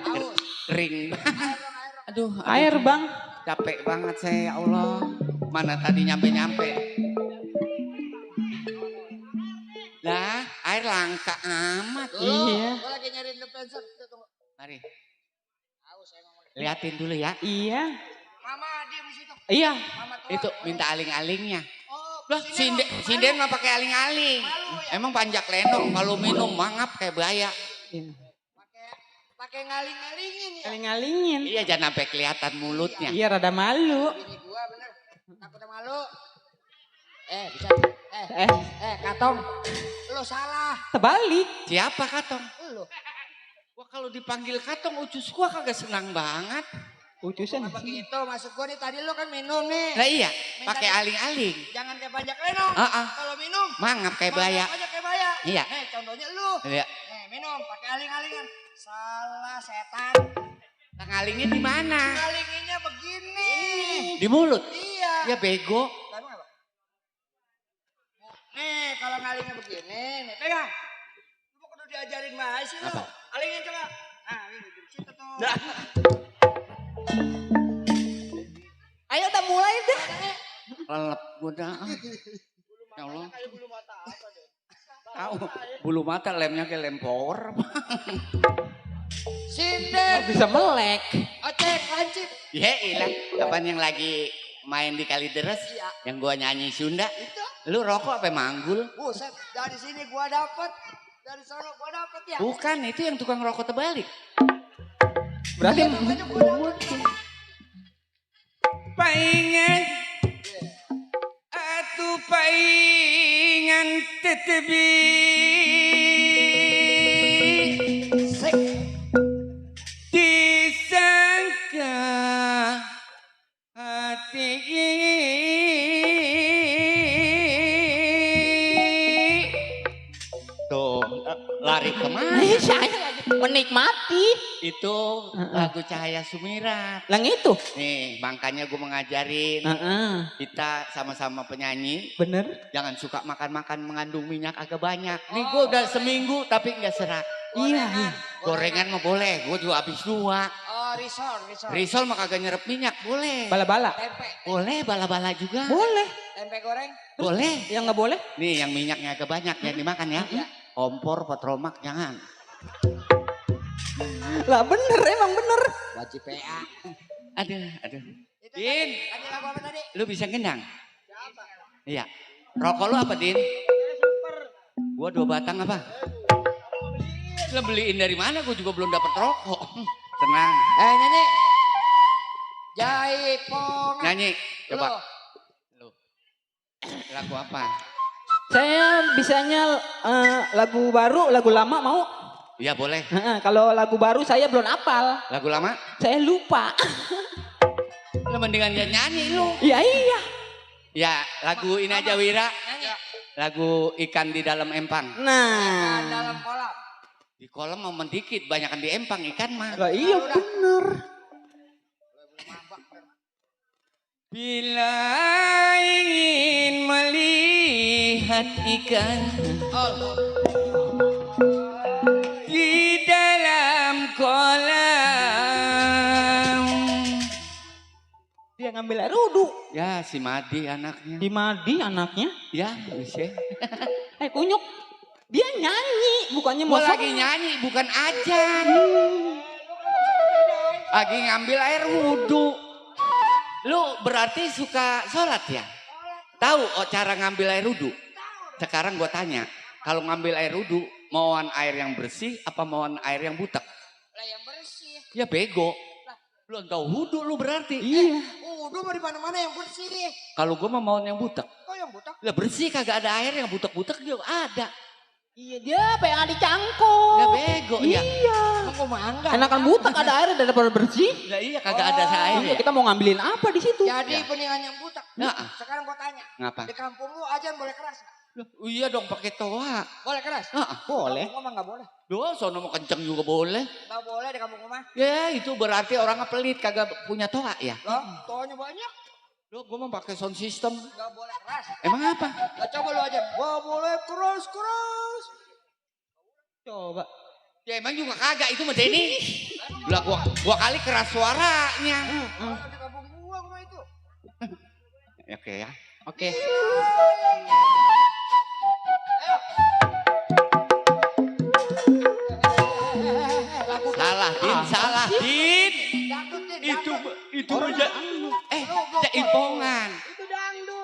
[SPEAKER 10] Aus.
[SPEAKER 4] Ring.
[SPEAKER 10] Air dong.
[SPEAKER 4] Aduh,
[SPEAKER 3] Air, Bang.
[SPEAKER 4] capek banget saya ya Allah.
[SPEAKER 9] Mana tadi nyampe-nyampe. Lah, air langka amat.
[SPEAKER 10] Iya. Gue lagi nyariin dispenser. Tunggu.
[SPEAKER 9] Mari,
[SPEAKER 10] Haus emang.
[SPEAKER 9] liatin dulu ya.
[SPEAKER 8] Iya.
[SPEAKER 10] Mama diem di situ.
[SPEAKER 9] Iya,
[SPEAKER 10] Mama tua.
[SPEAKER 9] itu minta aling-alingnya.
[SPEAKER 10] Oh,
[SPEAKER 9] Lah, sinden mah pakai aling-aling. Emang panjak lenong kalau minum mangap kayak buaya.
[SPEAKER 10] pakai ngaling-ngalingin ya.
[SPEAKER 8] Ngaling-ngalingin.
[SPEAKER 9] Iya, jangan sampai kelihatan mulutnya.
[SPEAKER 8] Iya rada malu.
[SPEAKER 10] Bini gua bener. Takut sama lu. Bisa. Katong. Lu salah.
[SPEAKER 8] Terbalik.
[SPEAKER 9] Siapa Katong?
[SPEAKER 10] Lu.
[SPEAKER 9] Wah, kalau dipanggil Katong, ucus gua kagak senang banget.
[SPEAKER 8] Ucusan.
[SPEAKER 10] Apa gitu maksud gua nih tadi lu kan minum nih.
[SPEAKER 9] Lah iya, pakai aling-aling.
[SPEAKER 10] Jangan kayak pajak lenong. Kalau minum.
[SPEAKER 9] Mangap kayak buaya.
[SPEAKER 10] Pajak kayak buaya.
[SPEAKER 9] Iya.
[SPEAKER 10] Contohnya lu.
[SPEAKER 9] Iya.
[SPEAKER 10] Minum pakai aling-alingan. Salah setan.
[SPEAKER 9] Nah, ngalingnya di mana?
[SPEAKER 10] Ngalinginnya begini.
[SPEAKER 9] Di mulut.
[SPEAKER 10] Iya.
[SPEAKER 9] Ya bego.
[SPEAKER 10] Tahu nggak, Pak? Nih, kalau ngalingnya begini, nih pegang. Lu kudu diajarin bahasa sih lu. Alingin coba. Nah, ini di situ tuh.
[SPEAKER 8] Ayo udah mulai deh.
[SPEAKER 9] Lelep gua dah. Ya Allah. Tahu, bulu mata lemnya kayak lem power.
[SPEAKER 10] Sinden.
[SPEAKER 8] Bisa melek.
[SPEAKER 10] Ocek, lancip.
[SPEAKER 9] Ya ilah, kapan yang lagi main di Kalideres, yang gua nyanyi Sunda, lu rokok apa manggul?
[SPEAKER 10] Buset, dari sini gua dapet. Dari sana gua dapet ya.
[SPEAKER 9] Bukan, itu yang tukang rokok terbalik.
[SPEAKER 8] Berarti
[SPEAKER 10] Makanya gua dapet.
[SPEAKER 9] Paingan, atuh paingan tetebi. Disangka hati tuh lari kemana?
[SPEAKER 8] saya lagi menikmati.
[SPEAKER 9] Itu lagu Cahaya Sumirat.
[SPEAKER 8] Yang itu.
[SPEAKER 9] Nih, makanya gue mengajarin kita sama-sama penyanyi.
[SPEAKER 8] Bener.
[SPEAKER 9] Jangan suka makan-makan mengandung minyak agak banyak. Nih gue udah seminggu tapi nggak serak.
[SPEAKER 8] Iya.
[SPEAKER 9] Gorengan mah boleh, gue juga habis 2.
[SPEAKER 10] Oh, risol.
[SPEAKER 9] Risol mah kagak nyerap minyak, boleh.
[SPEAKER 8] Bala-bala.
[SPEAKER 10] Tempe.
[SPEAKER 9] Boleh, bala-bala juga.
[SPEAKER 8] Boleh.
[SPEAKER 10] Tempe goreng.
[SPEAKER 9] Boleh.
[SPEAKER 8] Yang nggak boleh?
[SPEAKER 9] Nih yang minyaknya agak banyak ya dimakan ya. Kompor, petromak jangan.
[SPEAKER 8] Lah bener, emang bener.
[SPEAKER 10] Wajib PA.
[SPEAKER 9] Aduh.
[SPEAKER 10] Itu
[SPEAKER 9] Din,
[SPEAKER 10] tadi lagu apa tadi?
[SPEAKER 9] lu bisa gendang?
[SPEAKER 10] Siapa?
[SPEAKER 9] Iya. Rokok lu apa, Din? Gua 2 batang apa? Lu beliin dari mana? Gua juga belum dapat rokok. Tenang.
[SPEAKER 10] Nyanyi. Jaipong.
[SPEAKER 9] Nyanyi, coba.
[SPEAKER 10] Lu.
[SPEAKER 9] Lu. Lagu apa?
[SPEAKER 8] Saya bisanya lagu baru, lagu lama mau.
[SPEAKER 9] Iya boleh.
[SPEAKER 8] Kalau lagu baru saya belum hafal.
[SPEAKER 9] Lagu lama?
[SPEAKER 8] Saya lupa.
[SPEAKER 9] Lu mendingan nyanyi lu.
[SPEAKER 8] Iya.
[SPEAKER 9] Ya, lagu ini aja Wira.
[SPEAKER 10] Nyanyi.
[SPEAKER 9] Lagu ikan di dalam empang.
[SPEAKER 8] Nah.
[SPEAKER 10] Dalam kolam.
[SPEAKER 9] Di kolam mau mendikit, banyakan di empang ikan mah.
[SPEAKER 8] Lah iya bener.
[SPEAKER 9] Bila ingin melihat ikan di dalam kolam.
[SPEAKER 8] Dia ngambil air wudhu.
[SPEAKER 9] Ya si Madi anaknya.
[SPEAKER 8] Di Madi anaknya.
[SPEAKER 9] Ya bisa.
[SPEAKER 8] Kunyuk. Dia nyanyi, bukannya mau
[SPEAKER 9] Gua lagi nyanyi bukan ajan. Lagi ngambil air wudhu. Lu berarti suka sholat ya? Tahu cara ngambil air wudhu? Sekarang gue tanya, kalau ngambil air wudhu, mauan air yang bersih apa mauan air yang butek?
[SPEAKER 10] Lah yang bersih.
[SPEAKER 9] Ya bego. Belum tahu wudhu lu berarti.
[SPEAKER 8] Iya.
[SPEAKER 10] Udah mau di mana-mana yang bersih deh.
[SPEAKER 9] Kalau gue mau mauan yang butek.
[SPEAKER 10] Kok yang butak?
[SPEAKER 9] Lah bersih kagak ada air yang butek-butek juga ada.
[SPEAKER 8] Iya dia apa yang ada cangkok.
[SPEAKER 9] Ya bego ya.
[SPEAKER 8] Iya.
[SPEAKER 10] Mau mangga.
[SPEAKER 8] Enakan butak ada air daripada bersih.
[SPEAKER 9] Lah iya kagak ada air
[SPEAKER 8] Iya,
[SPEAKER 9] ya.
[SPEAKER 8] kita mau ngambilin apa di situ?
[SPEAKER 10] Jadi peningan yang butak.
[SPEAKER 9] Nah.
[SPEAKER 10] Sekarang gua tanya.
[SPEAKER 9] Ngapa?
[SPEAKER 10] Di kampung lu ajan boleh keras nggak?
[SPEAKER 9] Iya dong pakai toa.
[SPEAKER 10] Boleh keras?
[SPEAKER 8] Boleh.
[SPEAKER 10] Kampung gua mah nggak boleh.
[SPEAKER 9] Doa sono mau kenceng juga boleh.
[SPEAKER 10] Nggak boleh di kampung gua mah.
[SPEAKER 9] Ya itu berarti orangnya pelit kagak punya toa ya.
[SPEAKER 10] Loh, toanya banyak.
[SPEAKER 9] Loh gue mau pakai sound system.
[SPEAKER 10] Nggak boleh keras.
[SPEAKER 9] Emang apa?
[SPEAKER 10] Nggak coba lu aja. Nggak boleh keras.
[SPEAKER 8] Coba.
[SPEAKER 9] Ya emang juga kagak itu mah Denny. Lah gua kali keras suaranya.
[SPEAKER 10] Kalau di kampung gua itu.
[SPEAKER 9] Oke ya. Oke. Salah, Din, salah, Din. Itu jaipongan.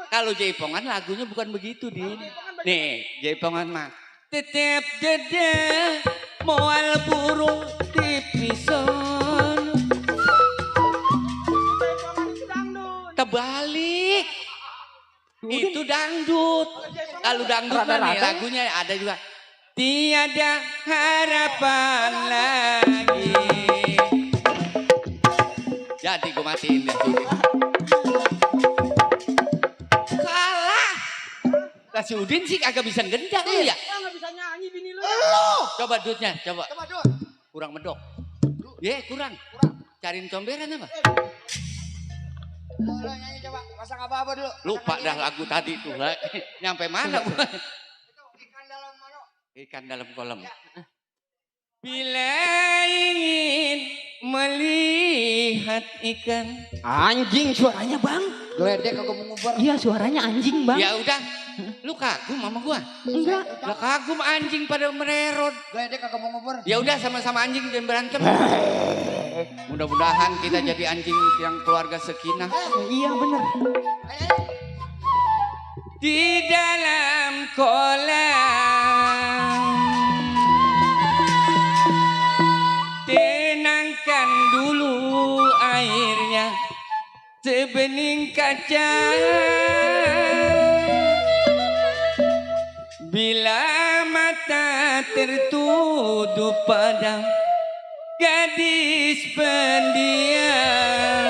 [SPEAKER 9] Kalau jaipongan lagunya bukan begitu, Din. Nih, jaipongan mah. Tetep dede moal burung tipison. Kebalik. Itu dangdut. Kalau dangdut mah nih lagunya ada juga. Tiada harapan lagi. Jadi gue matiin deh. Kalah. Lah si Udin sih kagak bisa gendang lu ya.
[SPEAKER 10] Nggak bisa nyanyi bini lu.
[SPEAKER 9] Coba dutnya, coba.
[SPEAKER 10] Coba Dut.
[SPEAKER 9] Kurang medok. Kurang. Cariin comberan apa?
[SPEAKER 10] Lu nyanyi coba. Masa nggak apa-apa dulu.
[SPEAKER 9] Lupa dah lagu tadi tuh. Nyampe mana gua?
[SPEAKER 10] Itu ikan dalam mano.
[SPEAKER 9] Ikan dalam kolam. Bila ingin melihat ikan.
[SPEAKER 5] Anjing suaranya bang.
[SPEAKER 10] Geledek kagak mau ngubar.
[SPEAKER 3] Iya suaranya anjing bang.
[SPEAKER 9] Ya udah, lu kagum sama gua?
[SPEAKER 3] Enggak.
[SPEAKER 9] Lah kagum anjing pada mererot.
[SPEAKER 10] Geledek kagak mau ngubar.
[SPEAKER 9] Ya udah sama-sama anjing jangan berantem. Mudah-mudahan kita jadi anjing yang keluarga sekinah.
[SPEAKER 3] Iya bener.
[SPEAKER 9] Di dalam kolam tenangkan dulu airnya sebening kaca. Bila mata tertutup pada gadis pendiam.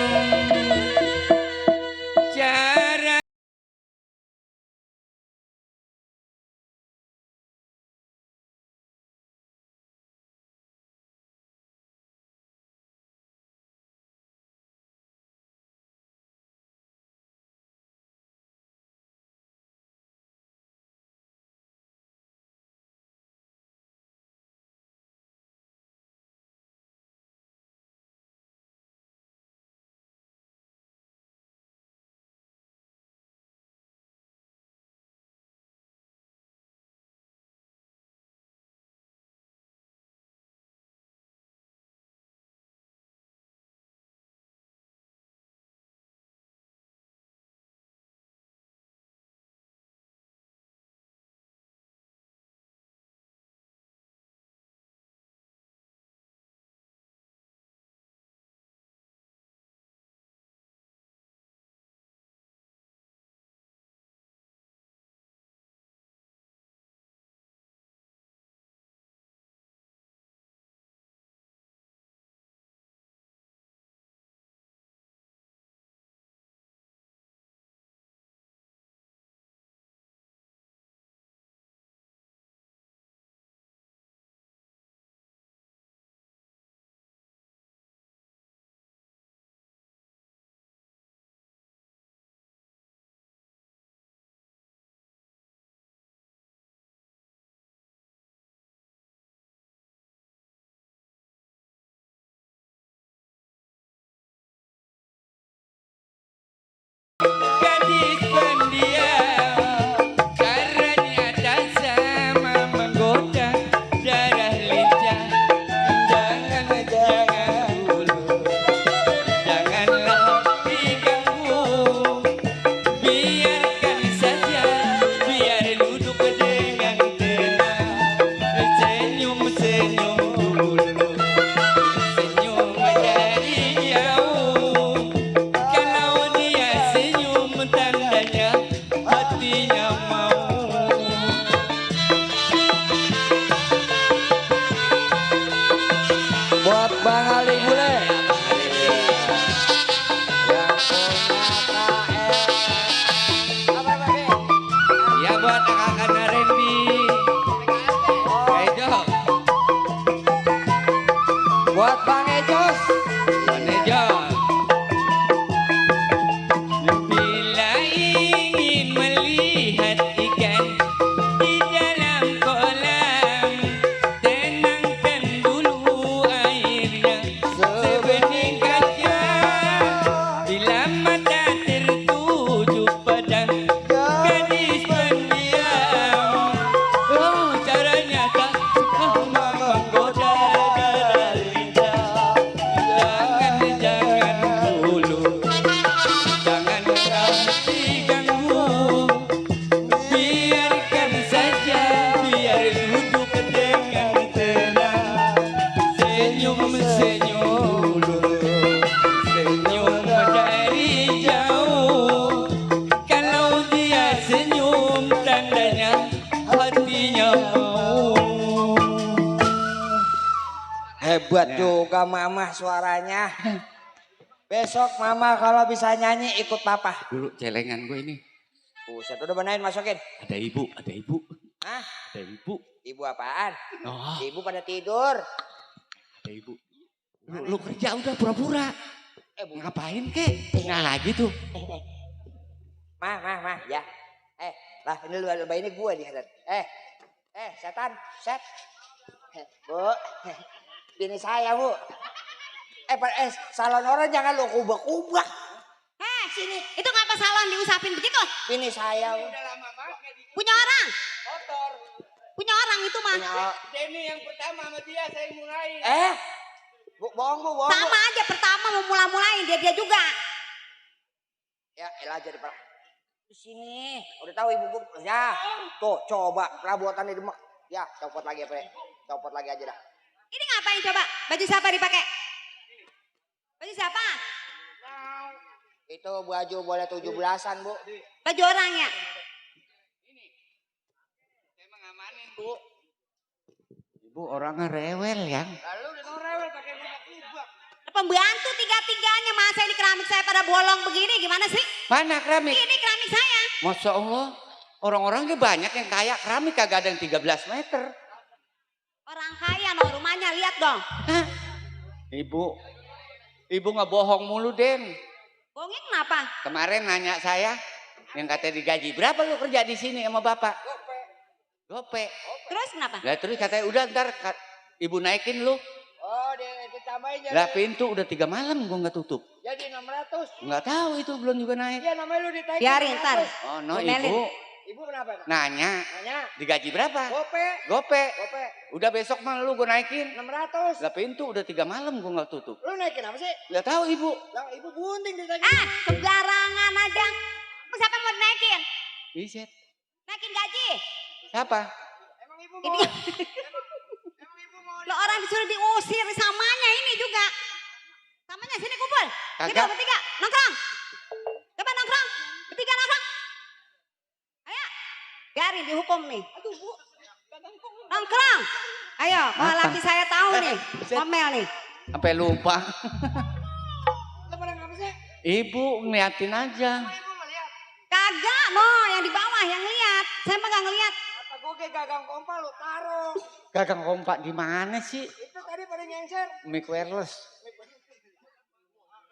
[SPEAKER 10] Hebat juga mama suaranya. Besok mama kalau bisa nyanyi ikut papa.
[SPEAKER 9] Dulu celengan gue ini.
[SPEAKER 10] Buset, udah benain masukin.
[SPEAKER 9] Ada ibu, ada ibu.
[SPEAKER 10] Hah?
[SPEAKER 9] Ada ibu.
[SPEAKER 10] Ibu apaan?
[SPEAKER 9] Oh,
[SPEAKER 10] Ibu pada tidur.
[SPEAKER 9] ada ibu. Lu kerja udah pura-pura. Ngapain kek? Tinggal lagi tuh.
[SPEAKER 10] Mah, ya. Lah ini lu ini gue nih. Setan, set. Bu, bini saya bu. Salon orang jangan lu kubak-kubak.
[SPEAKER 3] Sini, itu ngapa salon diusapin begitu?
[SPEAKER 10] Bini saya. Bu.
[SPEAKER 3] Punya orang?
[SPEAKER 10] Kotor.
[SPEAKER 3] Punya orang itu mah.
[SPEAKER 10] Denny yang pertama sama dia saya mulai. Bohong bu.
[SPEAKER 3] Sama aja pertama mau mulai-mulain dia juga.
[SPEAKER 10] Ya elah jadi pak. Di sini. Udah tahu ibu bu. Ya. Tuh coba perabotan di demak. Ya copot lagi apa? Copot lagi aja dah.
[SPEAKER 3] Ini ngapain coba? Baju siapa dipakai? Baju siapa?
[SPEAKER 10] Itu baju boleh 17-an bu.
[SPEAKER 3] Baju orang ya?
[SPEAKER 10] Bu.
[SPEAKER 9] Ibu orangnya rewel ya.
[SPEAKER 10] Lalu udah rewel pakai kubak.
[SPEAKER 3] Pembantu tiga-tiganya masa ini keramik saya pada bolong begini gimana sih?
[SPEAKER 9] Mana keramik?
[SPEAKER 3] Ini keramik saya.
[SPEAKER 9] Masya Allah. Orang-orangnya banyak yang kaya keramik kagak ada yang 13 meter.
[SPEAKER 3] Orang kaya no rumahnya lihat dong.
[SPEAKER 9] Hah? Ibu nggak bohong mulu Den.
[SPEAKER 3] Bohongnya kenapa?
[SPEAKER 9] Kemarin nanya saya yang katanya digaji berapa lu kerja di sini sama bapak? Gope.
[SPEAKER 3] Terus kenapa?
[SPEAKER 9] Lah terus katanya udah ntar ibu naikin lu.
[SPEAKER 10] Oh dia ditambahin jadi.
[SPEAKER 9] Lah pintu udah 3 malam gua nggak tutup.
[SPEAKER 10] Jadi 600.
[SPEAKER 9] Nggak tahu itu belum juga naik.
[SPEAKER 10] Iya namanya lu ditaikin.
[SPEAKER 3] Biarin ntar.
[SPEAKER 9] Oh no
[SPEAKER 3] Ngomelin.
[SPEAKER 9] ibu
[SPEAKER 10] Ibu kenapa?
[SPEAKER 9] nanya digaji berapa?
[SPEAKER 10] Gope.
[SPEAKER 9] Udah besok mah lu gua naikin.
[SPEAKER 10] 600.
[SPEAKER 9] Lah pintu udah 3 malam gua nggak tutup.
[SPEAKER 10] Lu naikin apa sih?
[SPEAKER 9] Nggak tahu ibu.
[SPEAKER 10] Lah ibu bunting ditaikin.
[SPEAKER 3] Sembarangan aja. Siapa mau dinaikin?
[SPEAKER 9] Iset.
[SPEAKER 3] Naikin gaji.
[SPEAKER 9] Siapa?
[SPEAKER 10] Emang ibu
[SPEAKER 3] Ini
[SPEAKER 10] mau? Emang ibu mau?
[SPEAKER 3] lo orang disuruh diusir samanya ini juga. Samanya sini kumpul. Kita
[SPEAKER 9] Kagak.
[SPEAKER 3] bertiga nongkrong. Coba nongkrong. Bertiga nongkrong. Ayo. Biarin dihukum nih. Nongkrong. Ayo, kalau laki saya tahu nih. Ngomel nih.
[SPEAKER 9] Sampai lupa.
[SPEAKER 10] Lu pada ngapa sih?
[SPEAKER 9] Ibu ngeliatin aja.
[SPEAKER 10] Ibu ngeliat.
[SPEAKER 3] Kagak, no, yang di bawah yang lihat. Saya mah gak ngeliat.
[SPEAKER 10] Apa gue kayak gagang kompa lu taruh.
[SPEAKER 9] Gagang kompak di mana sih?
[SPEAKER 10] Itu tadi pada nyengser.
[SPEAKER 9] Mic wireless.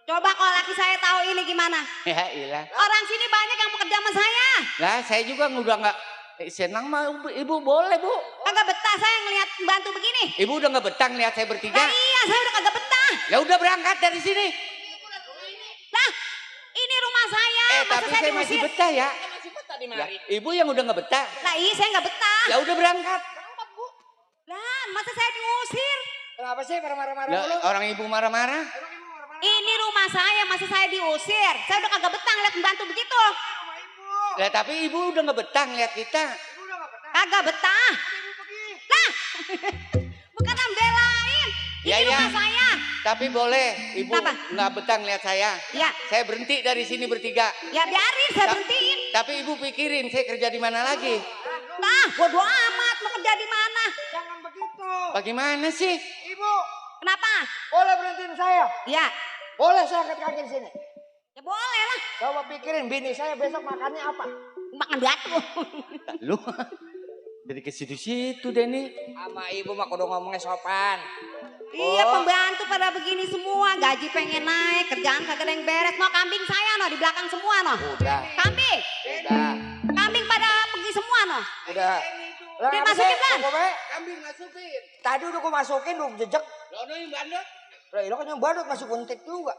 [SPEAKER 3] Coba kalau laki saya tahu ini gimana?
[SPEAKER 9] Ya ilah.
[SPEAKER 3] Orang sini banyak yang mau kerja sama saya.
[SPEAKER 9] Lah saya juga udah nggak senang mah ibu boleh bu.
[SPEAKER 3] Kagak betah saya ngelihat bantu begini.
[SPEAKER 9] Ibu udah nggak betah lihat saya bertiga.
[SPEAKER 3] Nah, iya, saya udah kagak betah.
[SPEAKER 9] Ya udah berangkat dari sini.
[SPEAKER 3] Nah, ini rumah saya. Masa
[SPEAKER 9] Tapi saya masih
[SPEAKER 3] diusir?
[SPEAKER 9] betah ya.
[SPEAKER 10] Masih betah di
[SPEAKER 9] Ya,
[SPEAKER 10] mari.
[SPEAKER 9] ibu yang udah nggak betah.
[SPEAKER 3] Lah iya, saya nggak betah.
[SPEAKER 9] Ya udah berangkat.
[SPEAKER 3] Lah, masa saya diusir?
[SPEAKER 10] Kenapa sih marah-marah
[SPEAKER 9] Lah,
[SPEAKER 10] mulu?
[SPEAKER 9] orang ibu marah-marah.
[SPEAKER 10] Emang ibu marah-marah
[SPEAKER 3] Ini rumah saya, masa saya diusir? Saya udah kagak betah ngeliat pembantu begitu.
[SPEAKER 10] sama ibu?
[SPEAKER 9] Lah tapi ibu udah nggak betah lihat kita.
[SPEAKER 10] Ibu udah gak betah.
[SPEAKER 3] Kagak betah.
[SPEAKER 10] Ibu pergi.
[SPEAKER 3] Lah, bukan belain. Ini
[SPEAKER 9] Ya, ya.
[SPEAKER 3] rumah saya.
[SPEAKER 9] Tapi boleh ibu
[SPEAKER 3] Kenapa?
[SPEAKER 9] nggak betah lihat saya.
[SPEAKER 3] Ya,
[SPEAKER 9] Saya berhenti dari sini bertiga.
[SPEAKER 3] ya biarin saya berhentiin.
[SPEAKER 9] Tapi ibu pikirin saya kerja di mana lagi?
[SPEAKER 3] Nah, bodo amat mau kerja di mana?
[SPEAKER 10] Jangan begitu.
[SPEAKER 9] Bagaimana sih?
[SPEAKER 10] Ibu,
[SPEAKER 3] Kenapa?
[SPEAKER 10] boleh berhentiin saya?
[SPEAKER 3] Ya,
[SPEAKER 10] Boleh saya angkat kaki di sini.
[SPEAKER 3] ya boleh lah.
[SPEAKER 10] Coba pikirin bini saya besok makannya apa?
[SPEAKER 3] Makan batu.
[SPEAKER 9] Lu dari ke situ-situ Denny.
[SPEAKER 10] Sama ibu mah kudu ngomongnya sopan.
[SPEAKER 3] Iya, pembantu pada begini semua. Gaji pengen naik, kerjaan kagak ada yang beres. No, kambing saya no di belakang semua no.
[SPEAKER 10] Udah.
[SPEAKER 3] Kambing.
[SPEAKER 10] Udah.
[SPEAKER 3] Kambing pada pergi semua no.
[SPEAKER 10] Udah. Lah,
[SPEAKER 3] Udah
[SPEAKER 10] apa
[SPEAKER 3] masukin,
[SPEAKER 10] sih?
[SPEAKER 3] Bang?
[SPEAKER 10] Gua bae.
[SPEAKER 4] Kambing masukin.
[SPEAKER 10] Tadi udah gua masukin, udah jejek.
[SPEAKER 4] Lono yang bandot.
[SPEAKER 10] Lah, lo kan yang badut masuk buntik juga.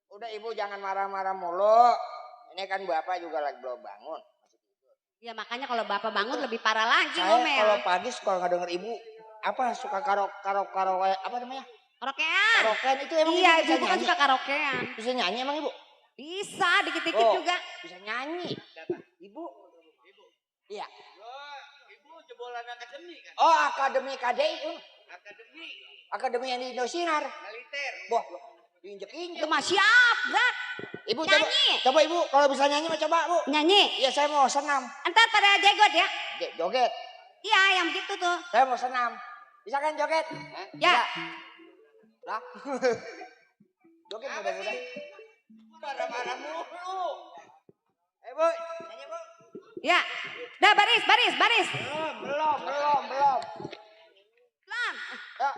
[SPEAKER 10] Udah ibu jangan marah-marah mulu. Ini kan bapak juga lagi belum bangun.
[SPEAKER 3] Ya makanya kalau bapak bangun lebih parah lagi
[SPEAKER 10] Saya
[SPEAKER 3] ngomel.
[SPEAKER 10] kalau pagi suka nggak denger ibu apa suka karo apa namanya?
[SPEAKER 3] Karaokean.
[SPEAKER 10] Karaokean itu emang
[SPEAKER 3] Iya,
[SPEAKER 10] ibu
[SPEAKER 3] ibu
[SPEAKER 10] bisa
[SPEAKER 3] kan
[SPEAKER 10] nyanyi.
[SPEAKER 3] suka karaokean.
[SPEAKER 10] Bisa nyanyi emang ibu?
[SPEAKER 3] Bisa, dikit-dikit
[SPEAKER 10] Oh.
[SPEAKER 3] juga.
[SPEAKER 10] Bisa nyanyi. Ibu. Iya.
[SPEAKER 4] Ibu jebolan akademi kan?
[SPEAKER 10] Oh, akademi KDI.
[SPEAKER 4] Akademi.
[SPEAKER 10] Akademi yang di Indosiar.
[SPEAKER 4] Militer.
[SPEAKER 10] Boh, diinjek-injek.
[SPEAKER 3] Itu mah siap, berat.
[SPEAKER 10] Ibu
[SPEAKER 3] Nyanyi.
[SPEAKER 10] coba ibu kalau bisa nyanyi mah coba bu.
[SPEAKER 3] Nyanyi.
[SPEAKER 10] Iya saya mau senam.
[SPEAKER 3] Entar pada jegot ya.
[SPEAKER 10] Joget.
[SPEAKER 3] Iya, yang begitu tuh.
[SPEAKER 10] Saya mau senam. Bisa kan joget?
[SPEAKER 3] Ya.
[SPEAKER 10] Lah. Joget mudah-mudahan. Marah-marah mulu. Bu, nyanyi Bu.
[SPEAKER 3] Ya. Dah baris.
[SPEAKER 10] Belum.
[SPEAKER 3] Pelan.
[SPEAKER 10] Ya.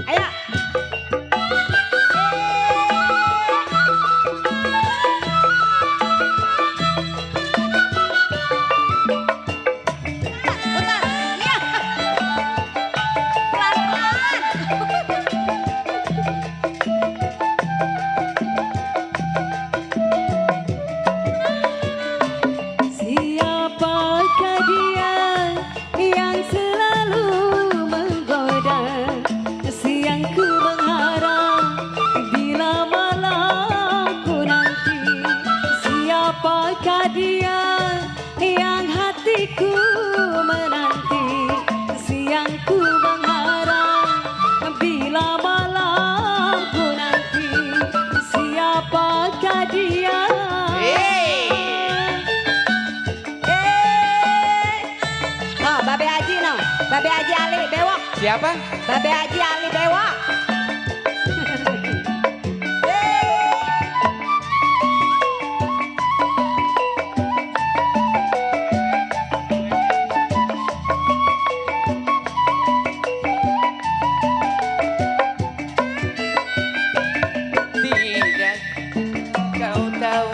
[SPEAKER 3] Ayo. Putar. Iya. Pelan-pelan.
[SPEAKER 8] Siapakah dia yang selalu menggoda, siang ku mengharap bila malamku nanti. Siapakah dia yang hatiku menanti, siang ku mengharap bila malamku nanti. Siapakah dia?
[SPEAKER 3] Oh, Babe Haji no. Babe Haji Ali bewok.
[SPEAKER 9] Siapa?
[SPEAKER 3] Babe Haji Ali bewok.
[SPEAKER 9] Tidak kau tahu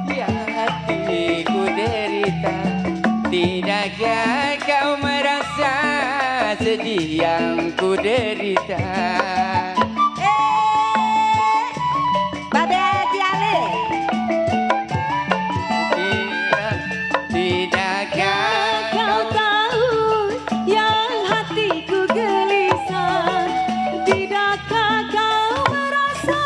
[SPEAKER 9] yang hatiku derita. Tidakkah kau merasa sedih yang ku derita.
[SPEAKER 3] Babe Haji Ali.
[SPEAKER 9] Tidakkah
[SPEAKER 8] Kau tahu yang hatiku gelisah. Tidakkah kau merasa?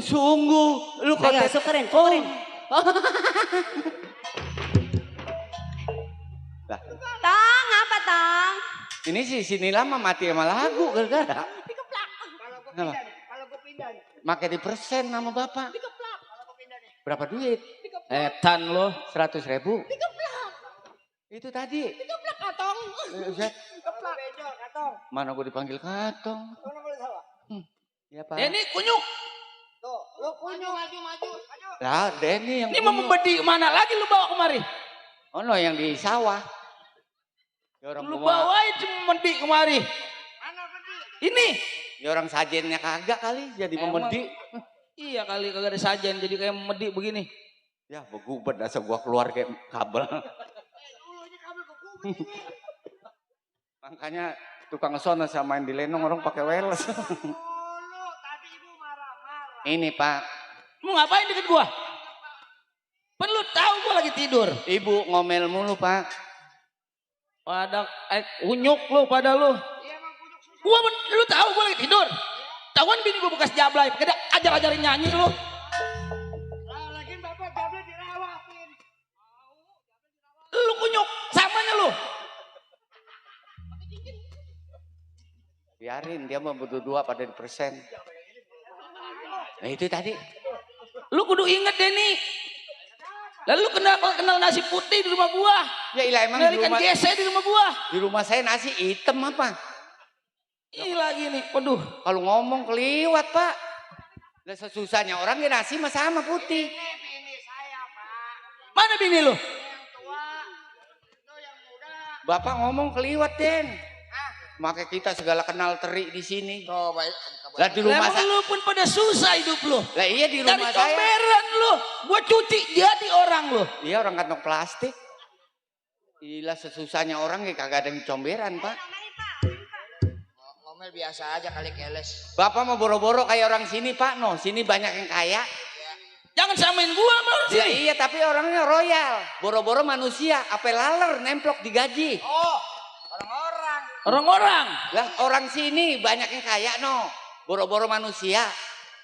[SPEAKER 9] sungguh lu
[SPEAKER 3] Ayo
[SPEAKER 9] kata
[SPEAKER 3] syukurin.
[SPEAKER 9] Lah,
[SPEAKER 3] Tong, apa Tong?
[SPEAKER 9] ini si Nila mah mati sama lagu gara-gara. Kenapa?
[SPEAKER 10] Kalau gue pindah nih.
[SPEAKER 9] Make di persen sama bapak. Berapa duit?
[SPEAKER 2] Etan lo.
[SPEAKER 9] 100.000. Itu tadi.
[SPEAKER 3] Katong.
[SPEAKER 10] Keplak. Benjol, katong.
[SPEAKER 9] Mana gue dipanggil katong.
[SPEAKER 10] Mana boleh salah?
[SPEAKER 9] Ya Pak.
[SPEAKER 2] Denny kunyuk.
[SPEAKER 10] Tuh, lu kunyuk. Maju.
[SPEAKER 9] Lah Denny yang
[SPEAKER 2] Ini mau membedi mana lagi lu bawa kemari?
[SPEAKER 9] Oh no, yang di sawah. Ya orang
[SPEAKER 2] Lu
[SPEAKER 9] gua-
[SPEAKER 2] bawain cuma medi kemari.
[SPEAKER 10] Mana bedi?
[SPEAKER 2] Ini.
[SPEAKER 9] Ya orang sajennya kagak kali jadi memedi.
[SPEAKER 2] Iya kali kagak ada sajian jadi kayak medi begini.
[SPEAKER 9] Ya begubet asal gua keluar kayak kabel.
[SPEAKER 10] Dulunya kabel ke kubur ini.
[SPEAKER 9] Makanya tukang sono sama main di lenong orang pakai weles.
[SPEAKER 10] Dulu, tadi ibu marah-marah.
[SPEAKER 9] Ini Pak,
[SPEAKER 2] Mau ngapain deket gua? Perlu tahu gua lagi tidur.
[SPEAKER 9] Ibu ngomel mulu Pak.
[SPEAKER 2] Pada unyuk lu pada lu.
[SPEAKER 10] Iya emang kunyuk susah.
[SPEAKER 2] Lu tahu gua lagi tidur. Tahuan bini gua bekas jablay. Kada ajar-ajarin nyanyi lu.
[SPEAKER 10] Lagian bapak jablay dirawatin.
[SPEAKER 2] Lu kunyuk samanya lu.
[SPEAKER 9] Biarin dia mau berdua pada di persen. Nah itu tadi.
[SPEAKER 2] Lu kudu inget Denny. Lalu kenal nasi putih di rumah gua.
[SPEAKER 9] Ya ilah emang di
[SPEAKER 2] Ikan
[SPEAKER 9] rumah,
[SPEAKER 2] gese di rumah gua.
[SPEAKER 9] di rumah saya nasi hitam apa?
[SPEAKER 2] Ih lagi nih. Waduh.
[SPEAKER 9] Kalau ngomong keliwat Pak. Lah sesusahnya orang ya nasi mah sama putih.
[SPEAKER 10] Ini bini saya, Pak.
[SPEAKER 2] Mana bini lu?
[SPEAKER 10] Yang tua, itu yang muda.
[SPEAKER 9] Bapak ngomong keliwat Den. Makanya kita segala kenal teri di sini.
[SPEAKER 10] Coba.
[SPEAKER 9] Lah di rumah
[SPEAKER 2] Emang
[SPEAKER 9] saya.
[SPEAKER 2] lu pun pada susah hidup lu.
[SPEAKER 9] Lah iya di
[SPEAKER 2] Dari
[SPEAKER 9] rumah saya.
[SPEAKER 2] comberan lu. Gua cuci jadi orang lu.
[SPEAKER 9] Iya orang kantong plastik. Gila sesusahnya orang ya kagak ada yang comberan Pak.
[SPEAKER 10] Ngomel biasa aja kali keles.
[SPEAKER 9] Bapak mau boro-boro kayak orang sini Pak. No, sini banyak yang kaya.
[SPEAKER 2] Jangan samain gua sama orang
[SPEAKER 9] Ya
[SPEAKER 2] sini.
[SPEAKER 9] iya tapi orangnya royal. Boro-boro manusia. Apa laler nemplok digaji.
[SPEAKER 10] Oh, orang-orang.
[SPEAKER 2] Orang-orang.
[SPEAKER 9] Lah orang sini banyak yang kaya no. Boro-boro manusia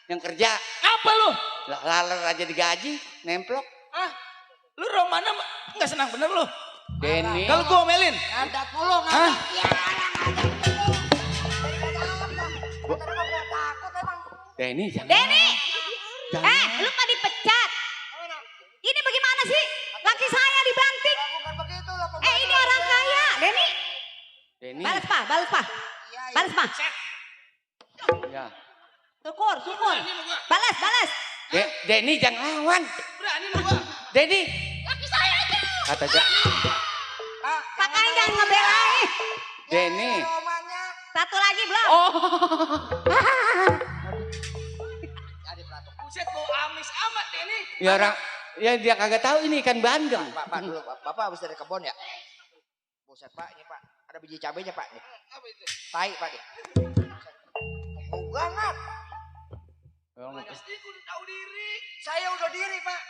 [SPEAKER 9] yang kerja.
[SPEAKER 2] Apa lu?
[SPEAKER 9] Lah laler aja digaji, nemplok.
[SPEAKER 2] Ah, lu Romana nggak senang bener lu.
[SPEAKER 9] Denny.
[SPEAKER 2] Kalau gua omelin.
[SPEAKER 10] Ngadat mulu, ngadat. Ya, ngadat mulu. Daripada apa? Daripada gua takut emang.
[SPEAKER 9] Denny jangan.
[SPEAKER 8] Denny,
[SPEAKER 9] Jangan.
[SPEAKER 8] lu nggak dipecat. Ini bagaimana sih? Laki saya dibanting.
[SPEAKER 10] Bukan begitu lah.
[SPEAKER 8] Ini orang kaya, Denny.
[SPEAKER 9] Denny.
[SPEAKER 3] Balas pak, balas pak.
[SPEAKER 10] Iya, iya.
[SPEAKER 3] Balas pak.
[SPEAKER 9] Ya.
[SPEAKER 3] Syukur, syukur. Balas, balas.
[SPEAKER 9] Denny jangan lawan. Denny.
[SPEAKER 8] Laki saya itu.
[SPEAKER 9] Kata aja.
[SPEAKER 3] Makanya jangan ngebelain.
[SPEAKER 9] Denny.
[SPEAKER 10] Romannya.
[SPEAKER 3] Satu lagi belum.
[SPEAKER 9] Oh.
[SPEAKER 10] Jadi pelatuk.
[SPEAKER 4] Buset bau amis amat ini.
[SPEAKER 9] Ya orang ya dia kagak tahu ini ikan bandeng.
[SPEAKER 10] Pak dulu. Bapak habis dari kebun ya? Buset Pak, ini Pak. Ada biji cabenya Pak. Nih. Tai Pak. Nih. Bau banget.
[SPEAKER 4] Pasti kudu tahu diri.
[SPEAKER 10] Saya udah diri Pak.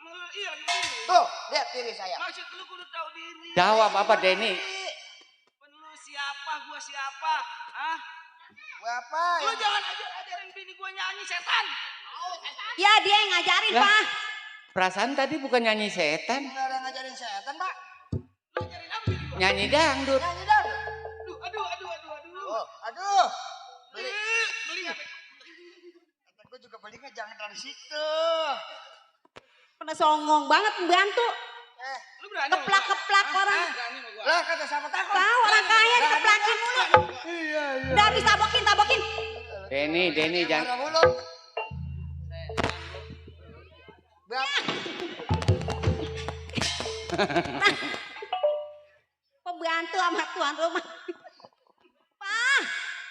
[SPEAKER 4] Emang lu iya lagi begini.
[SPEAKER 10] Tuh, lihat diri saya.
[SPEAKER 4] Maksud lu kudu tahu diri.
[SPEAKER 9] Jawab apa Denny?
[SPEAKER 4] Lu siapa, gua siapa? Hah?
[SPEAKER 10] Bapak.
[SPEAKER 4] Lu jangan ajarin bini gua nyanyi setan.
[SPEAKER 3] Ya dia yang ngajarin
[SPEAKER 9] Lah.
[SPEAKER 3] pak.
[SPEAKER 9] Perasaan tadi bukan nyanyi setan,
[SPEAKER 10] Enggak ada ngajarin setan Pak.
[SPEAKER 4] Lu ajarin apa bini gua?
[SPEAKER 9] nyanyi dangdut.
[SPEAKER 10] Nyanyi dong.
[SPEAKER 4] Aduh.
[SPEAKER 10] Oh, aduh. Beli.
[SPEAKER 4] Beli apa?
[SPEAKER 10] Kata gue juga belinya jangan dari situ.
[SPEAKER 3] Pernah songong banget membantu.
[SPEAKER 4] Lu berani?
[SPEAKER 3] Keplak-keplak orang.
[SPEAKER 4] Berani sama gua.
[SPEAKER 10] Lah kata siapa takut?
[SPEAKER 3] Tahu orang kaya dikeplakin mulu. Udah habis tabokin, tabokin.
[SPEAKER 9] Denny jangan.
[SPEAKER 10] Marah mulu.
[SPEAKER 3] Pembantu sama tuan rumah. Pak,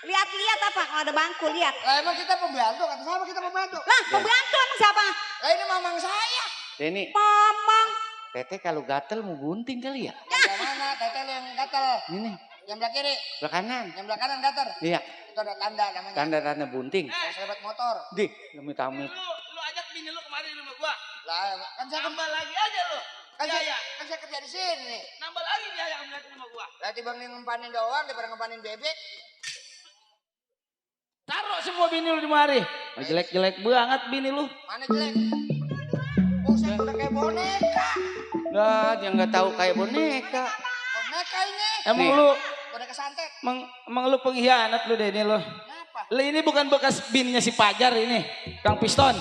[SPEAKER 3] lihat-lihat apa kalau ada bangku, lihat.
[SPEAKER 10] Lah emang kita pembantu, kata siapa kita pembantu?
[SPEAKER 3] Lah, pembantu emang siapa?
[SPEAKER 10] Lah ini mamang saya.
[SPEAKER 9] Denny,
[SPEAKER 3] Mamang.
[SPEAKER 9] Tete kalau gatel mau gunting kali ya?
[SPEAKER 10] Yang mana? Tetel yang gatel.
[SPEAKER 9] Ini
[SPEAKER 10] Yang belah kiri,
[SPEAKER 9] belah kanan.
[SPEAKER 10] yang belah kanan gatel.
[SPEAKER 9] Iya,
[SPEAKER 10] Itu ada tanda namanya.
[SPEAKER 9] tanda-tanda bunting.
[SPEAKER 10] Yang selebat motor.
[SPEAKER 9] Di, amit-amit.
[SPEAKER 4] Lu ajak bini lu kemari di rumah gua.
[SPEAKER 10] Lah kan saya
[SPEAKER 4] Nambah lagi aja lu.
[SPEAKER 10] kan saya,
[SPEAKER 4] Biaya.
[SPEAKER 10] kan saya kerja di sini.
[SPEAKER 4] Nambah lagi biaya ngeliat rumah gua.
[SPEAKER 10] Lah dibanding ngempanin doang daripada ngempanin bebek.
[SPEAKER 4] Taruh semua bini lu di mari. Jelek-jelek banget bini lu.
[SPEAKER 10] Mana jelek? Buset udah kayak boneka.
[SPEAKER 9] Nah, dia nggak tahu kayak boneka.
[SPEAKER 10] Boneka ini.
[SPEAKER 4] Emang
[SPEAKER 9] Nih.
[SPEAKER 4] lu
[SPEAKER 10] Boneka santet.
[SPEAKER 4] emang lu pengkhianat lu deh ini lu.
[SPEAKER 10] Kenapa?
[SPEAKER 4] Lu ini bukan bekas binnya si Pajar ini, Kang Piston.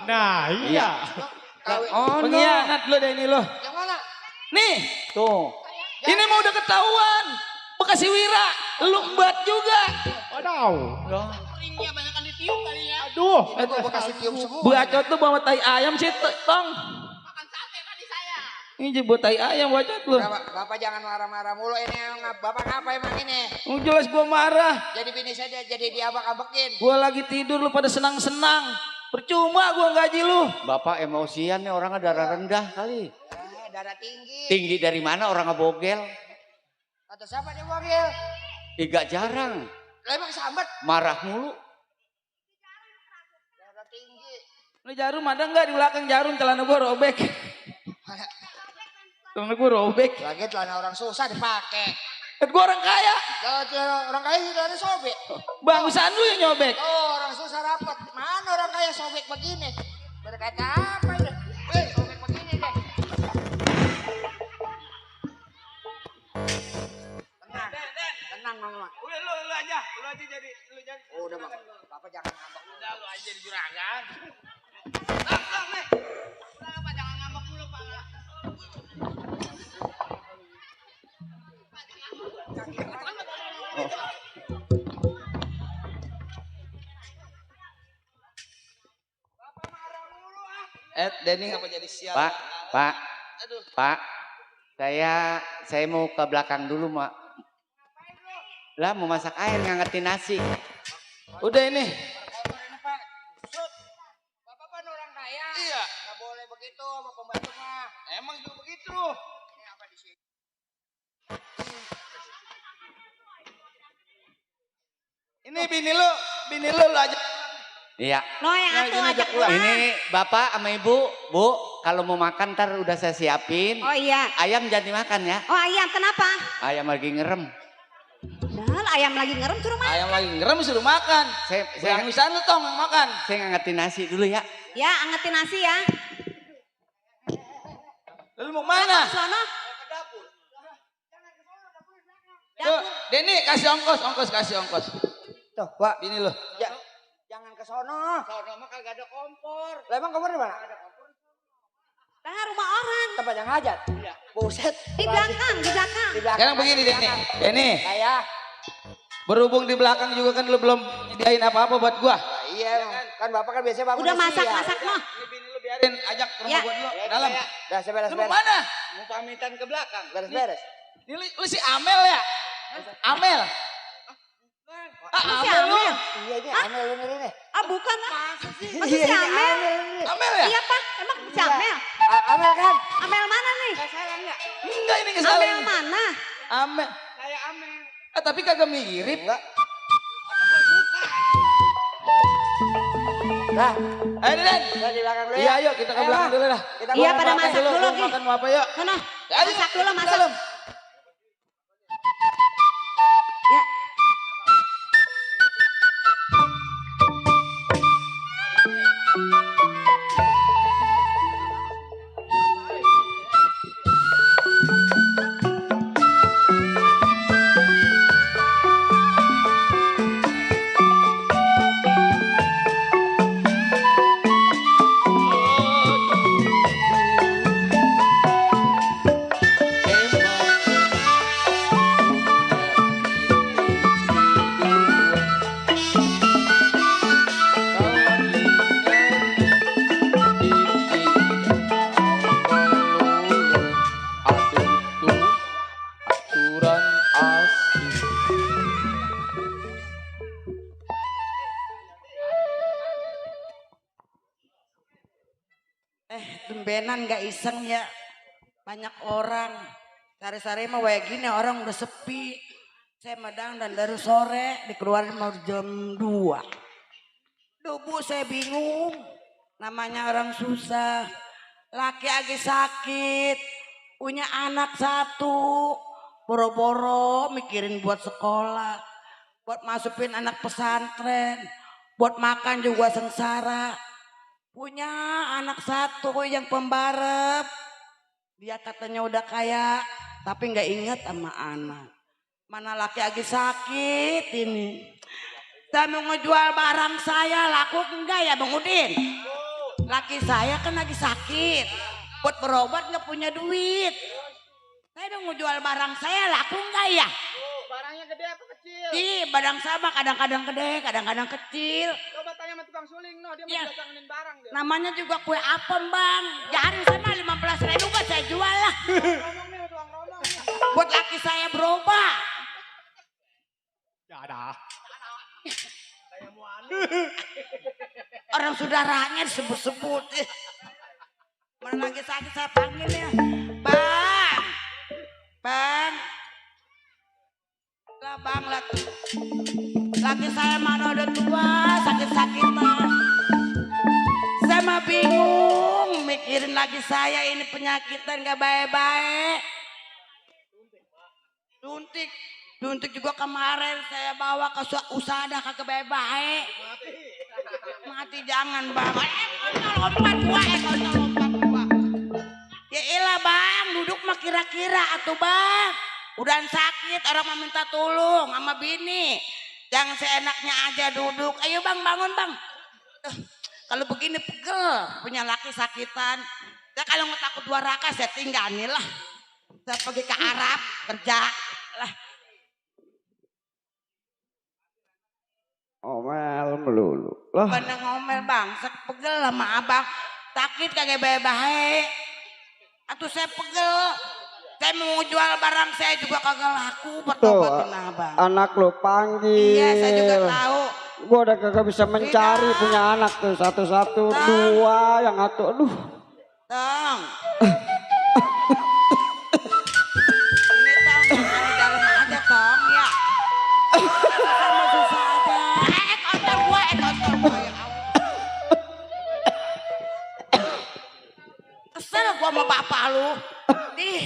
[SPEAKER 1] Nah iya.
[SPEAKER 10] Kawin.
[SPEAKER 9] Oh, no.
[SPEAKER 4] Pengkhianat lu deh ini lu.
[SPEAKER 10] Yang mana?
[SPEAKER 4] Nih,
[SPEAKER 9] Tuh.
[SPEAKER 4] ini mau udah ketahuan. Bekas si Wira, lu embat juga.
[SPEAKER 1] Waduh.
[SPEAKER 10] Ringnya banyak kan ditiup kali ya.
[SPEAKER 1] Aduh.
[SPEAKER 10] Itu gua kasih tiup semua.
[SPEAKER 4] Bacot tuh bawa tai ayam sih, Tong.
[SPEAKER 10] Makan sate tadi saya.
[SPEAKER 4] Ini jadi buat tai ayam bacot lu.
[SPEAKER 10] Bapak jangan marah-marah mulu ini. Bapak ngapa emang ini?
[SPEAKER 4] Jelas gua marah.
[SPEAKER 10] Jadi bini saya jadi diabak-abakin.
[SPEAKER 4] Gua lagi tidur lu pada senang-senang. Percuma gua gaji lu.
[SPEAKER 9] Bapak emosian nih, orangnya darah rendah kali.
[SPEAKER 10] Darah tinggi.
[SPEAKER 9] Tinggi dari mana orang ngebogel?
[SPEAKER 10] Kata siapa dia bogel?
[SPEAKER 9] Iga jarang.
[SPEAKER 10] Lah emang sambat.
[SPEAKER 9] Marah mulu.
[SPEAKER 10] Darah tinggi.
[SPEAKER 4] Ini jarum ada nggak di belakang jarum? Celana gua robek. Celana gua robek.
[SPEAKER 10] Lagi celana orang susah dipakai.
[SPEAKER 4] Kan gua orang kaya.
[SPEAKER 10] Lah celana orang kaya celana sobek.
[SPEAKER 4] Bangsan lu yang nyobek.
[SPEAKER 10] Oh orang susah rapat. Mana orang kaya sobek begini? Berkata apa ini? Sobek begini deh. Tenang mama.
[SPEAKER 4] Udah lu aja jadi
[SPEAKER 10] Oh, udah bang. Bapak jangan ngambek.
[SPEAKER 4] udah lu aja di juragan. Nih. Udah Pak jangan ngambek dulu Pak.
[SPEAKER 2] Denny ngapa jadi sial?
[SPEAKER 9] Pak, saya mau ke belakang dulu, Mak. Lah mau masak air, ngangetin nasi.
[SPEAKER 4] Udah ini.
[SPEAKER 10] Bapak kan orang kaya.
[SPEAKER 4] Iya.
[SPEAKER 10] Gak boleh begitu sama pembantu mah.
[SPEAKER 4] Emang juga begitu.
[SPEAKER 10] Ini apa di sini?
[SPEAKER 4] Ini bini lu aja.
[SPEAKER 9] Iya.
[SPEAKER 3] No yang
[SPEAKER 4] Nah,
[SPEAKER 3] atuh
[SPEAKER 4] gini,
[SPEAKER 3] ajak
[SPEAKER 4] ajak
[SPEAKER 3] pulang.
[SPEAKER 9] Ini Bapak sama Ibu, Bu, kalau mau makan ntar udah saya siapin.
[SPEAKER 3] Oh iya.
[SPEAKER 9] Ayam jangan dimakan ya.
[SPEAKER 3] Oh ayam kenapa?
[SPEAKER 9] Ayam lagi ngerem.
[SPEAKER 3] Nah, ayam lagi ngerem suruh makan.
[SPEAKER 4] Ayam lagi ngerem suruh makan.
[SPEAKER 9] Saya
[SPEAKER 4] Yang bisa lu Tong yang makan.
[SPEAKER 9] saya ngangetin nasi dulu ya.
[SPEAKER 3] Ya, angetin nasi ya.
[SPEAKER 4] Lu mau mana?
[SPEAKER 3] Sono.
[SPEAKER 9] Tuh, Denny kasih ongkos, kasih ongkos.
[SPEAKER 10] Tuh, Pak.
[SPEAKER 9] Ini loh.
[SPEAKER 10] Ya, jangan ke sono.
[SPEAKER 4] Sono mah kagak ada kompor.
[SPEAKER 10] Lah emang kompor di mana?
[SPEAKER 3] Nah, rumah orang.
[SPEAKER 10] Tempat yang hajat.
[SPEAKER 4] Iya.
[SPEAKER 10] Buset.
[SPEAKER 3] Di belakang, di belakang.
[SPEAKER 10] Di belakang.
[SPEAKER 9] Sekarang begini Denny. Denny,
[SPEAKER 10] Saya.
[SPEAKER 9] berhubung di belakang juga kan lu belum nyediain apa-apa buat gua.
[SPEAKER 10] Nah, iya, kan Bapak kan biasanya bangun
[SPEAKER 3] Udah
[SPEAKER 10] di siang.
[SPEAKER 3] masak mah.
[SPEAKER 9] Ini bini lu biarin ajak ke rumah
[SPEAKER 3] Ya.
[SPEAKER 9] gua dulu.
[SPEAKER 4] Ya,
[SPEAKER 9] Dalam.
[SPEAKER 4] ya.
[SPEAKER 10] Udah, saya
[SPEAKER 9] Lu mau
[SPEAKER 10] beres-beres.
[SPEAKER 9] mana?
[SPEAKER 4] Mau pamitan ke belakang.
[SPEAKER 10] Beres-beres.
[SPEAKER 9] Ini lu si Amel ya? Amel.
[SPEAKER 3] Si
[SPEAKER 9] Amel lu.
[SPEAKER 3] Amel.
[SPEAKER 10] Iya, ini Amel bener ini.
[SPEAKER 3] Ah, bukan lah. Masa
[SPEAKER 10] Iya,
[SPEAKER 3] si
[SPEAKER 10] ini
[SPEAKER 3] Amel?
[SPEAKER 10] ini.
[SPEAKER 9] Amel ya?
[SPEAKER 3] Iya, Pak. Emang si Amel?
[SPEAKER 10] Amel kan?
[SPEAKER 3] Amel mana nih?
[SPEAKER 4] Saya salah enggak?
[SPEAKER 9] Enggak ini kesalahan.
[SPEAKER 3] Amel mana?
[SPEAKER 9] Amel.
[SPEAKER 4] Saya Amel.
[SPEAKER 9] Tapi kagak mirip.
[SPEAKER 10] Enggak. Nah,
[SPEAKER 9] Ayo Den.
[SPEAKER 10] kita di belakang dulu ya.
[SPEAKER 9] Iya ayo kita ke
[SPEAKER 10] Ayo,
[SPEAKER 9] belakang
[SPEAKER 10] Bang.
[SPEAKER 9] dulu dah.
[SPEAKER 10] Kita
[SPEAKER 3] Iya,
[SPEAKER 10] makan
[SPEAKER 3] pada
[SPEAKER 10] makan
[SPEAKER 3] masak dulu,
[SPEAKER 9] Gua
[SPEAKER 3] Gi.
[SPEAKER 9] makan mau apa yuk?
[SPEAKER 3] Sono.
[SPEAKER 9] Ayo,
[SPEAKER 3] Masak dulu,
[SPEAKER 9] ke
[SPEAKER 3] masak.
[SPEAKER 9] dalam.
[SPEAKER 3] Ya.
[SPEAKER 2] Aturan asli.
[SPEAKER 11] Tumbenan gak iseng ya. Banyak orang. Sare-sare mah kayak gini orang udah sepi. Saya medang dan dari sore dikeluarin mau jam 2. Duh Bu, saya bingung. Namanya orang susah. Laki lagi sakit. Punya anak 1. Boro-boro mikirin buat sekolah. Buat masukin anak pesantren. Buat makan juga sengsara. Punya anak 1 yang pembarep. Dia katanya udah kaya, tapi nggak ingat sama anak. Mana laki lagi sakit ini. Saya mau ngejual barang saya, laku enggak ya Bang Udin? Laki saya kan lagi sakit. Buat berobat nggak punya duit. Saya mau ngejual barang saya, laku enggak ya?
[SPEAKER 4] Barangnya gede apa kecil?
[SPEAKER 11] Ih, barang sama kadang-kadang gede, kadang-kadang kecil.
[SPEAKER 4] Coba tanya sama tukang suling, no. Dia
[SPEAKER 11] Iya.
[SPEAKER 4] mau daganganin barang dia.
[SPEAKER 11] Namanya juga kue apem Bang. Jadi sama 15.000 kan saya jual lah.
[SPEAKER 4] Romong nih, tukang romong.
[SPEAKER 11] Buat laki saya berobat.
[SPEAKER 1] Ya ada.
[SPEAKER 11] Orang saudaranya disebut-sebut. Mana lagi sakit saya panggil ya. Bang. Bang. Lah Bang, laki saya mana udah tua, sakit-sakitan. Saya mah bingung mikirin lagi saya ini penyakitan gak baik-baik. Suntik juga kemarin saya bawa ke usada kagak baik-baik. Mati jangan Bang. Lompat gua, lompat gua. Ya elah Bang, duduk mah kira-kira atuh Bang. Udah sakit orang mau minta tolong sama bini. Jangan seenaknya aja duduk. Ayo Bang, bangun Bang. Kalau begini pegel, punya laki sakitan. Ya kalau nggak takut 2 raka saya tinggalin lah. Saya pergi ke Arab kerja lah.
[SPEAKER 9] Omel melulu. Lah.
[SPEAKER 11] Bener ngomel Bang, saya pegel sama abang. Sakit kagak baik-baik. Atau saya pegel. Saya mau jual barang saya juga kagak laku. Bertobatin abang.
[SPEAKER 9] Anak lo panggil.
[SPEAKER 11] Iya saya juga tahu.
[SPEAKER 9] Gua udah kagak bisa mencari
[SPEAKER 11] Tidak.
[SPEAKER 9] punya anak tuh satu-satu,
[SPEAKER 11] Tang.
[SPEAKER 9] 2 yang atuh. Aduh.
[SPEAKER 11] Tong. Ini Tong, jangan di dalam aja Tong ya. Sama susah aja. Kotor gua, kotor gua ya Allah. Kesel gua sama bapak lu. Nih,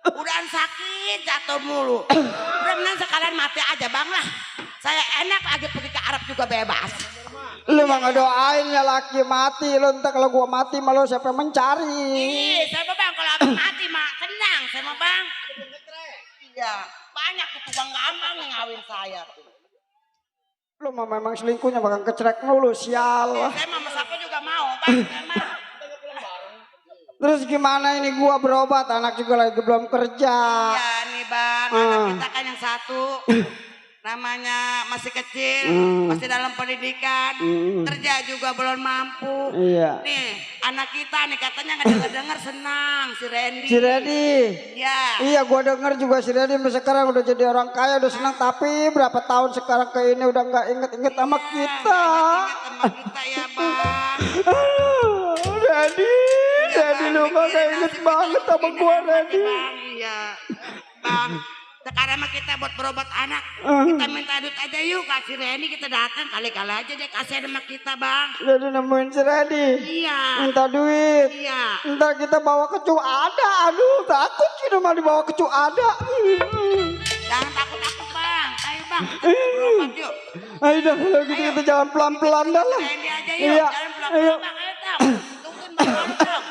[SPEAKER 11] udahan sakit jatuh mulu. Udah mending sekalian mati aja Bang lah. Saya enak lagi pergi ke Arab juga bebas.
[SPEAKER 9] Lu mah ngedoain ya laki mati. Lu entar kalau gua mati malu siapa yang mencari.
[SPEAKER 11] Ih, saya mah Bang kalau abang mati mah tenang saya mah Bang. Iya, banyak tuh tukang gampang yang ngawin saya tuh.
[SPEAKER 5] Lu mah memang selingkuhnya bakal kecerek mulu, sial.
[SPEAKER 11] Saya mah siapa juga mau, Bang. Saya mah.
[SPEAKER 5] Terus gimana ini gua berobat, anak juga lagi belum kerja.
[SPEAKER 11] Iya nih Bang, anak kita kan yang satu namanya masih kecil, masih dalam pendidikan, kerja juga belum mampu.
[SPEAKER 5] Iya.
[SPEAKER 11] Nih, anak kita nih katanya nggak dengar senang si Randy.
[SPEAKER 5] Si Randy.
[SPEAKER 11] Iya.
[SPEAKER 5] Iya, gua denger juga si Randy sekarang udah jadi orang kaya, udah senang, tapi berapa tahun sekarang ke ini udah nggak inget-inget sama kita.
[SPEAKER 11] Ingat sama kita ya Bang.
[SPEAKER 5] Randy, Randy lu mah gak inget banget sama gua, Randy.
[SPEAKER 11] Bang, iya. Bang, sekarang mah kita buat berobat anak, kita minta duit aja yuk, kasih Randy, kita datang kali-kali aja dia kasih sama kita Bang.
[SPEAKER 5] Jadi nemuin si Randy.
[SPEAKER 11] Iya.
[SPEAKER 5] Minta duit.
[SPEAKER 11] Iya.
[SPEAKER 5] Ntar kita bawa ke Cuada. Aduh, takut kita mah dibawa ke Cuada.
[SPEAKER 11] Jangan takut-takut Bang, ayo Bang, kita berobat yuk.
[SPEAKER 5] Ayo dah, kalau gitu kita jalan pelan-pelan dah lah.
[SPEAKER 11] Randy aja yuk,
[SPEAKER 5] Iya.
[SPEAKER 11] jalan pelan-pelan Bang, ayo Bang. Tungguin Bang, Bang.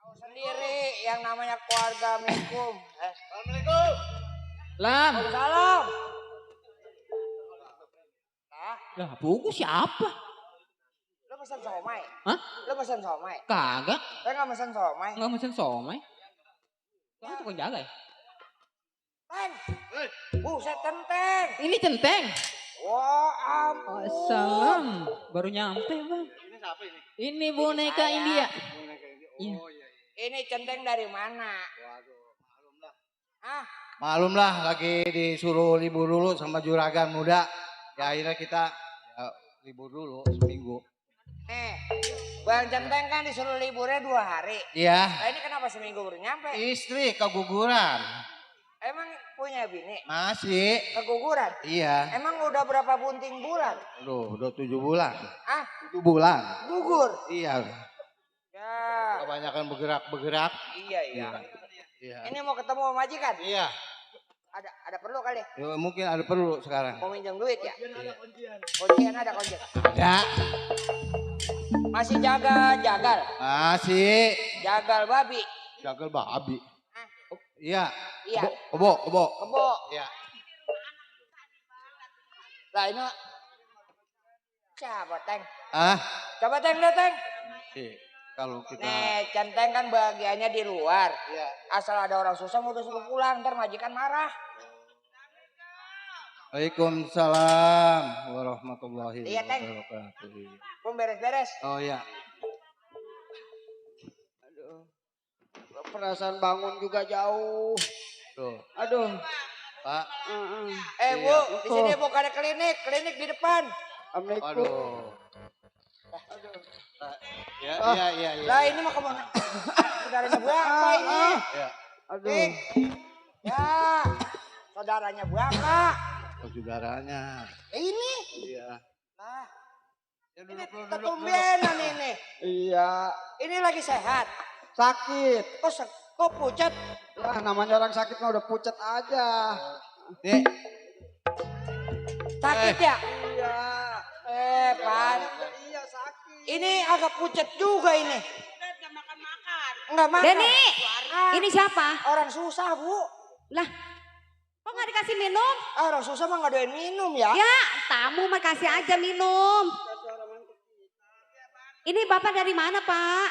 [SPEAKER 10] Tahu sendiri yang namanya keluarga Mikum.
[SPEAKER 6] Assalamualaikum.
[SPEAKER 2] Lam.
[SPEAKER 10] Salam.
[SPEAKER 2] Lah, buku siapa?
[SPEAKER 10] Lo pesan somai?
[SPEAKER 2] Hah?
[SPEAKER 10] Lo pesan somai?
[SPEAKER 2] Kagak.
[SPEAKER 10] Saya nggak pesan somai.
[SPEAKER 2] Nggak mesen somai. Kamu tukang jaga ya?
[SPEAKER 10] Teng. Buset centeng.
[SPEAKER 2] Ini centeng.
[SPEAKER 10] Wah, ampun.
[SPEAKER 2] Salam. Baru nyampe bang.
[SPEAKER 1] Ini siapa ini?
[SPEAKER 2] Ini boneka
[SPEAKER 10] Saya.
[SPEAKER 2] India.
[SPEAKER 1] Boneka ini.
[SPEAKER 2] Iya.
[SPEAKER 1] Oh iya.
[SPEAKER 10] Ini centeng dari mana?
[SPEAKER 1] Waduh, malum lah.
[SPEAKER 10] Ah,
[SPEAKER 12] Malum lah, lagi disuruh libur dulu sama juragan muda. Ya akhirnya kita ya, libur dulu seminggu.
[SPEAKER 10] Bang Centeng kan disuruh liburnya 2 hari.
[SPEAKER 12] Iya.
[SPEAKER 10] Nah ini kenapa seminggu baru nyampe?
[SPEAKER 12] Istri keguguran.
[SPEAKER 10] Emang punya bini?
[SPEAKER 12] Masih.
[SPEAKER 10] Keguguran?
[SPEAKER 12] Iya.
[SPEAKER 10] Emang udah berapa bunting bulan?
[SPEAKER 12] Aduh, udah 7 bulan.
[SPEAKER 10] Ah?
[SPEAKER 12] 7 bulan.
[SPEAKER 10] Gugur?
[SPEAKER 12] Iya.
[SPEAKER 10] Ya.
[SPEAKER 12] Kebanyakan bergerak-bergerak.
[SPEAKER 10] Iya, iya.
[SPEAKER 12] Iya.
[SPEAKER 10] Ini mau ketemu sama majikan?
[SPEAKER 12] Iya.
[SPEAKER 10] Ada perlu kali?
[SPEAKER 12] Ya, mungkin ada perlu sekarang.
[SPEAKER 10] Mau minjem duit ya? Kuncian ada kuncian.
[SPEAKER 12] Ada.
[SPEAKER 10] Masih jagal?
[SPEAKER 12] Masih.
[SPEAKER 10] Jagal babi?
[SPEAKER 12] Jagal babi. Iya.
[SPEAKER 10] Iya.
[SPEAKER 12] Kebo.
[SPEAKER 10] Kebo?
[SPEAKER 12] Iya.
[SPEAKER 10] Lah ini siapa Teng?
[SPEAKER 12] Ah?
[SPEAKER 10] Coba Teng lihat Teng.
[SPEAKER 12] Kalau kita
[SPEAKER 10] Nih Centeng kan bagiannya di luar.
[SPEAKER 12] Iya.
[SPEAKER 10] Asal ada orang susah udah suruh pulang, ntar majikan marah.
[SPEAKER 12] Waalaikumsalam warahmatullahi
[SPEAKER 10] Iya, Teng.
[SPEAKER 12] wabarakatuh.
[SPEAKER 10] Belum beres-beres.
[SPEAKER 12] Oh iya.
[SPEAKER 5] Aduh. Perasaan bangun juga jauh.
[SPEAKER 12] Tuh.
[SPEAKER 5] Aduh.
[SPEAKER 12] Pak.
[SPEAKER 10] Bu, di sini bukan ada klinik di depan.
[SPEAKER 12] Aduh. Ya, iya.
[SPEAKER 10] Lah ini mah kemana? Saudaranya berapa ini?
[SPEAKER 12] Ya.
[SPEAKER 5] Aduh.
[SPEAKER 10] Ya, saudaranya berapa?
[SPEAKER 12] Saudaranya.
[SPEAKER 10] Ini?
[SPEAKER 12] Iya.
[SPEAKER 10] Nah,
[SPEAKER 12] Ya,
[SPEAKER 10] ini
[SPEAKER 12] duduk.
[SPEAKER 10] ketumbenan ini.
[SPEAKER 5] Iya.
[SPEAKER 10] Ini lagi sehat.
[SPEAKER 5] Sakit.
[SPEAKER 10] Kok pucat?
[SPEAKER 5] Ya namanya orang sakit mah udah pucat aja.
[SPEAKER 12] Nih.
[SPEAKER 10] Sakit ya?
[SPEAKER 5] Iya.
[SPEAKER 10] Pan.
[SPEAKER 5] Iya sakit.
[SPEAKER 10] Ini agak pucat juga ini. Enggak makan.
[SPEAKER 8] Deni,
[SPEAKER 10] Ah,
[SPEAKER 8] ini siapa?
[SPEAKER 10] orang susah, Bu.
[SPEAKER 8] Lah, kok nggak dikasih minum?
[SPEAKER 10] Orang susah mah nggak doyan minum ya.
[SPEAKER 8] Ya, tamu mah kasih aja minum.
[SPEAKER 3] Ini Bapak dari mana, Pak?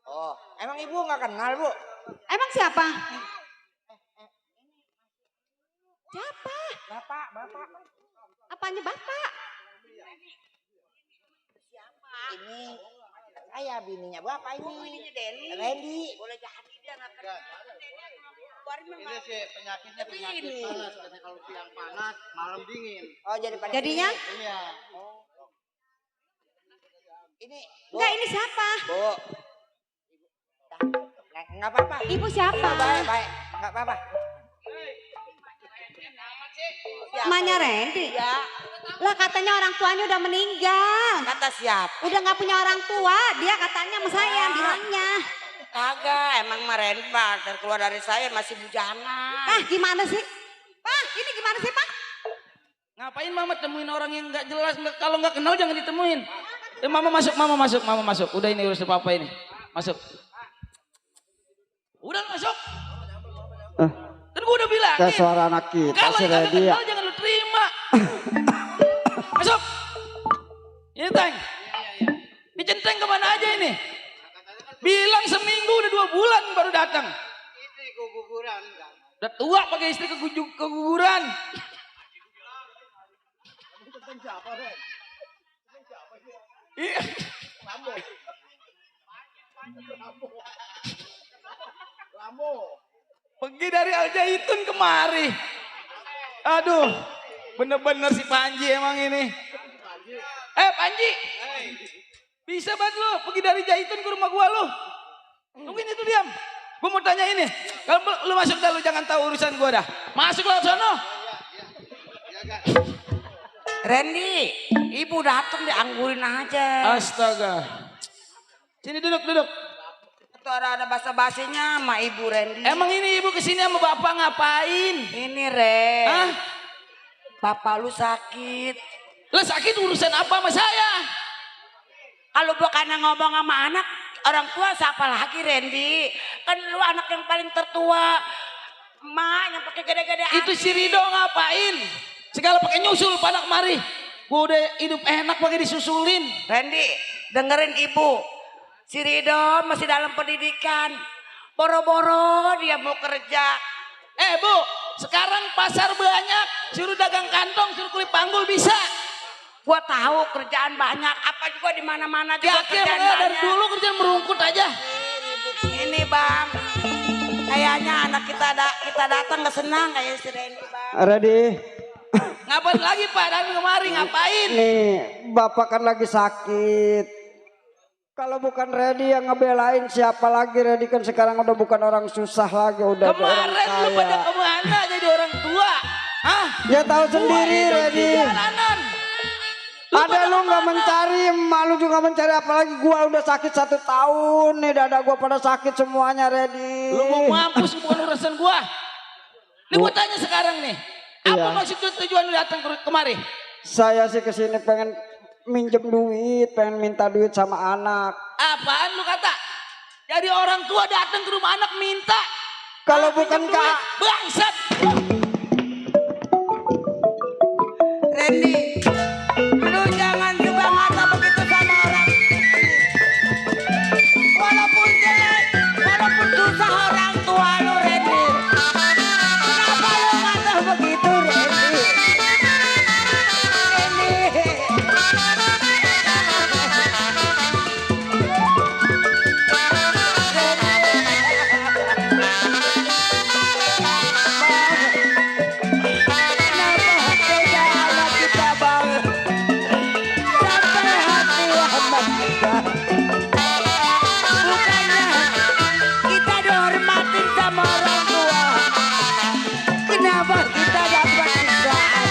[SPEAKER 10] Oh, emang ibu nggak kenal bu?
[SPEAKER 3] Emang siapa? Siapa?
[SPEAKER 10] Bapak.
[SPEAKER 3] Apanya Bapak?
[SPEAKER 10] Ini saya bininya bapak ini. Randy. Boleh jadi dia nggak kenal.
[SPEAKER 1] Ini sih penyakitnya penyakit panas. Katanya kalau siang panas, malam dingin.
[SPEAKER 10] Oh jadi pada
[SPEAKER 3] Jadinya?
[SPEAKER 1] Iya.
[SPEAKER 10] ini.
[SPEAKER 3] Enggak, ini siapa?
[SPEAKER 10] Bu. Nggak apa-apa.
[SPEAKER 3] Ibu siapa?
[SPEAKER 10] Baik. Nggak apa-apa.
[SPEAKER 3] Emaknya Randy.
[SPEAKER 10] Ya.
[SPEAKER 3] Lah katanya orang tuanya udah meninggal.
[SPEAKER 10] Kata siapa?
[SPEAKER 3] Udah nggak punya orang tua. Dia katanya sama saya bilangnya.
[SPEAKER 11] Kagak, emang kemarin Pak, keluar dari saya masih bujana.
[SPEAKER 3] Ah, gimana sih? Pak, ini gimana sih, Pak?
[SPEAKER 2] Ngapain mama temuin orang yang nggak jelas? Kalau nggak kenal jangan ditemuin. Mama masuk. Udah ini urusan papa ini. Masuk. Udah masuk. Kan gua udah bilang.
[SPEAKER 5] Kayak suara anak kita
[SPEAKER 2] Kalau
[SPEAKER 5] si
[SPEAKER 2] nggak
[SPEAKER 5] Randy ya.
[SPEAKER 2] kenal jangan lu terima. Masuk. Ini Teng. Dicenteng kemana aja ini? Bilang seminggu udah 2 bulan baru datang.
[SPEAKER 1] Ini keguguran kan.
[SPEAKER 2] Udah tua pakai istri keguguran.
[SPEAKER 1] Siapa, Ren?
[SPEAKER 2] Iya.
[SPEAKER 1] Lambo.
[SPEAKER 2] Pergi dari Al Zaitun kemari. Aduh, bener-bener si Panji emang ini. Panji. Bisa banget lo pergi dari Zaitun ke rumah gua lo. Tungguin itu diam. Gua mau tanya ini. Kalau lu masuk dah lu jangan tahu urusan gua dah. Masuk lo sono.
[SPEAKER 11] Randy, ibu datang dianggurin aja.
[SPEAKER 2] Astaga. Sini duduk.
[SPEAKER 11] Itu ada basa-basinya sama ibu Randy.
[SPEAKER 2] Emang ini ibu kesini sama bapak ngapain?
[SPEAKER 11] Ini Ren.
[SPEAKER 2] Hah?
[SPEAKER 11] Bapak lu sakit.
[SPEAKER 2] Lah sakit urusan apa sama saya?
[SPEAKER 11] Kalau bukan ngomong sama anak, orang tua siapa lagi Randy? Kan lu anak yang paling tertua. Emak yang pakai gede-gede.
[SPEAKER 2] Itu si Rido ngapain? Segala pakai nyusul pada kemari. Gua udah hidup enak pakai disusulin.
[SPEAKER 11] Randy, dengerin ibu. Si Rido masih dalam pendidikan. Boro-boro dia mau kerja.
[SPEAKER 2] Bu, sekarang pasar banyak. Suruh dagang kantong, suruh kulit panggul bisa.
[SPEAKER 11] Gua tahu kerjaan banyak. Apa juga di mana-mana juga kerjaan banyak.
[SPEAKER 2] Dari dulu kerjaan merungkut aja.
[SPEAKER 11] Ini bang, kayaknya anak kita datang nggak senang kayak si Randy bang.
[SPEAKER 5] Ready?
[SPEAKER 2] Ngapain lagi Pak? Dari kemari ngapain?
[SPEAKER 5] Nih, Bapak kan lagi sakit. Kalau bukan Randy yang ngebelain siapa lagi? Randy kan sekarang udah bukan orang susah lagi, udah orang
[SPEAKER 2] Kemarin
[SPEAKER 5] kaya.
[SPEAKER 2] lu pada kemana jadi orang tua? Hah?
[SPEAKER 5] Ya tahu sendiri Randy. Ada lu nggak mencari, malu juga mencari, apalagi gua udah sakit 1 tahun nih, dada gua pada sakit semuanya Randy.
[SPEAKER 2] Lu mau mampus bukan urusan gua. Ini gua tanya sekarang nih. Apa maksud tujuan lu datang kemari?
[SPEAKER 5] Saya sih kesini pengen minjem duit, pengen minta duit sama anak.
[SPEAKER 2] Apaan lu kata? Jadi orang tua datang ke rumah anak minta.
[SPEAKER 5] Kalau bukan Kak
[SPEAKER 2] bangsat.
[SPEAKER 11] Randy, lu jangan juga ngata begitu sama orang. Walaupun jelek, walaupun susah orang tua lu Randy. Kenapa lu ngata begitu Randy? Kita dihormatin sama orang tua. Kenapa kita dapat kesalahan?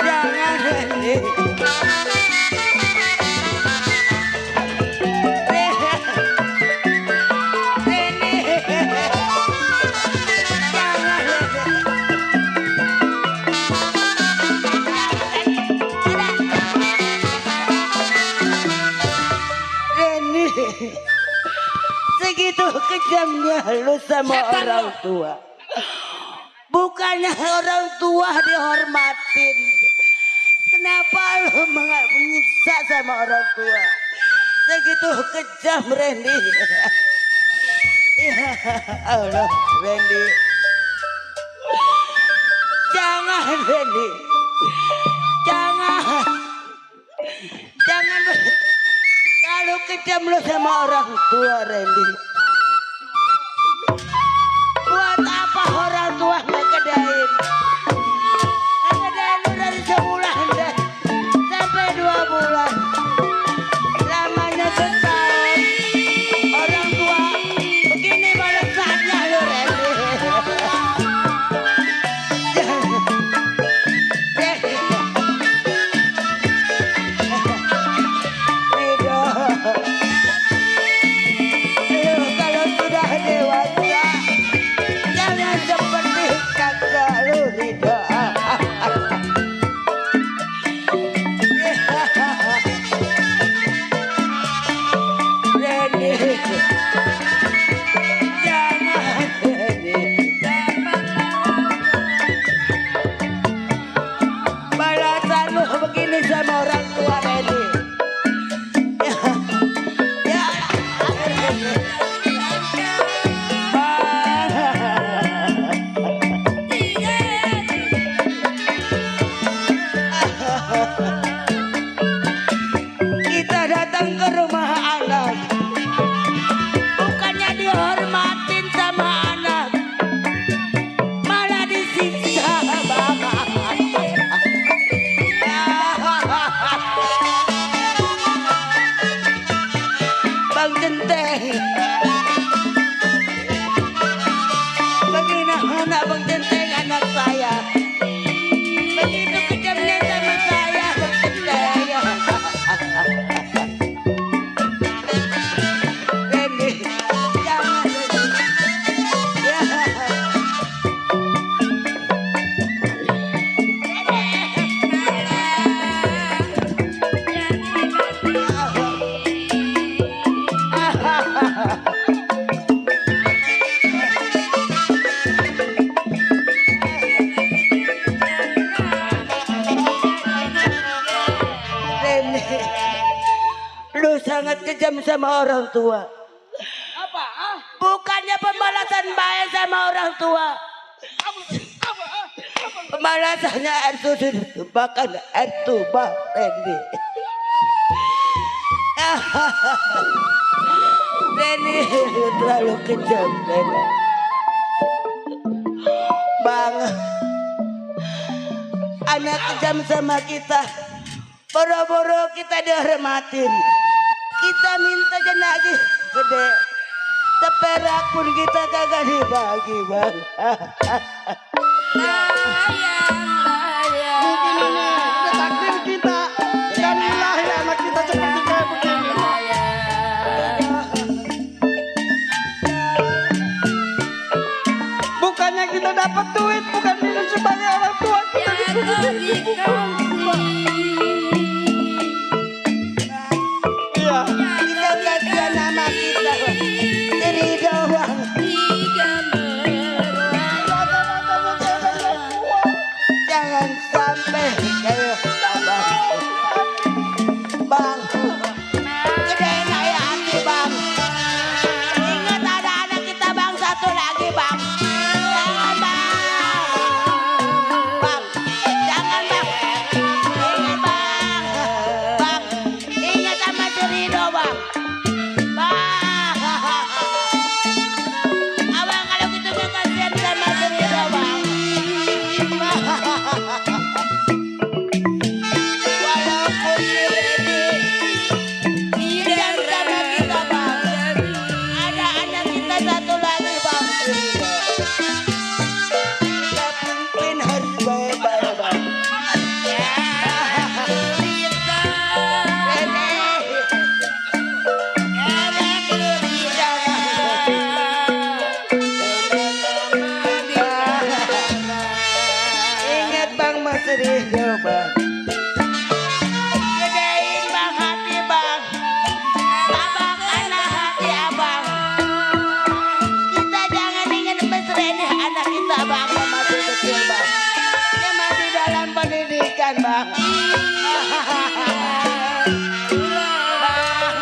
[SPEAKER 11] Jangan Randy. Segitu kejamnya lu sama orang tua. Bukannya orang tua dihormatin. Kenapa lu menyiksa sama orang tua? Segitu kejam Randy. Ya Allah Randy. Jangan Randy. Jangan. Jangan. Kalau kejam lu sama orang tua Randy. Buat apa orang tua ngegedain? Ngegedain lu dari sebulan deh sampai 2 bulan. Lamanya setahun. Orang tua begini balasannya lu Randy. Ridho. Lu kalau sudah dewasa jangan seperti kakak lu Ridho. Randy. Jangan Randy. Balasan lu begini sama orang tua Randy. Ya. Kita datang ke rumah anak. Bukannya dihormatin sama anak. Malah disiksa banget. Bang Centeng. Bagaimana Bang Centeng anak saya? Begitu kejamnya sama saya Bang Centeng. Randy, jangan Randy. Ya. Randy, lu sangat kejam sama orang tua. Apa? Bukannya pembalasan baik sama orang tua. Pembalasannya air susu ditumpahkan air tuba Randy. Randy, lu terlalu kejam Randy. Bang, anak kejam sama kita. Boro-boro kita dihormatin. Kita minta jenagi gede. Seperak pun kita kagak dibagi bang.
[SPEAKER 7] Mungkin ini udah takdir kita. Jadilah ya anak kita seperti kayak begini. Bukannya kita dapat duit, bukan ini sebagai orang tua kita disuruh. Iya.
[SPEAKER 11] Kita gantian nama kita. Ridho bang.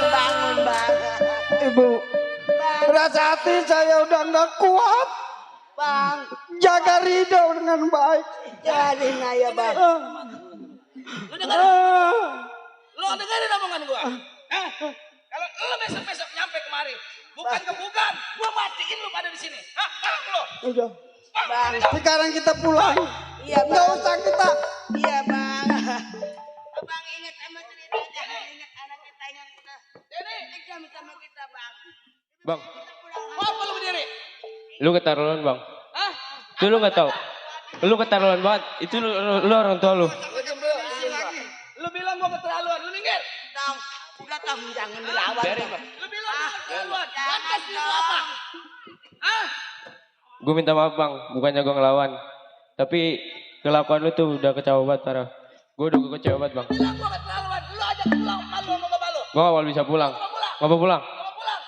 [SPEAKER 11] Bangun bang.
[SPEAKER 7] Ibu, rasa hati saya udah nggak kuat.
[SPEAKER 11] Bang,
[SPEAKER 7] Jaga Ridho dengan baik.
[SPEAKER 11] jalin aja bang.
[SPEAKER 1] Lo dengerin omongan gua. Hah? Kalau lo besok-besok nyampe kemari, bukan kebukan, gua matiin lu pada di sini. Hah? Paham lo?
[SPEAKER 7] Udah.
[SPEAKER 11] Bang,
[SPEAKER 7] Sekarang kita pulang.
[SPEAKER 11] iya
[SPEAKER 7] Nggak
[SPEAKER 11] bang.
[SPEAKER 7] usah kita.
[SPEAKER 11] Iya bang. Bang ingat sama cerita, jangan ingat anak kita yang kejam sama kita bang.
[SPEAKER 2] Bang,
[SPEAKER 1] Mau apa lu berdiri?
[SPEAKER 2] lu keterlaluan bang.
[SPEAKER 1] Hah?
[SPEAKER 2] Itu lu nggak tahu. Lu keterlaluan banget. Itu lu orang tua lu.
[SPEAKER 1] Lu bilang gua keterlaluan, lu minggir.
[SPEAKER 11] Tong, udah tong jangan dilawan.
[SPEAKER 2] Biarin,
[SPEAKER 11] Tong.
[SPEAKER 2] Bang.
[SPEAKER 1] Lu bilang gua keterlaluan. Lantas lu apa? Hah?
[SPEAKER 2] Gue minta maaf bang, bukannya gue ngelawan. Tapi kelakuan lu tuh udah kecewa banget parah. Gue udah kecewa banget bang.
[SPEAKER 1] Bilang gua keterlaluan, lu ajak pulang malu sama bapak lu.
[SPEAKER 2] Gue awal bisa pulang. Nggak mau pulang.
[SPEAKER 1] Mau pulang.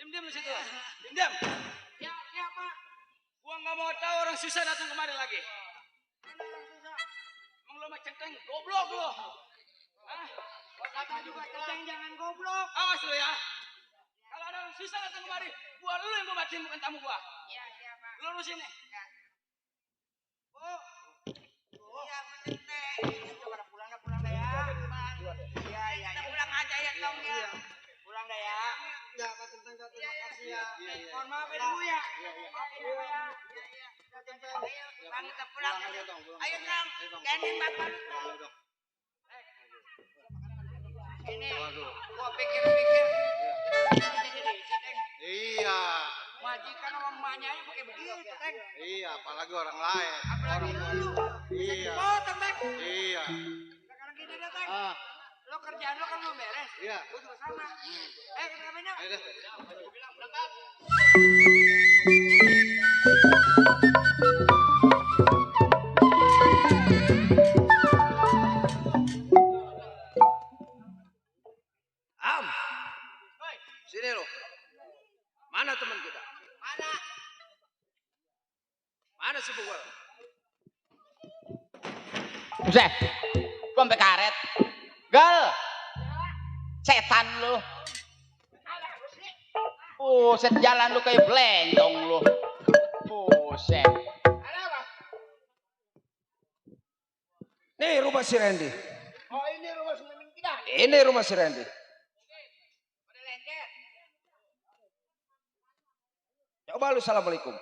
[SPEAKER 1] Diam di situ. Diam. Ya, Pak. Gua nggak mau tahu orang susah datang kemari lagi. Emang lo macam cengeng, goblok lo. Hah? Kata juga cengeng jangan goblok. Awas lo ya. Kalau ada orang susah datang kemari, gua lu yang gua matiin bukan tamu gua. Iya, Pak. Lu lurusin nih. Oh. Iya, penting deh. Coba pulang dah ya. Iya. Kita pulang aja ya, Tong ya. Pulang dah ya. Ya, Pak Tentang, terima kasih ya. Mohon maaf ya, Bu ya. Maaf ya, Pak ya. Iya. Ayo, Bang, kita pulang. Ayo, Tong. Gandeng Bapak lu, Tong. Ini, gua pikir-pikir.
[SPEAKER 12] Iya.
[SPEAKER 4] Majikan sama emaknya aja pakai begitu, Teng.
[SPEAKER 12] Iya, apalagi orang lain.
[SPEAKER 4] Apalagi lu.
[SPEAKER 12] Iya.
[SPEAKER 4] Oh, Teng.
[SPEAKER 12] Iya.
[SPEAKER 4] Sekarang gini deh, Teng.
[SPEAKER 12] Ah.
[SPEAKER 4] Lo kerjaan lo kan belum beres.
[SPEAKER 12] Iya.
[SPEAKER 4] Gue juga sama. Kita kameranya.
[SPEAKER 12] Ayo deh.
[SPEAKER 4] Gue bilang berangkat.
[SPEAKER 5] Am. Sini lo. Mana teman kita?
[SPEAKER 4] Mana?
[SPEAKER 5] Mana si Bugol?
[SPEAKER 9] Buset, gua sampai karet. Gal, setan lu. Buset, jalan lu kayak belendong lu. Buset.
[SPEAKER 5] Nih rumah si Randy.
[SPEAKER 4] Oh, ini rumah Sumimin kita.
[SPEAKER 5] Ini rumah si Randy.
[SPEAKER 4] Udah lengket.
[SPEAKER 5] Coba lu assalamualaikum.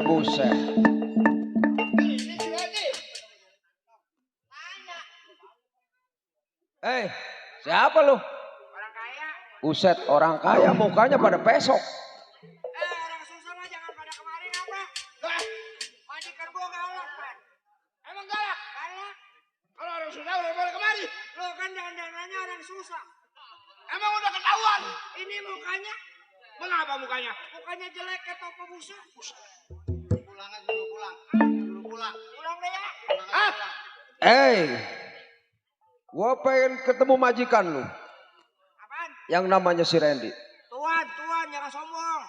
[SPEAKER 5] Buset. Siapa lu?
[SPEAKER 4] Orang kaya.
[SPEAKER 5] Buset, orang kaya mukanya pada pesok.
[SPEAKER 4] Orang susah mah jangan pada kemarin apa? Majikan gua galak, Pan. Emang galak? Galak. Kalau orang susah udah pada kemari. Lo kan dandanannya orang susah. Emang udah ketahuan? Ini mukanya. Mengapa mukanya? Mukanya jelek kayak toko busa.
[SPEAKER 12] Pulang aja dulu pulang. Dulu pulang.
[SPEAKER 4] Pulang deh ya.
[SPEAKER 5] Gua pengen ketemu majikan lu.
[SPEAKER 4] Apaan?
[SPEAKER 5] Yang namanya si Randy.
[SPEAKER 4] Tuan, jangan sombong.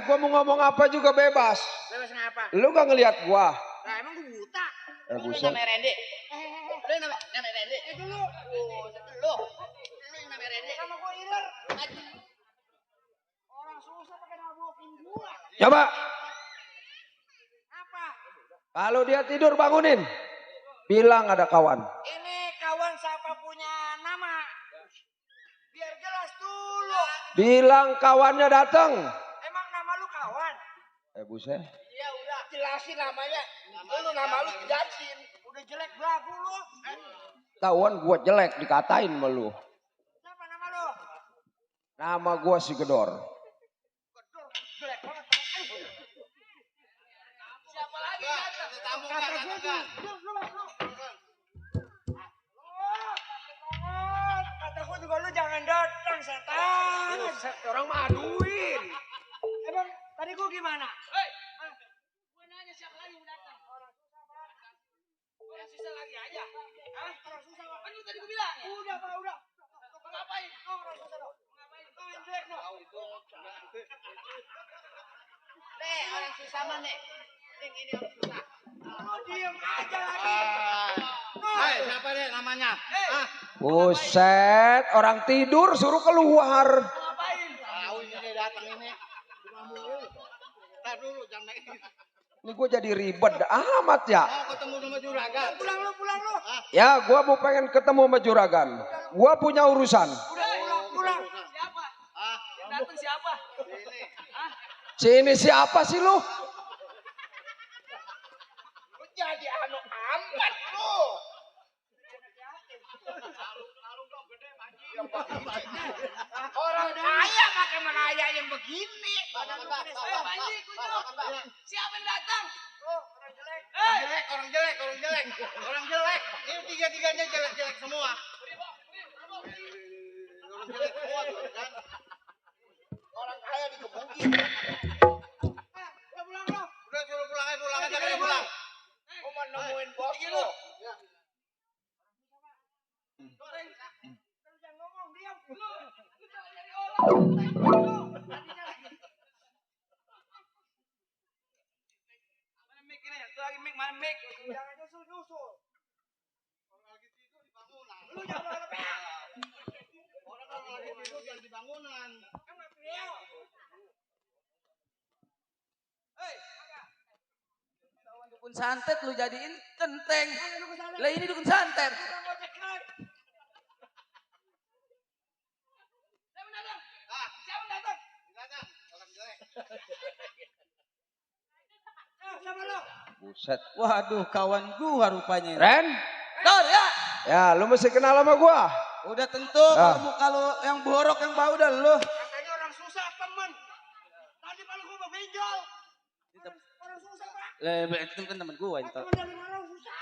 [SPEAKER 5] Gua mau ngomong apa juga bebas.
[SPEAKER 4] Bebas ngapa?
[SPEAKER 5] Lu gak ngelihat gua?
[SPEAKER 4] Nah, emang gua buta.
[SPEAKER 5] Buset.
[SPEAKER 9] Randy.
[SPEAKER 4] Lu namanya Randy. Dulu. Lu yang namanya Randy. Sama gua iler. Orang susah pakai nabokin gua.
[SPEAKER 5] Coba.
[SPEAKER 4] Apa?
[SPEAKER 5] Kalau dia tidur bangunin. Bilang ada kawan.
[SPEAKER 4] Ini kawan siapa punya nama? Biar jelas dulu.
[SPEAKER 5] Bilang kawannya datang.
[SPEAKER 4] Emang nama lu kawan?
[SPEAKER 5] Buset.
[SPEAKER 4] Iya udah. Jelasin namanya. Lu nama lu jelasin. Udah jelek belagu lu.
[SPEAKER 5] Tahuan gua jelek dikatain sama lu.
[SPEAKER 4] Siapa nama lu?
[SPEAKER 5] Nama gua si Gedor.
[SPEAKER 4] Gedor. Jelek banget. Siapa lagi datang? Kata gua tuh. Kata gua juga lu jangan datang setan.
[SPEAKER 5] Orang maduin.
[SPEAKER 4] Emang tadi gua gimana? Gua nanya siapa lagi mau datang? Orang susah banget. Orang susah lagi aja. Orang susah. Kan lu tadi gua bilang ya? Udah, Pak, udah. Ngapain? Orang susah dong. Ngapain? Ngapain jelek dong. Orang susah mah nih. Ini orang susah. Lu diem aja lagi.
[SPEAKER 12] Siapa deh namanya?
[SPEAKER 5] Buset, orang tidur suruh keluar.
[SPEAKER 4] Ngapain?
[SPEAKER 12] Tahu ini datang ini. Ntar dulu jam naik.
[SPEAKER 5] Ini gue jadi ribet amat ya.
[SPEAKER 12] Mau ketemu sama juragan.
[SPEAKER 4] Pulang lu.
[SPEAKER 5] Ya, gue mau pengen ketemu sama juragan. Gue punya urusan.
[SPEAKER 4] Udah pulang. Siapa? Yang datang siapa?
[SPEAKER 5] Sini siapa sih lu?
[SPEAKER 4] Lu jadi anu amat lu. Orang kaya pakai meraya yang begini. Siapa yang datang?
[SPEAKER 12] Orang jelek. Ini tiga-tiganya jelek-jelek semua. Orang jelek semua juragan.
[SPEAKER 4] Orang kaya dikebukin. Pulang lo.
[SPEAKER 12] Udah suruh pulang aja pulang.
[SPEAKER 4] Gua mau nemuin bos lo. Jangan ngomong, diam. Lu salah jadi orang. Mana mic ini? Itu lagi mic, mana mic? Jangan nyusul.
[SPEAKER 12] Orang lagi tidur di bangunan.
[SPEAKER 4] Lu jangan lepek.
[SPEAKER 12] Orang lagi tidur jangan di bangunan.
[SPEAKER 4] Kan nggak beliau.
[SPEAKER 11] Dukun santet lu jadiin kenteng. Lah ini dukun santet.
[SPEAKER 4] Siapa datang?
[SPEAKER 12] Orang jelek.
[SPEAKER 4] Siapa lo?
[SPEAKER 5] Buset.
[SPEAKER 11] Waduh, kawan gua rupanya.
[SPEAKER 5] Ren,
[SPEAKER 11] Dor ya.
[SPEAKER 5] Ya, lu mesti kenal sama gua.
[SPEAKER 1] Udah tentu kalau yang borok yang bau dah lu.
[SPEAKER 4] Katanya orang susah temen. Tadi malu gua benjol. Orang susah Pak.
[SPEAKER 1] Itu kan teman gua itu.
[SPEAKER 4] Temen dari orang susah.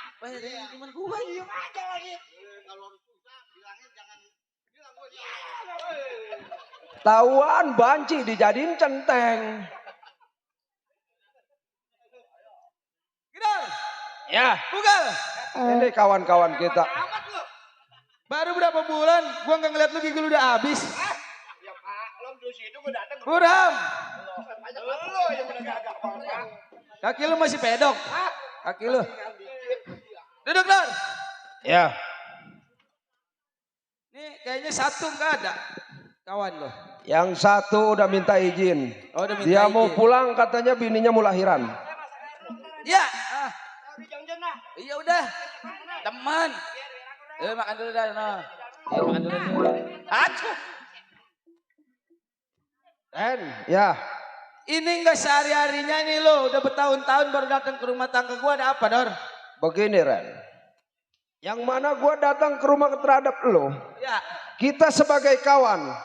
[SPEAKER 1] Teman gua.
[SPEAKER 4] Iya aja lagi. Kalau orang susah bilangnya jangan bilang gua
[SPEAKER 5] Tauan banci dijadiin centeng.
[SPEAKER 1] Gidar.
[SPEAKER 5] Ya,
[SPEAKER 1] Bugal.
[SPEAKER 5] ini kawan-kawan kita.
[SPEAKER 1] Baru berapa bulan gua nggak ngeliat lu gigi lu udah habis.
[SPEAKER 4] Ya Pak, lo di situ gua datang.
[SPEAKER 1] Buram.
[SPEAKER 4] Lo yang udah gagak Pak.
[SPEAKER 1] Kaki lu masih pedok. Kaki lu. Duduk, Dor.
[SPEAKER 5] Ya.
[SPEAKER 1] Nih kayaknya satu nggak ada. Kawan lo.
[SPEAKER 5] Yang satu udah minta izin.
[SPEAKER 1] Oh, udah minta
[SPEAKER 5] Dia
[SPEAKER 1] izin.
[SPEAKER 5] mau pulang katanya bininya mau lahiran.
[SPEAKER 1] Ya. Iya udah. Teman. Makan dulu dah. No. Makan dulu. Aduh.
[SPEAKER 5] Ren, ya.
[SPEAKER 1] Ini enggak sehari-harinya nih lo. Udah bertahun-tahun baru datang ke rumah tangga gua, ada apa, Dor?
[SPEAKER 5] Begini Ren. Yang mana gua datang ke rumah terhadap lo.
[SPEAKER 1] Ya.
[SPEAKER 5] Kita sebagai kawan.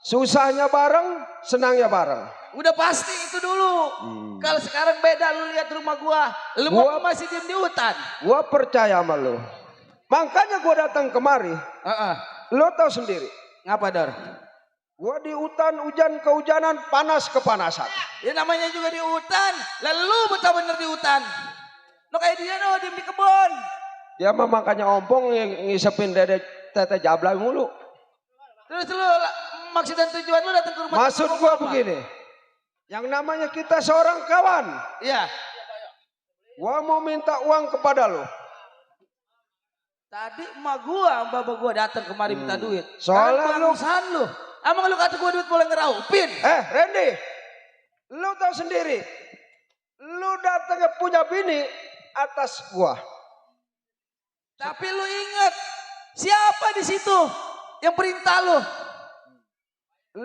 [SPEAKER 5] Susahnya bareng, senangnya bareng.
[SPEAKER 1] Udah pasti itu dulu. Kalau sekarang beda, lu lihat rumah gua. Lu mau masih diem di hutan.
[SPEAKER 5] Gua percaya sama lo. Makanya gua datang kemari. Lo tahu sendiri.
[SPEAKER 1] Ngapa, Dor?
[SPEAKER 5] Gua di hutan, hujan kehujanan, panas kepanasan.
[SPEAKER 1] Ya namanya juga di hutan. Lalu betul-bener di hutan. Lo kayak dia no, diem di kebun.
[SPEAKER 5] Dia mah makanya ompong yang ngisepin dede tete jablay mulu.
[SPEAKER 1] Terus lu maksud dan tujuan lu datang ke rumah.
[SPEAKER 5] Maksud gua begini. Yang namanya kita seorang kawan.
[SPEAKER 1] Iya.
[SPEAKER 5] Gua mau minta uang kepada lo.
[SPEAKER 1] Tadi emak gua, bapak gua datang kemari minta duit.
[SPEAKER 5] Soalnya lu
[SPEAKER 1] lu. Emang lu kata gua duit boleh ngeraupin?
[SPEAKER 5] Randy. Lu tahu sendiri. Lu datang punya bini atas gua.
[SPEAKER 1] Tapi lu inget siapa di situ yang perintah lu?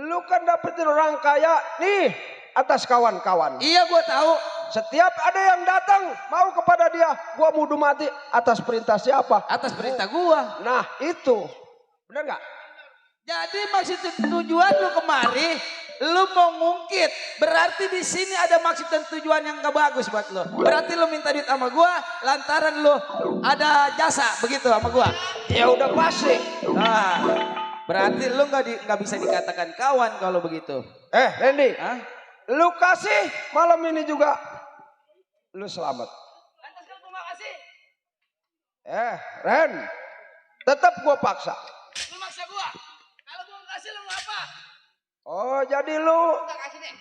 [SPEAKER 5] Lu kan dapetin orang kaya nih atas kawan-kawan.
[SPEAKER 1] Iya gua tahu.
[SPEAKER 5] Setiap ada yang datang mau kepada dia, gua mudu mati atas perintah siapa?
[SPEAKER 1] Atas perintah gua.
[SPEAKER 5] Nah itu, bener nggak?
[SPEAKER 1] Jadi maksud tujuan lu kemari, lu mau ngungkit. Berarti di sini ada maksud dan tujuan yang gak bagus buat lu. Berarti lu minta duit sama gua, lantaran lu ada jasa begitu sama gua.
[SPEAKER 5] Ya udah pasti.
[SPEAKER 1] Nah, berarti lu nggak bisa dikatakan kawan kalau begitu.
[SPEAKER 5] Randy, lu kasih malam ini juga, lu selamat.
[SPEAKER 1] Lantas kan gua makasih.
[SPEAKER 5] Ren, tetap gua paksa.
[SPEAKER 1] Lu maksa gua. Kalau gua kasih lu apa?
[SPEAKER 5] Oh jadi lu.
[SPEAKER 4] Enggak kasih deh.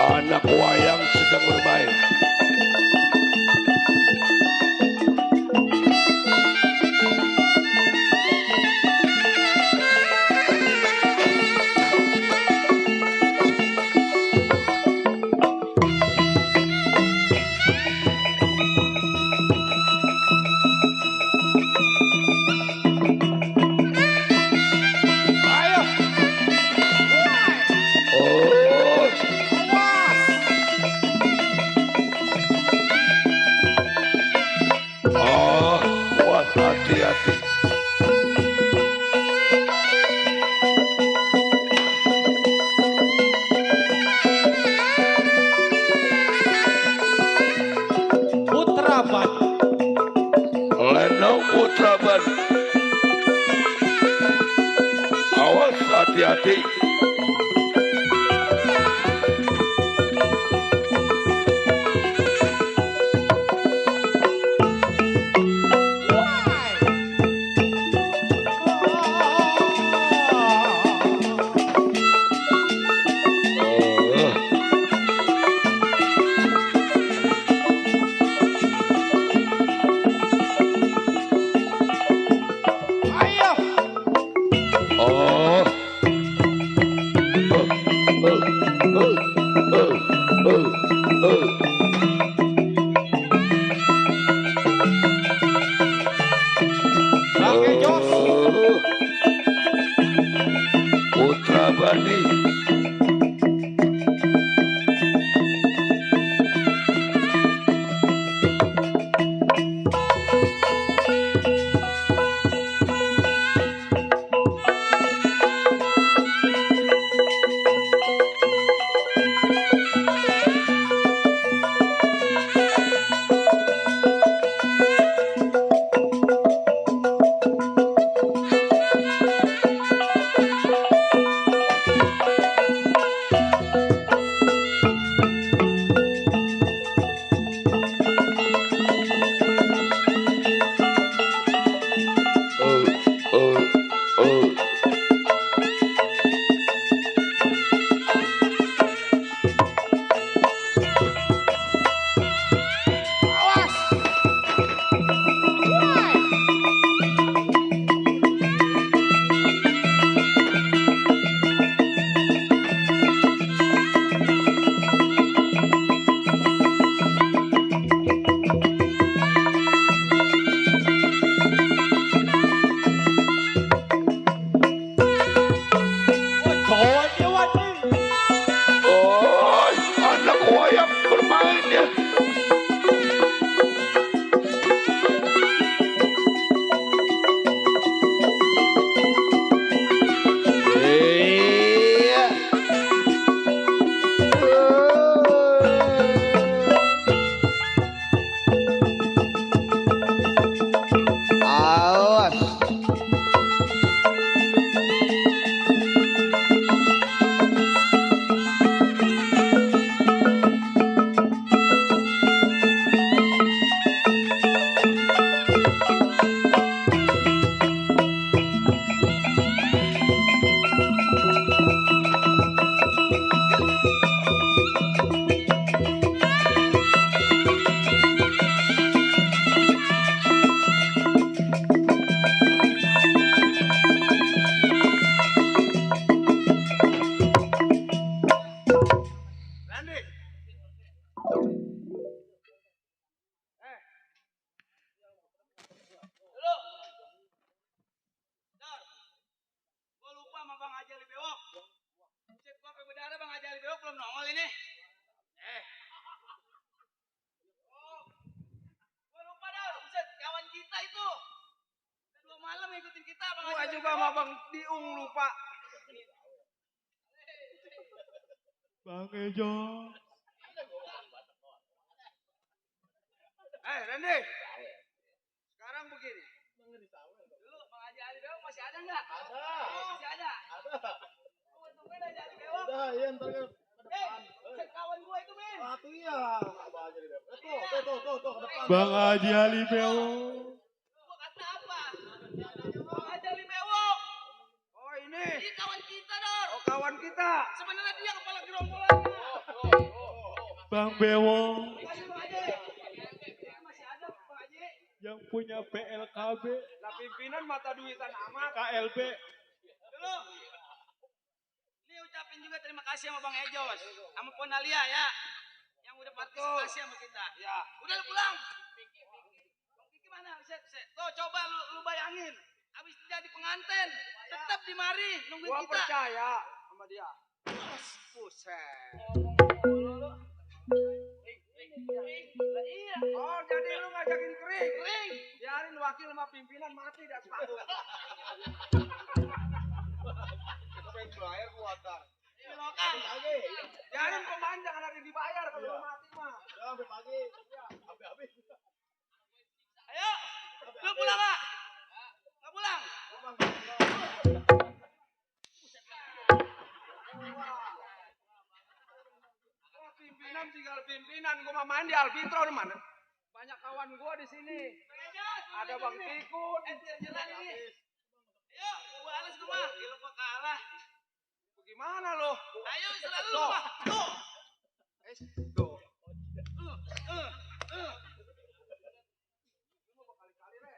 [SPEAKER 6] Anak wayang sedang bermain. hati-hati.
[SPEAKER 2] Putraban.
[SPEAKER 6] Lenong Putraban. Awas hati-hati. Putrabani.
[SPEAKER 5] Gua juga sama Bang Diung lupa.
[SPEAKER 2] Bang Ejo.
[SPEAKER 5] Randy. Sekarang begini. Dulu Bang Haji Ali Bewok masih ada nggak? Ada. Masih ada? Ada. Untungnya Haji Ali Bewok. Udah, iya ntar ke depan. Kawan gua itu, men. Satu iya. Bang Haji Ali Bewok. Tuh, ke depan.
[SPEAKER 2] Bang Haji Ali Bewok.
[SPEAKER 5] Gua kata apa? Bang Haji Ali Bewok. Oh, ini. Ini kawan kita, Dor. Oh, kawan kita. Sebenarnya dia kepala gerombolannya.
[SPEAKER 2] Bang Bewok.
[SPEAKER 5] Masih Bang Haji. Masih ada Bang Haji.
[SPEAKER 2] Yang punya PLKB.
[SPEAKER 5] Lah pimpinan mata duitan amat.
[SPEAKER 2] KLB.
[SPEAKER 5] Dulu. Ini ucapin juga terima kasih sama Bang Ejos. Sama Ponalia ya. Yang udah partisipasi sama kita. Ya. Udah lu pulang. Bang Piki mana? Set. Tuh coba lu bayangin. Habis jadi pengantin. Tetap di mari nungguin kita. Gua percaya sama dia. Buset.
[SPEAKER 1] Iya. Oh, jadi lu ngajakin kering. Kering. Biarin wakil sama pimpinan mati di atas panggung. Bayar gua ntar. Silakan. Biarin pemain jangan ada dibayar kalau mati mah. Ya, sampai pagi. Habis. Ayo. Lu pulang enggak? Enggak pulang. Pimpinan tinggal pimpinan, gua mah main di Alpintro di mana? Banyak kawan gua di sini. Ada Bang Tikun. Jalan ini. Ayo, gua balas gua mah. Lu kok kalah? Bagaimana lo? Ayo selalu lu mah. Tuh. Tuh. Lu mau kali-kali, Re.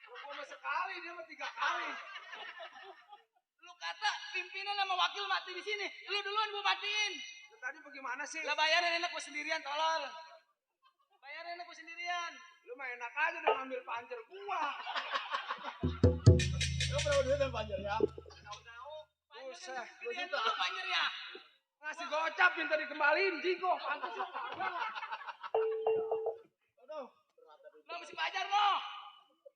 [SPEAKER 1] Gua mah sekali, dia mah 3 kali. Lu kata pimpinan sama wakil mati di sini. Lu duluan gua matiin. Lu tadi bagaimana sih? Lah bayarin enak gua sendirian tolol. Bayarin enak gua sendirian. Lu mah enak aja udah ngambil panjer gua. Lu berapa duit dan panjer ya? Buset, lu gitu panjer ya. Ngasih gocap minta dikembaliin jiko. Pantes lu. Aduh. Lu mesti pajar lo.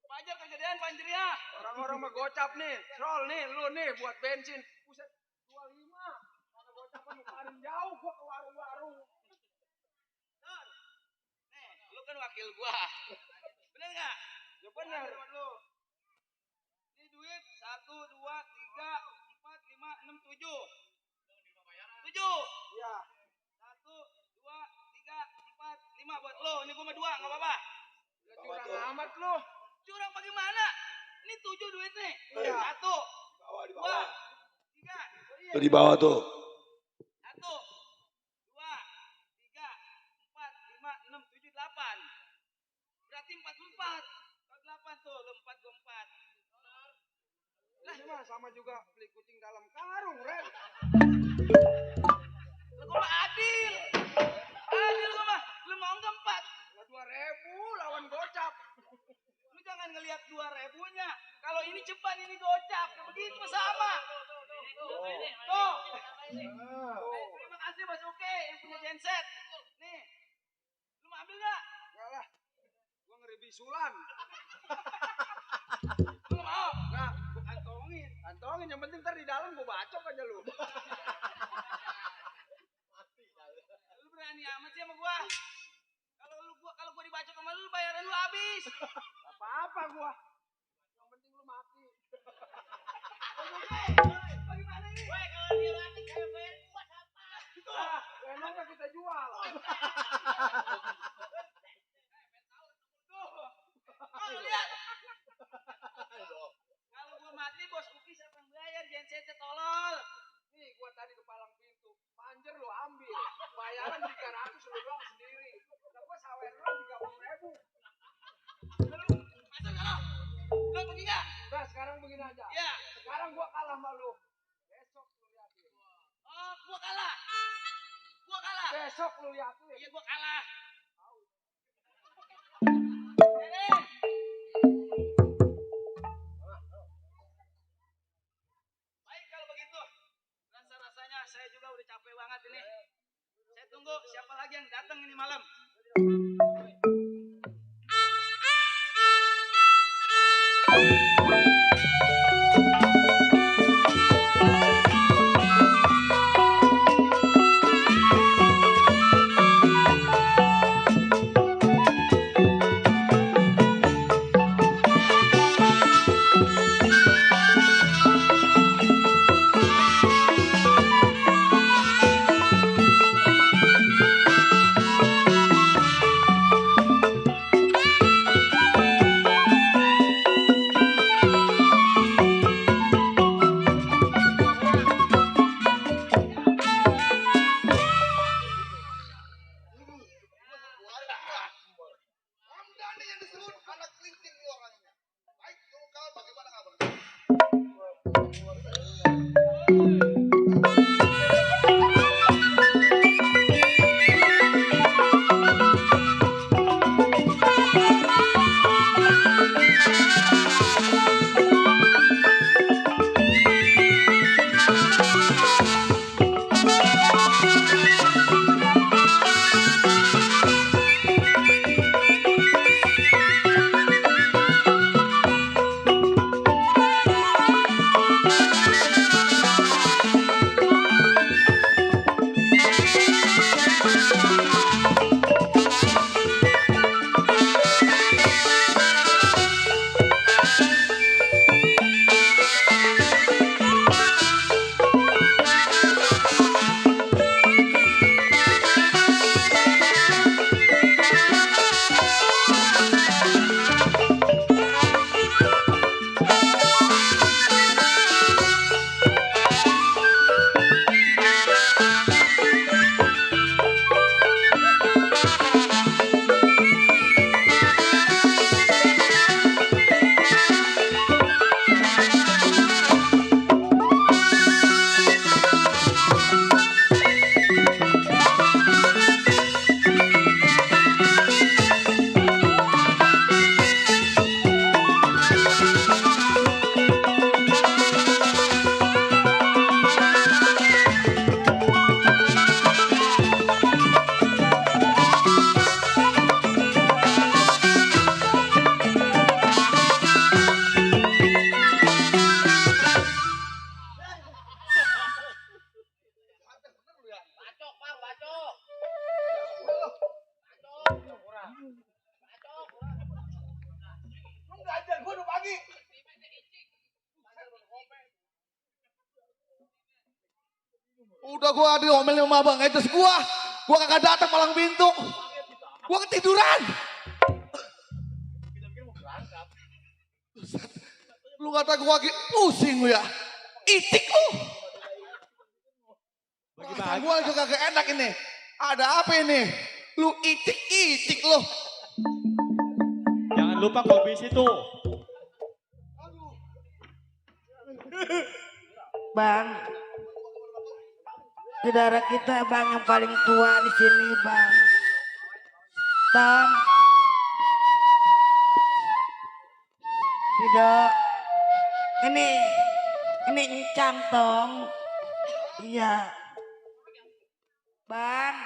[SPEAKER 1] Pajar kejadian panjer ya. Orang-orang mah gocap nih. Roll nih, lu nih buat bensin. Buset, 25. Mana gocapan lu kemarin jauh gua ke warung-warung. Nih, lu kan wakil gua. Bener enggak? Ya bener. Ini duit 1, 2, 3, 4, 5, 6, 7. 7. Iya. 1, 2, 3, 4, 5 buat lo. Ini gua mah 2, enggak apa-apa. Curang amat lo. Curang bagaimana? Ini 7 duit nih. 1, 2, 3.
[SPEAKER 6] Di bawah tuh.
[SPEAKER 1] 1, 2, 3, 4, 5, 6, 7, 8. Berarti 44. 8 tuh, lu 4, gua 4. Lah, ini mah sama juga beli kucing dalam karung, Ren. Lu kok mah adil. Adil gua mah. Lu mau enggak 4? Lah 2.000 lawan gocap. Lu jangan ngelihat 2.000-nya. Kalau ini ceban, ini gocap. Begitu sama. Tuh. Terima kasih Mas Oke yang punya genset. Nih. Lu mau ambil enggak? Enggak lah. Gua ngeri bisulan. Lu mau? Enggak, gua kantongin. Kantongin, yang penting ntar di dalam gua bacok aja lu. Lu berani amat sih sama gua. Kalau gua dibacok sama lu, bayaran lu habis. Apa-apa gua. Yang penting lu mati. Bagaimana ini? Woi, kalau dia mati kayak bayar gua siapa? Ah, emangnya kita jual. Tuh, lihat. Kalau gua mati, bos Uki siapa yang bayar? Gensetnya tolol. Nih, gua tadi ke palang pintu. Panjer lu ambil. Bayaran 300 lu doang sendiri. Udah gua sawer lu 30.000. Masuk kalau. Lu pergi enggak? Udah, sekarang begini aja. Ya. Sekarang gua kalah sama lu. Besok lu liatin. Oh, gua kalah. Gua kalah. Besok lu liatin. Iya, gua kalah. Baik kalau begitu. Rasa-rasanya saya juga udah capek banget ini. Saya tunggu siapa lagi yang datang ini malam.
[SPEAKER 12] Udah gua diomelin sama abang Edes gua kagak datang palang pintu. Gua ketiduran. Lu kata gua lagi pusing lu ya. Itik lu. Perasaan gua juga kagak enak ini. Ada apa ini? Lu itik lu.
[SPEAKER 13] Jangan lupa kopi situ.
[SPEAKER 11] Bang, saudara kita bang yang paling tua di sini bang. Tong, tidak. Ini encang tong. Iya. Bang.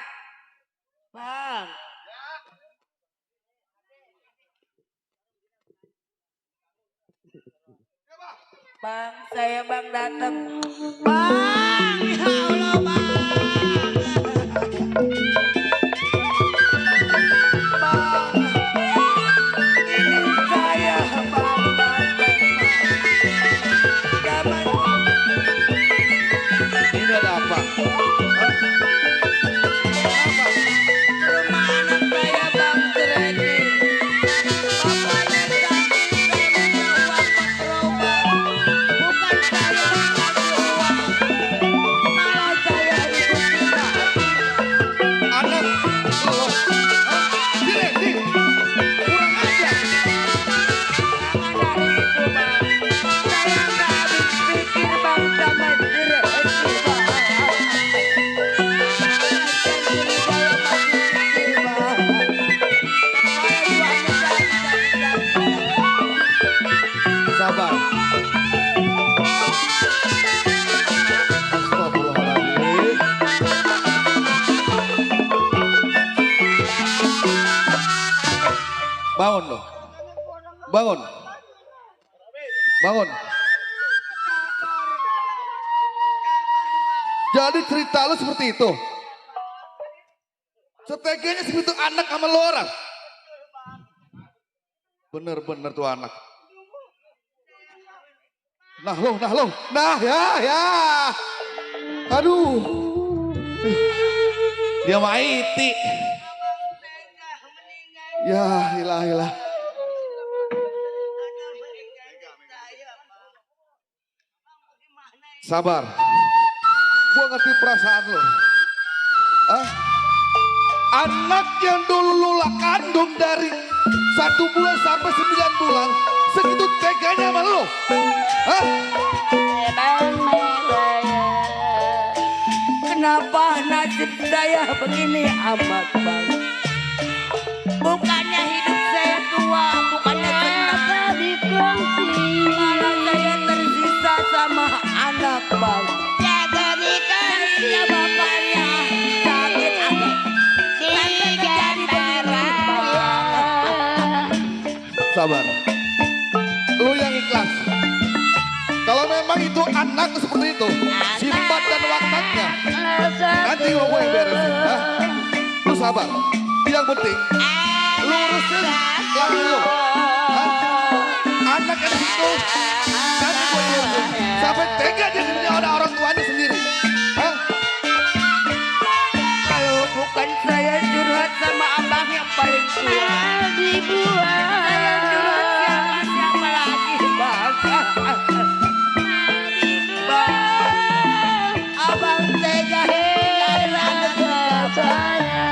[SPEAKER 11] Bang, saya bang datang. Bang, ya Allah bang. Bang, ini saya bang datang. Zaman.
[SPEAKER 12] Ini ada apa?
[SPEAKER 11] Rumah anak saya bang Sereni. Bapaknya sakit, saya minta uang buat berobat. Bukan saya kasih uang, malah saya ikut juga.
[SPEAKER 12] Anak lu. Sini. Kurang ajar.
[SPEAKER 11] Jangan dari itu bang. Saya nggak habis pikir bang sama Sereni bang. Saya masih pikir bang. Kalau uangnya saya
[SPEAKER 12] Sabar. Astagfirullahaladzim. Bangun lo. Bangun. Jadi cerita lu seperti itu. Seteganya seperti itu anak sama lo orang. Bener-bener tuh anak. Nah lo. Nah ya. Aduh. Dia maiti. Ya ilah. Sabar. Gua ngerti perasaan lo. Anak yang dulu lu kandung dari 1 bulan sampai 9 bulan. Segitu teganya sama lo.
[SPEAKER 11] Kenapa nasib saya begini amat bang? Bukannya hidup saya tua, bukannya senang dikongsi, malah saya tersisa sama anak bang. Jaga dikasih ya bapaknya sakit anak.
[SPEAKER 12] Sabar. Lu yang ikhlas. Kalau memang itu anak seperti itu, simpan dan waktunya. Nanti gue yang beresin. Lu sabar. Yang penting, lu urusin lagi lu. Anak yang situ, nanti gue yang urusin. Sampai tega dia punya orang tuanya sendiri.
[SPEAKER 11] Kalau bukan saya curhat sama abang yang paling tua, saya curhat siapa lagi bang? Bang, abang tega tinggalin anak saya.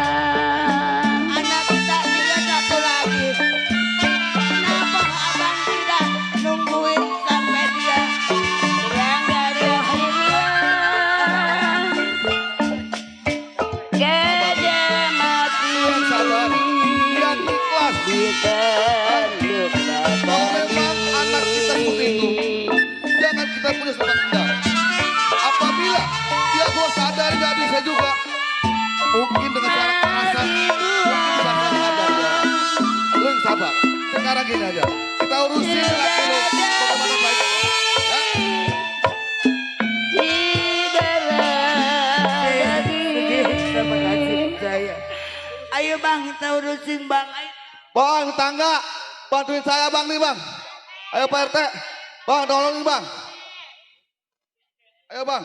[SPEAKER 11] Anak kita tinggal satu lagi. Kenapa abang tidak nungguin sampai dia pulang dari akhirnya? Gajah mati.
[SPEAKER 12] Sabar. Yang ikhlas. Kalau memang anak kita seperti itu, jangan kita punya semangat dendam. Apabila dia gua sadar gak bisa juga, mungkin dengan cara kekerasan, mungkin bisa sadar ya. Lu yang sabar. Sekarang gini aja, kita urusin laki lu bagaimana baiknya.
[SPEAKER 11] Sama nasib saya. Ayo bang, kita urusin bang. Ayo.
[SPEAKER 12] Bang, tangga, bantuin saya bang nih bang. Ayo Pak RT, bang tolongin bang. Ayo bang.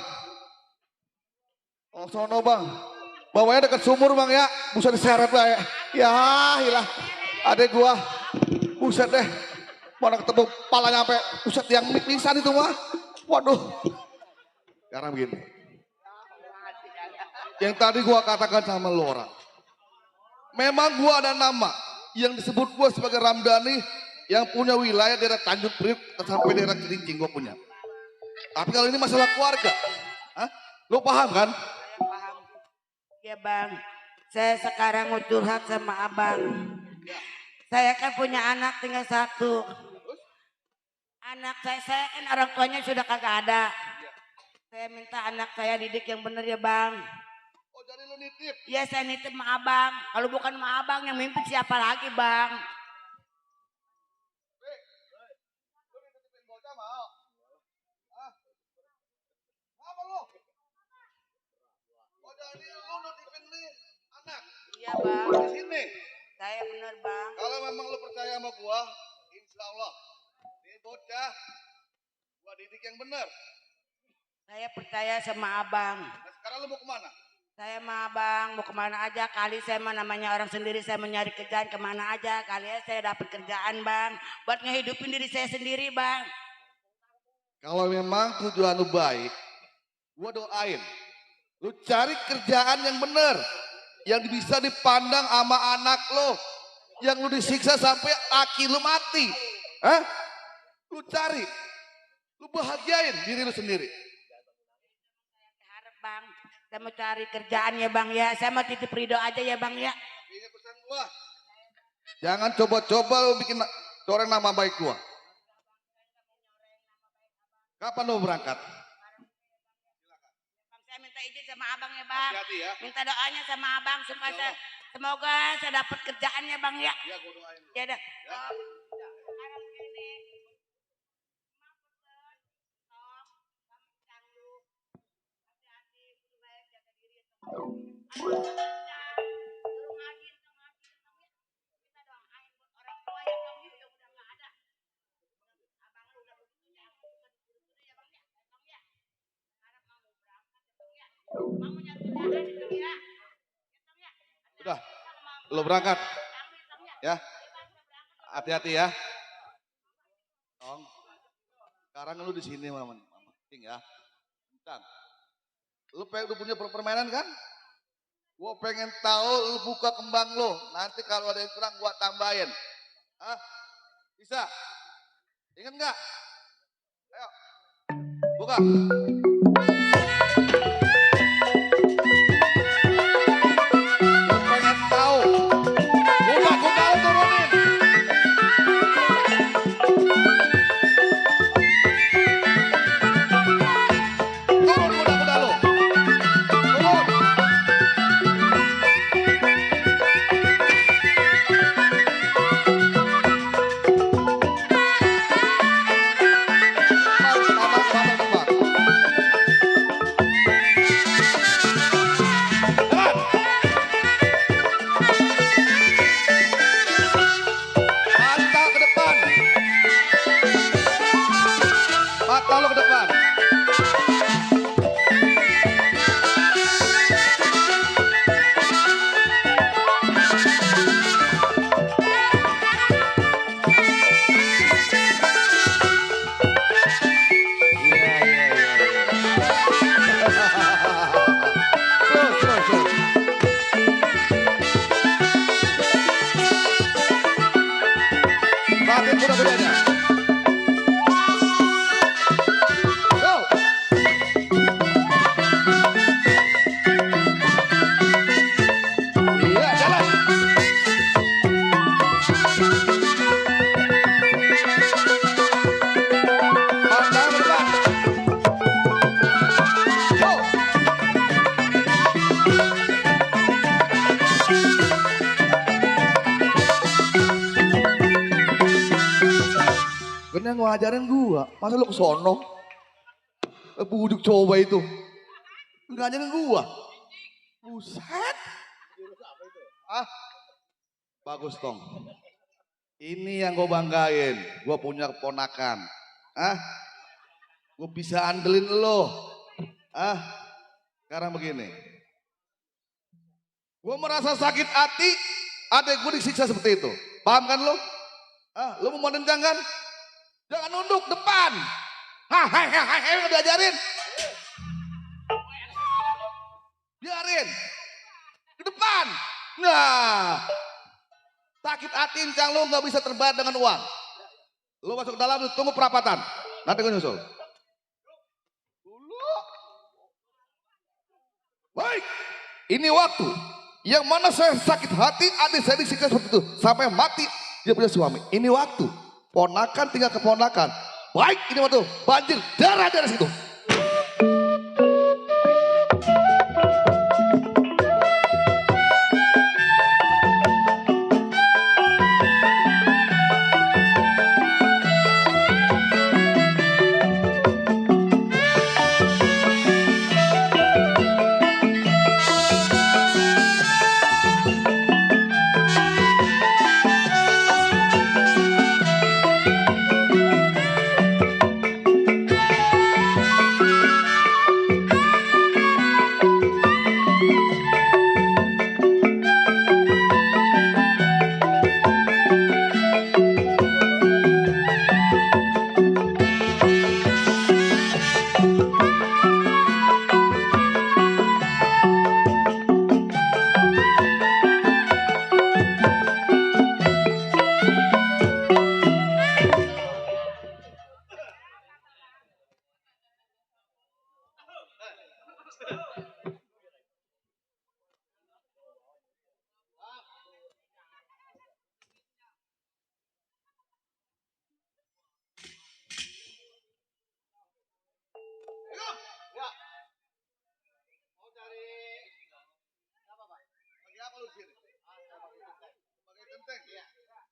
[SPEAKER 12] Oh sono bang. Bawanya dekat sumur bang ya. Buset diseret lah ya. Ya hilah. Adek gua. Buset deh. Mana ketemu palanya sampai buset yang pingsan itu mah. Waduh. Sekarang begini. Yang tadi gua katakan sama lo orang. Memang gua ada nama yang disebut gua sebagai Ramdhani yang punya wilayah daerah Tanjung Priok sampai daerah Cilincing gua punya. Tapi kalau ini masalah keluarga, hah? Lo paham kan?
[SPEAKER 11] Paham. Ya bang, saya sekarang mau curhat sama abang. Saya kan punya anak tinggal satu. Anak saya kan orang tuanya sudah kagak ada. Saya minta anak saya didik yang benar ya bang.
[SPEAKER 12] Oh jadi lo nitip?
[SPEAKER 11] Iya saya nitip sama abang. Kalau bukan sama abang yang mimpin siapa lagi bang?
[SPEAKER 12] Lo nitipin bocah mau? Hah? Apa lo? Oh jadi lo nitipin nih anak?
[SPEAKER 11] Iya bang.
[SPEAKER 12] Di sini?
[SPEAKER 11] Saya benar bang.
[SPEAKER 12] Kalau memang lo percaya sama gua, insya Allah ini bocah gua didik yang benar.
[SPEAKER 11] Saya percaya sama abang.
[SPEAKER 12] Nah sekarang lo mau kemana?
[SPEAKER 11] Saya mah bang mau kemana aja, kali saya mah namanya orang sendiri, saya mau nyari kerjaan kemana aja, kali ya saya dapat kerjaan bang, buat ngehidupin diri saya sendiri bang.
[SPEAKER 12] Kalau memang tujuan lu baik, gua doain, lu cari kerjaan yang benar, yang bisa dipandang sama anak lo, yang lu disiksa sampai aki lu mati, hah? Lu cari, lu bahagiain diri lu sendiri.
[SPEAKER 11] Harap bang. Saya mau cari kerjaan ya bang ya. Saya mau titip ridho aja ya bang ya.
[SPEAKER 12] Ingat pesan gua. Jangan coba-coba lu bikin coreng nama baik gua. Kapan lu berangkat?
[SPEAKER 11] Bang, saya minta izin sama abang ya bang.
[SPEAKER 12] Hati-hati ya.
[SPEAKER 11] Minta doanya sama abang supaya semoga saya dapat kerjaan ya bang ya.
[SPEAKER 12] Iya gua doain.
[SPEAKER 11] Ya dah.
[SPEAKER 12] Udah, lu berangkat. Ya. Hati-hati ya. Tong. Sekarang lu di sini Mama. Penting ya. Bintang. Lu udah punya permainan kan? Gua pengen tahu lu buka kembang lu. Nanti kalau ada yang kurang gua tambahin. Hah? Bisa? Ingat nggak? Ayo. Buka. Lu pengen tahu? Buka lu turunin. Turun kuda lu. Turun. Mata ke depan. Mata lo ke depan. Perhatiin kuda-kudanya. Go. Iya, jalan. Pandang ke depan. Go. Kan yang ngajarin gua, masa lu ke sono? Buduk coba itu. Ngajarin gua. Buset. Ah. Bagus Tong. Ini yang gua banggain. Gua punya keponakan. Ah. Gua bisa andelin lo. Ah. Sekarang begini. Gue merasa sakit hati, adek gue disiksa seperti itu. Paham kan lo? Lo mau dendam kan? Jangan nunduk depan. Hahaha, diajarin. Biarin. Ke depan. Nah. Sakit hati incang lo gak bisa terbayar dengan uang. Lo masuk ke dalam, tunggu perapatan. Nanti gue nyusul. Baik. Ini waktu. Yang mana saya sakit hati, adik saya disiksa seperti itu. Sampai mati, dia punya suami. Ini waktu. Ponakan tinggal keponakan. Baik, ini waktu. Banjir darah dari situ.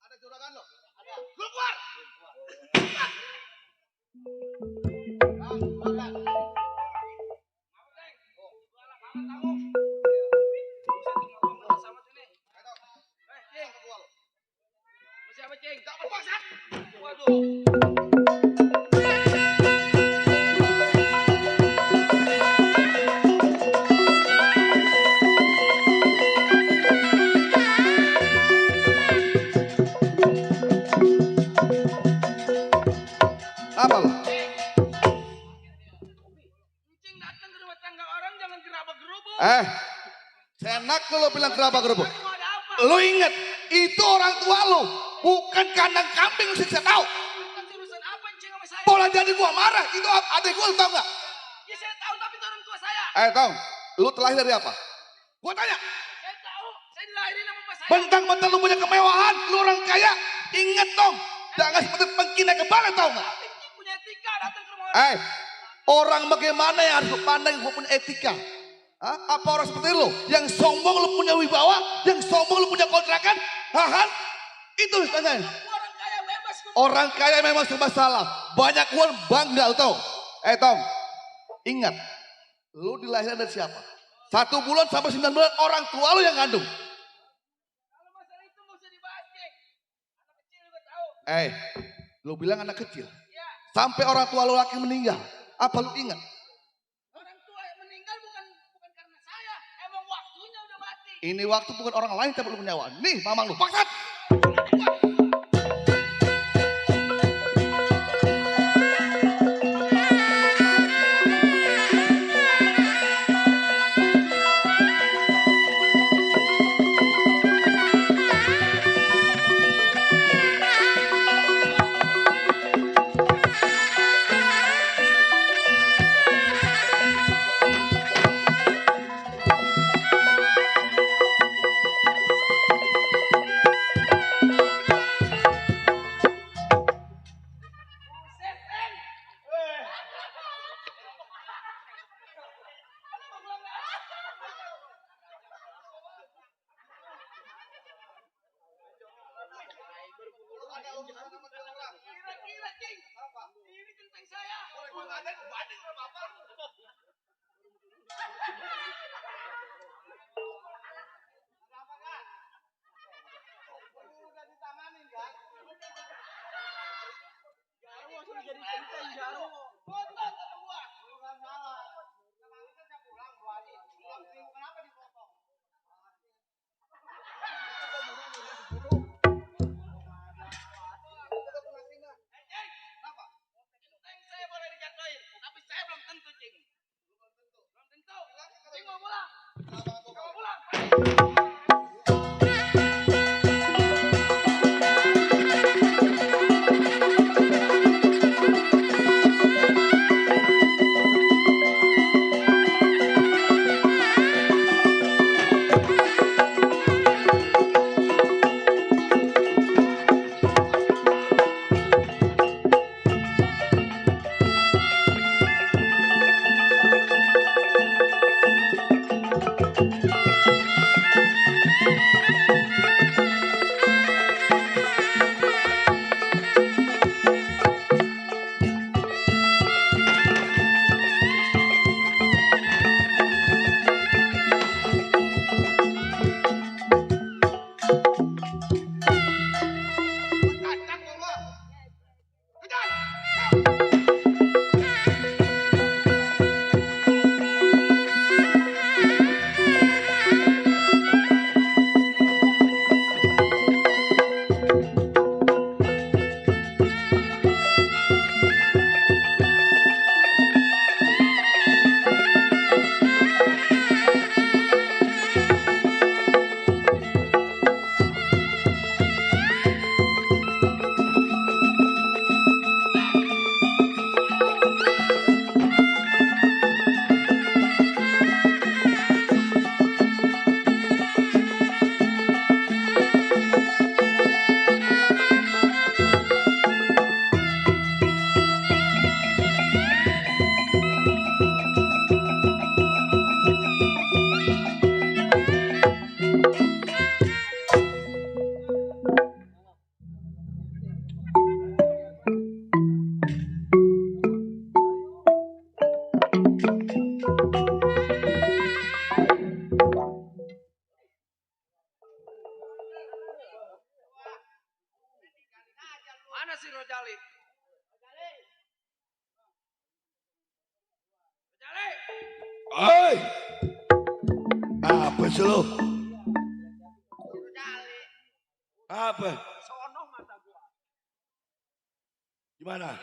[SPEAKER 12] Ada juragan lo? Ada. Lu keluar! Apa lo? Senak lo bilang gerabak gerubuk. Lo inget, itu orang tua lo, bukan kandang kambing lu siksa tahu. Pola jadi gua marah, itu adek gua lu tau gak?
[SPEAKER 1] Ya saya tahu tapi itu orang tua saya.
[SPEAKER 12] Tong, lu terlahir dari apa? Gua tanya.
[SPEAKER 1] Saya tahu, saya dilahirin sama bapak saya.
[SPEAKER 12] Bentang-bentang lu punya kemewahan, lu orang kaya, inget dong. Jangan seperti pengkina kepala tau gak?
[SPEAKER 1] Punya etika datang ke rumah orang.
[SPEAKER 12] Orang bagaimana yang harus lu pandang gua punya etika? Apa orang seperti lu? Yang sombong lu punya wibawa, yang sombong lu punya kontrakan? Itu sebenarnya. Orang kaya memang serba salah. Banyak uang bangga lu tau. Tong, ingat. Lu dilahirkan dari siapa? 1 bulan sampai 9 bulan orang tua lu yang ngandung.
[SPEAKER 1] Kalau masalah itu gak usah dibahas, Ceng. Anak kecil juga tahu.
[SPEAKER 12] Lu bilang anak kecil.
[SPEAKER 1] Ya.
[SPEAKER 12] Sampai orang tua lu laki meninggal. Apa lu ingat?
[SPEAKER 1] Orang tua yang meninggal bukan karena saya. Emang waktunya udah mati.
[SPEAKER 12] Ini waktu bukan orang lain tapi lu nyawa. Nih mamang lu, paksat.
[SPEAKER 5] Mana si Rojali? Rojali!
[SPEAKER 6] Oi! Apa sih lo? Apa?
[SPEAKER 5] Sono mata gua.
[SPEAKER 6] Gimana?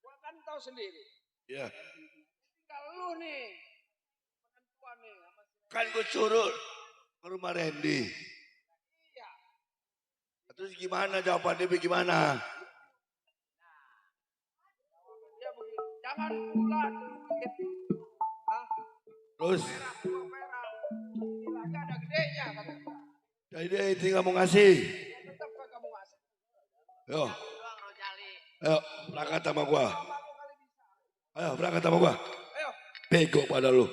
[SPEAKER 5] Gua kan tahu sendiri.
[SPEAKER 6] Ya.
[SPEAKER 5] Tinggal lu nih. Penentuan nih.
[SPEAKER 6] Kan gue suruh ke rumah Randy.
[SPEAKER 5] Iya.
[SPEAKER 6] Terus gimana jawabannya bagaimana?
[SPEAKER 5] Ya begini. Jangan bulan duit. Hah?
[SPEAKER 6] Terus?
[SPEAKER 5] Merah. Ini lagi ada gedenya kata gua.
[SPEAKER 6] Jadi dia tinggal mau ngasih.
[SPEAKER 5] Tetap kagak mau ngasih.
[SPEAKER 6] Yo. Ayo, berangkat sama gua. Ayo, berangkat sama gua.
[SPEAKER 5] Ayo.
[SPEAKER 6] Bego pada lu.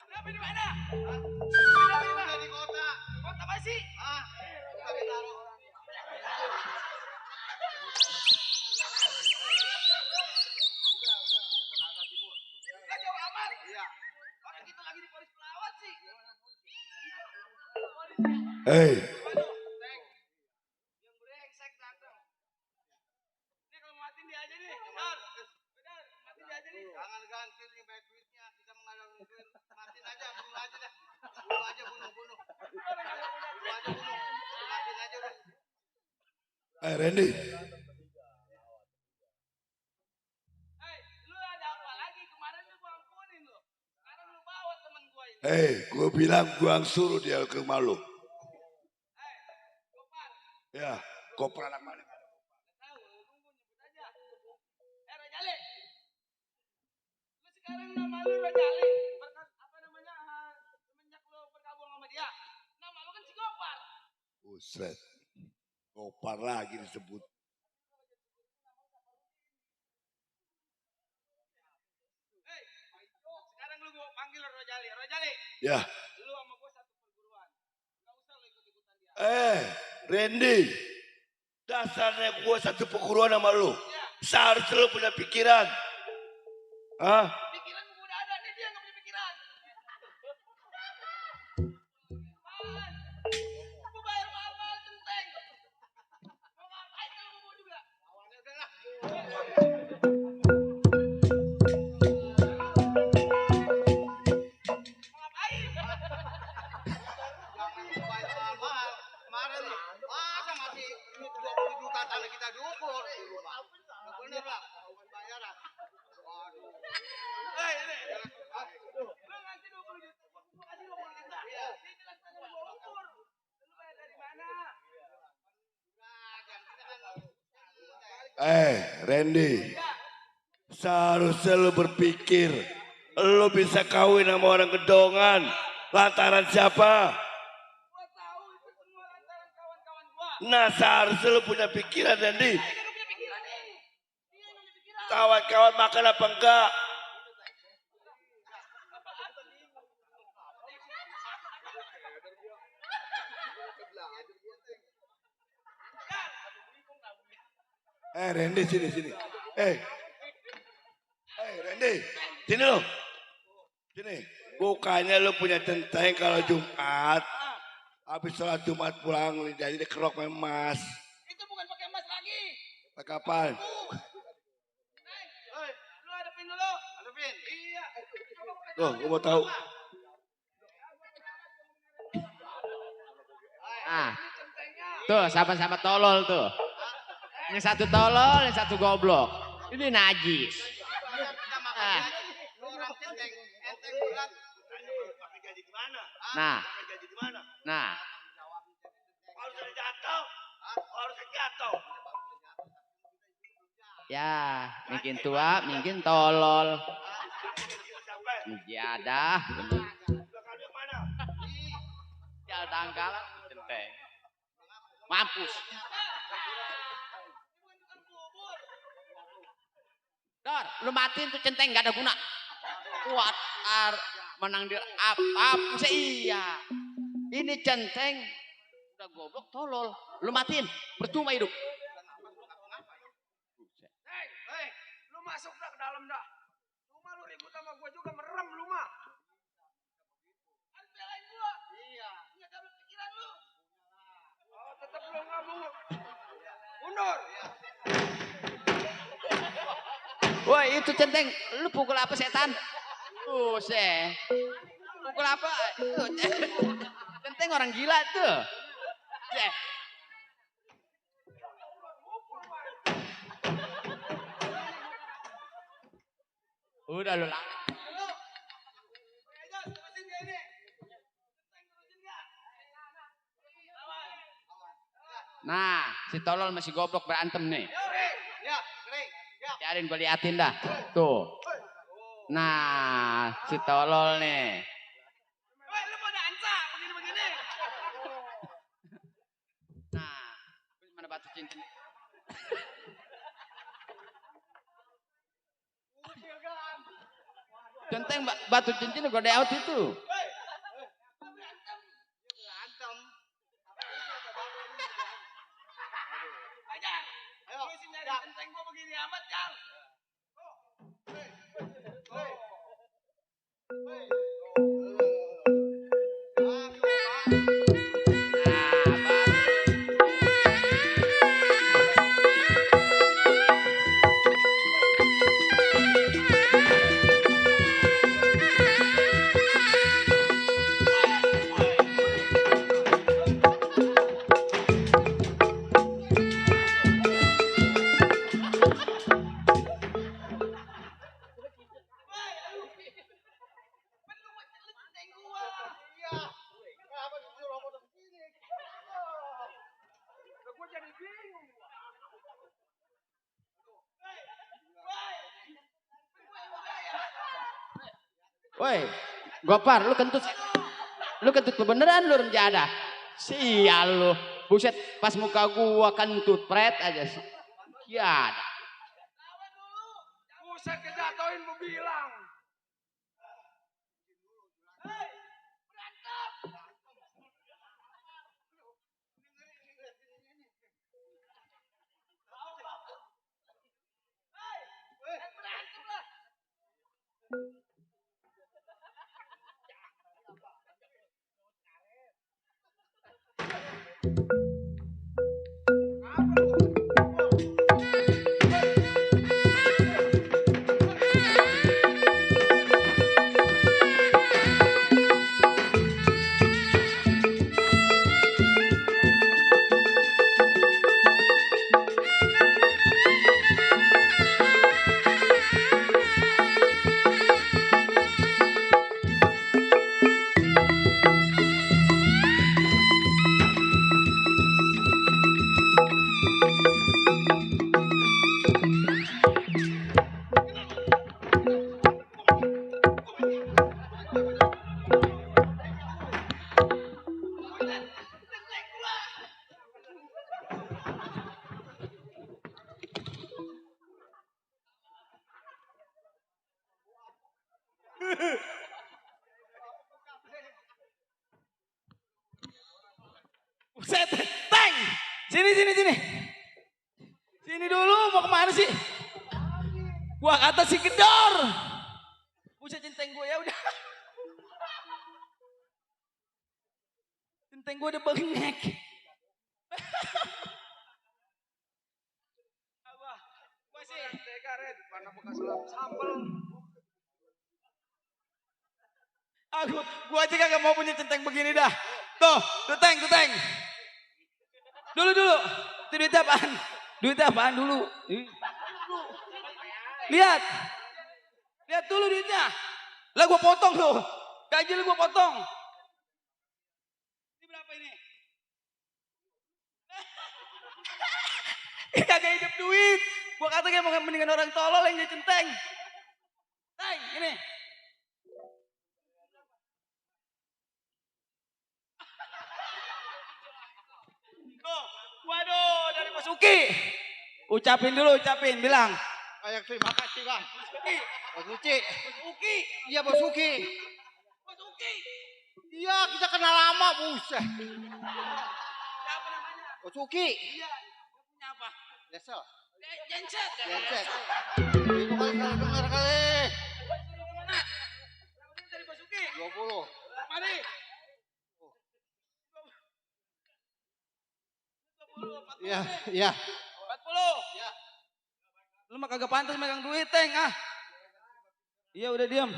[SPEAKER 5] Kenapa di mana? Di kota. Kota apa sih? Lah jauh amat. Iya. Orang kita lagi di Polres Pelawat sih.
[SPEAKER 6] Hei,
[SPEAKER 5] Yang brengsek datang. Ini kalau matiin dia aja nih. Benar. Benar. Matiin dia aja nih. Jangan ganti nih baik duitnya. Kita mengadang duit. Matiin aja, bunuh aja dah. Bunuh aja, bunuh. Bunuh aja, bunuh. Matiin aja udah.
[SPEAKER 6] Randy.
[SPEAKER 5] Hei, lu ada apa lagi? Kemarin tuh gua ampunin lu. Sekarang lu bawa temen gua ini.
[SPEAKER 6] Hei, gue bilang gua suruh dia ke rumah lu.
[SPEAKER 5] Hei, Gopar.
[SPEAKER 6] Ya, koper anak mana?
[SPEAKER 5] Tahu, lu tunggu nyebut aja. Rojali. Lu sekarang nama lu Rojali. Apa namanya? Semenjak lu bergabung sama dia. Nama lu kan si Gopar.
[SPEAKER 6] Buset. Kopar lagi disebut.
[SPEAKER 5] Hei, sekarang lu gua panggil Rojali. Rojali.
[SPEAKER 6] Ya.
[SPEAKER 5] Lu sama gua satu perguruan. Enggak usah lu ikut-ikutan dia.
[SPEAKER 6] Randy. Dasarnya gua satu perguruan sama lu. Seharusnya lu punya pikiran. Hah?
[SPEAKER 5] Pikiran gua udah ada nih, dia enggak punya pikiran. Man, gua bayar mahal.
[SPEAKER 12] Masa masih 20 juta tanah kita diukur di rumah. Bener lah, bayaran. Waduh. Ini. Lu ngasih 20 juta. Gua kasih 20 juta. Iya. Ini jelas tanah gua ukur. Lu bayar dari mana?
[SPEAKER 6] Randy. Seharusnya lu berpikir lu bisa kawin sama orang gedongan. Lantaran siapa? Nah, seharusnya lu punya pikiran, Randy. Kawan-kawan makan apa enggak? Randy sini. Randy, sini lo. Sini. Bukannya lu punya centeng kalau Jumat. Habis sholat Jumat pulang jadi dikerok emas.
[SPEAKER 1] Itu bukan pakai emas lagi.
[SPEAKER 6] Pakai apaan?
[SPEAKER 1] Lu hadapin dulu. Hadapin. Iya.
[SPEAKER 6] Tuh, gua mau tahu.
[SPEAKER 9] Tuh sama-sama tolol tuh. Yang satu tolol, yang satu goblok. Ini najis. Nah. Ya, mungkin tua, mungkin tolol. Mujadah. Ya dangkalan centeng. Mampus. Dor, lu matiin tuh centeng gak ada guna. Kuat menang di apa sih iya. Ini centeng udah goblok tolol. Lu matiin, percuma hidup.
[SPEAKER 1] Hei, lu masuk dah ke dalam dah. Cuma lu ribut sama gua juga merem lu mah. Harus belain gua. Iya. Nggak ada pikiran lu. Oh, tetap lu nggak mau. Mundur.
[SPEAKER 9] Woi itu centeng, lu pukul apa setan? Buset. Pukul apa? Centeng orang gila tuh. Udah lu lang. Nah, si tolol masih goblok berantem nih. Biarin gue liatin dah. Tuh. Nah, si tolol nih.
[SPEAKER 1] Lu mau dansa begini-begini.
[SPEAKER 9] Nah, mana batu cincin? Centeng batu cincin gue deot itu.
[SPEAKER 1] Ayo, lu sih nyari centeng gua begini amat, Jang.
[SPEAKER 9] Woi, Gopar, lu kentut kebeneran lu remjada. Sial lu, buset pas muka gua kentut pret aja sih. Ya ada.
[SPEAKER 1] Buset kejatuhin gua bilang. Hei, berantem. Hei, berantem lah.
[SPEAKER 2] Buset, Teng. Sini. Sini dulu, mau kemana sih? Gua kata si Gedor. Buset, centeng gue ya udah. Centeng gue udah bengek. Gua sih karet, mana bekas sambel. Gua aja kagak mau punya centeng begini dah. Tuh Teng. Dulu. Itu duitnya apaan? Duitnya apaan dulu? Lihat dulu duitnya. Lah gua potong tuh. Gaji lu gua potong. Ini berapa ini? Kagak hidup duit. Gua kata kayak mendingan orang tolol yang jadi centeng. Teng, ini. Tuh, waduh dari Mas Uki. Ucapin bilang.
[SPEAKER 5] Kayak terima kasih bang.
[SPEAKER 2] Mas Uki.
[SPEAKER 5] Iya Bos Uki. Iya kita kenal lama buset.
[SPEAKER 2] Siapa namanya?
[SPEAKER 5] Bos Uki.
[SPEAKER 2] Iya. Punya apa?
[SPEAKER 5] Desel.
[SPEAKER 2] Genset.
[SPEAKER 5] Itu kali denger kali.
[SPEAKER 2] Mana? Berapa dari Mas Uki?
[SPEAKER 5] 20.
[SPEAKER 2] Mari. 20, 40.
[SPEAKER 5] Iya.
[SPEAKER 2] 40. Ya. Lu mah kagak pantas megang duit, Teng, ah. Iya udah diam.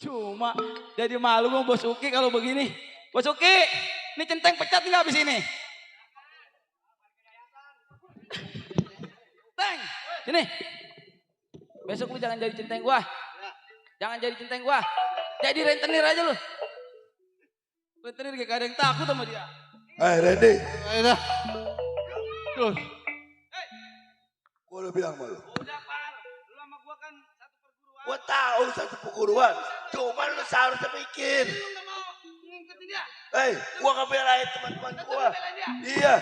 [SPEAKER 2] Cuma jadi malu gua Bos Uki kalau begini. Bos Uki, ini centeng pecat nggak abis ini? Teng, sini. Besok lu jangan jadi centeng gua. Jadi rentenir aja lu. Rentenir kayak ada yang takut sama dia.
[SPEAKER 6] Randy.
[SPEAKER 5] Ayo dah. Tuh.
[SPEAKER 6] Gua udah bilang sama lu.
[SPEAKER 2] Udah Par, lu sama gua kan satu perguruan.
[SPEAKER 6] Gua tahu satu perguruan. Cuman lu seharusnya mikir.
[SPEAKER 2] Lu nggak mau ngikutin dia.
[SPEAKER 6] Gua ngebelain teman-teman gua.
[SPEAKER 2] Belain dia.
[SPEAKER 6] Iya.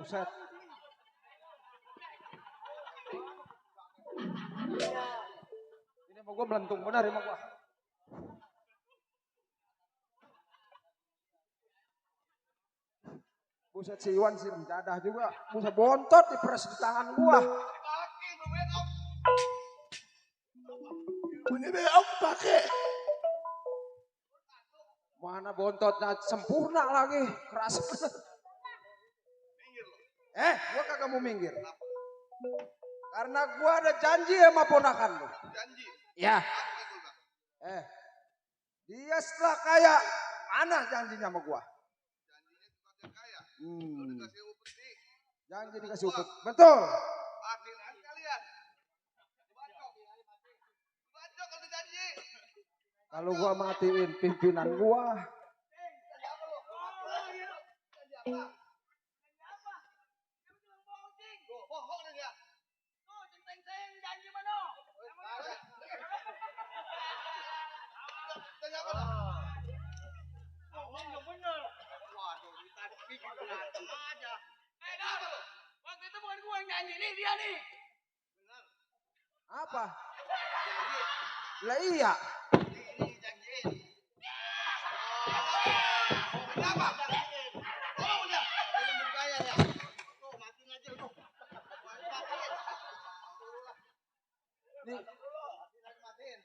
[SPEAKER 5] Buset. Ini mau gue melentung benar emang gua. Buset si Iwan sih mendadah juga. Buset bontot diperes di tangan gua.
[SPEAKER 6] Ini beok pakai.
[SPEAKER 5] Mana bontotnya sempurna lagi. Keras bener. Gua kagak mau minggir. Karena gua ada janji sama ponakan lu.
[SPEAKER 12] Janji.
[SPEAKER 5] Ya. Dia setelah kaya, mana janjinya sama gua?
[SPEAKER 12] Janjinya kaya. Dikasih upeti.
[SPEAKER 5] Janji dikasih upet. Betul.
[SPEAKER 12] Akhiran kalian. Bacok kalau janji.
[SPEAKER 5] Kalau gua matiin pimpinan gua.
[SPEAKER 12] Bohong dia.
[SPEAKER 1] Janji mana?
[SPEAKER 12] Janji apa?
[SPEAKER 1] Ngomong yang bener. Waduh, tadi bikin berantem aja. Dah. Waktu itu bukan gua yang nyanyi, nih dia nih. Benar.
[SPEAKER 5] Apa? Lah iya.
[SPEAKER 12] Ini janjiin. Kenapa? Oh udah. Belum dibayar ya. Tuh matiin aja tuh. Matiin.
[SPEAKER 5] Nih.
[SPEAKER 12] Matiin.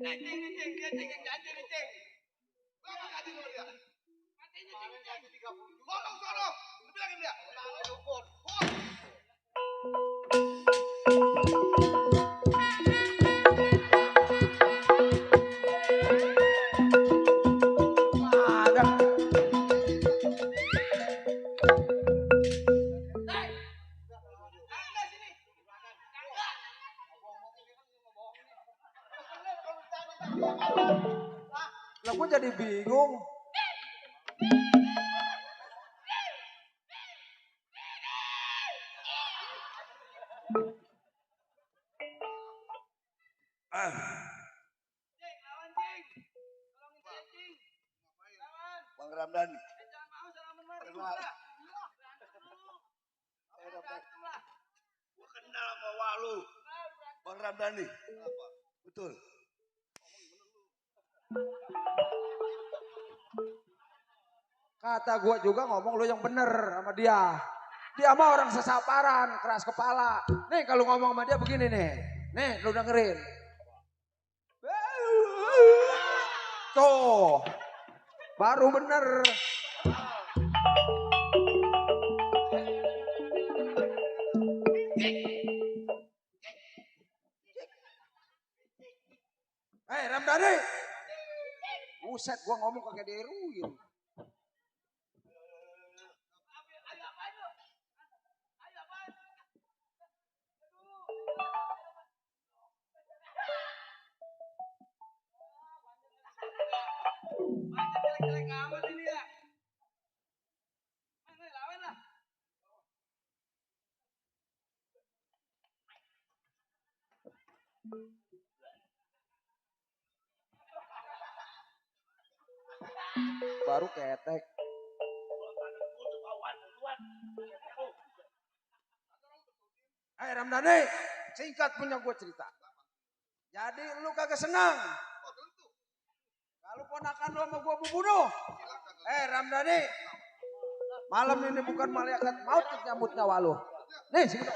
[SPEAKER 12] Nih, Cing, dia Cing yang janji nih, Cing. Berapa gaji lu dia? Matinya Cing, gaji 30. Ngomong sono. Lu bilangin dia. Lalu dukun.
[SPEAKER 5] Ada. Lah gue jadi bingung.
[SPEAKER 1] Cing, lawan Cing. Tolongin saya Cing. Lawan.
[SPEAKER 6] Bang Ramdhani.
[SPEAKER 1] Jangan mau salaman mar.
[SPEAKER 6] Kenal. Gua kenal sama wak lu. Bang Ramdhani. Apa? Betul.
[SPEAKER 5] Kata gue juga ngomong lu yang bener sama dia. Dia mah orang sesaparan, keras kepala. Nih kalau ngomong sama dia begini nih. Nih lu dengerin. Tuh. Baru bener. Ramdhani. Buset gua ngomong kagak diruin.
[SPEAKER 1] Jelek-jelek amat ini ya. Lawan lah.
[SPEAKER 5] Baru ketek. Ramdhani, singkat punya gue cerita. Jadi lu kagak senang. Kalau ponakan lu sama gue bunuh. Ramdhani, malam ini bukan malaikat maut nyambut nyawa lu. Nih, sini.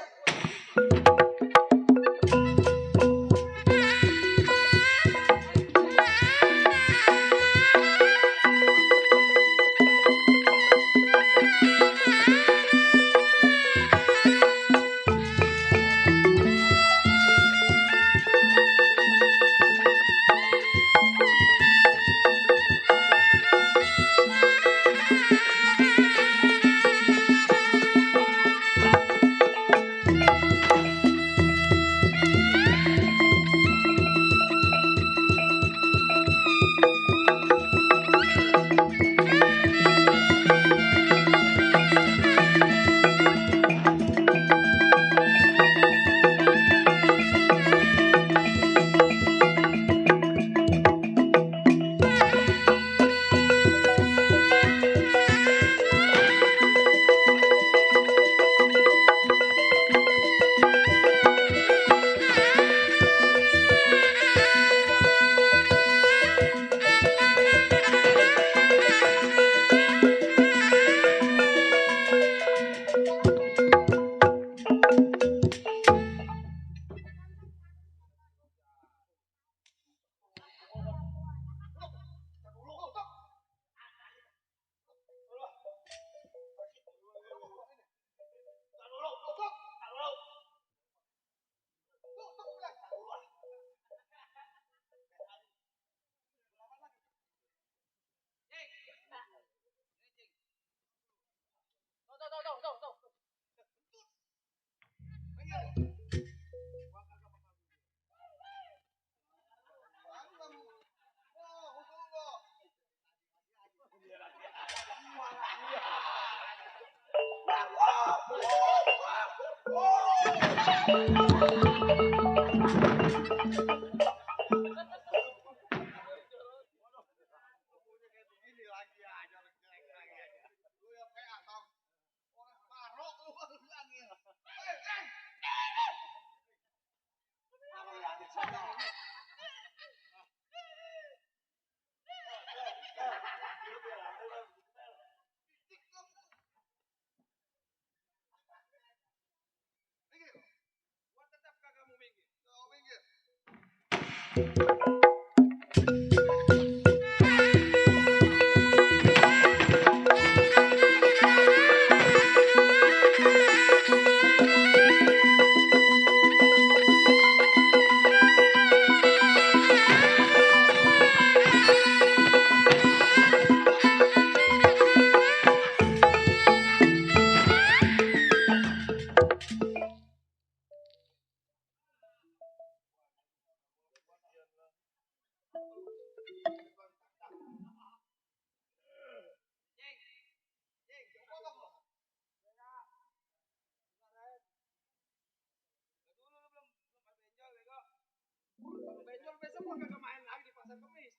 [SPEAKER 5] Benjol besok gua kagak main lagi di pasar Kemis.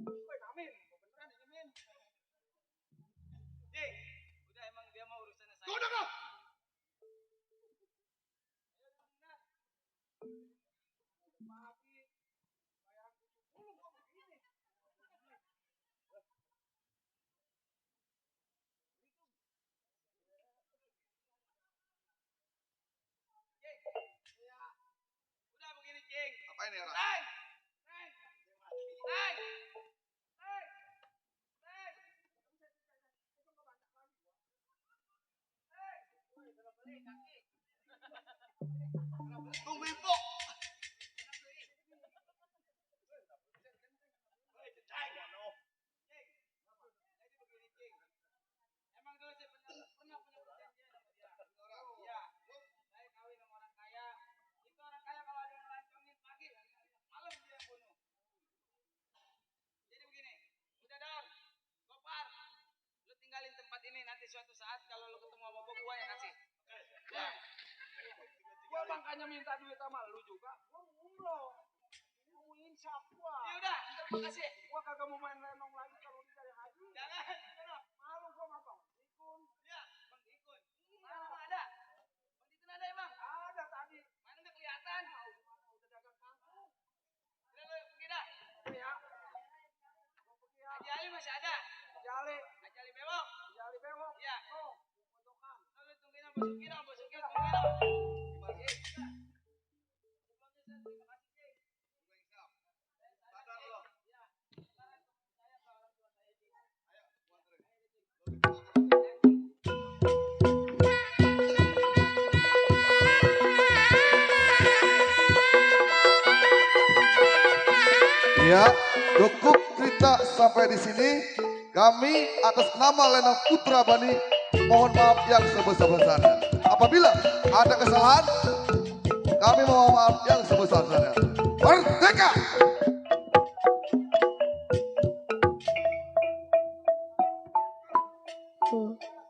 [SPEAKER 5] Woi, Amin, beneran nih, Amin.
[SPEAKER 1] Udah emang dia mau urusannya saya.
[SPEAKER 5] Udah kok.
[SPEAKER 1] Udah begini, Cing.
[SPEAKER 12] Apa ini orang?
[SPEAKER 1] Neng.
[SPEAKER 12] Tunggu info.
[SPEAKER 1] Emang dulu saya pernah punya perjanjian sama dia. Iya. Saya kawin sama orang kaya. Itu orang kaya kalau ada yang ngelancongin pagi, malam dia yang bunuh. Jadi begini, udah Dar, Gopar, lu tinggalin tempat ini, nanti suatu saat kalau lu ketemu sama gua yang kasih. Ya.
[SPEAKER 5] Gua makanya minta duit sama lu juga. Gua mau umroh. Ini mau insaf gua.
[SPEAKER 1] Ya udah, terima kasih.
[SPEAKER 5] Gua kagak mau main lenong lagi kalau di dari haji.
[SPEAKER 1] Jangan,
[SPEAKER 5] Malu gua sama Bang Dikun.
[SPEAKER 1] ya, Bang Dikun. Mana emang ada? Bang Dikun ada emang?
[SPEAKER 5] Ada tadi.
[SPEAKER 1] Mana nggak kelihatan?
[SPEAKER 5] Udah dagang kangkung.
[SPEAKER 1] Udah lu pergi dah.
[SPEAKER 5] Ya.
[SPEAKER 1] Haji Ali masih ada.
[SPEAKER 5] Jali.
[SPEAKER 1] Haji Ali Bewok.
[SPEAKER 5] Jali bewok.
[SPEAKER 1] Iya.
[SPEAKER 5] Oh, pojokan.
[SPEAKER 1] Lu tungguin sama Sukiro, Bos Sukiro tungguin dong.
[SPEAKER 12] Gimana sih?
[SPEAKER 1] Terima kasih, Cing.
[SPEAKER 12] Sadar lo.
[SPEAKER 1] Ya. Sekarang saya ke orang tua saya, Cing.
[SPEAKER 12] Ayo, gua anterin. Ya, cukup cerita sampai di sini. Kami atas nama Lenong Putra Bani mohon maaf yang sebesar-besarnya. Apabila ada kesalahan, kami mohon maaf yang sebesar-besarnya. Merdeka!
[SPEAKER 8] Tuh.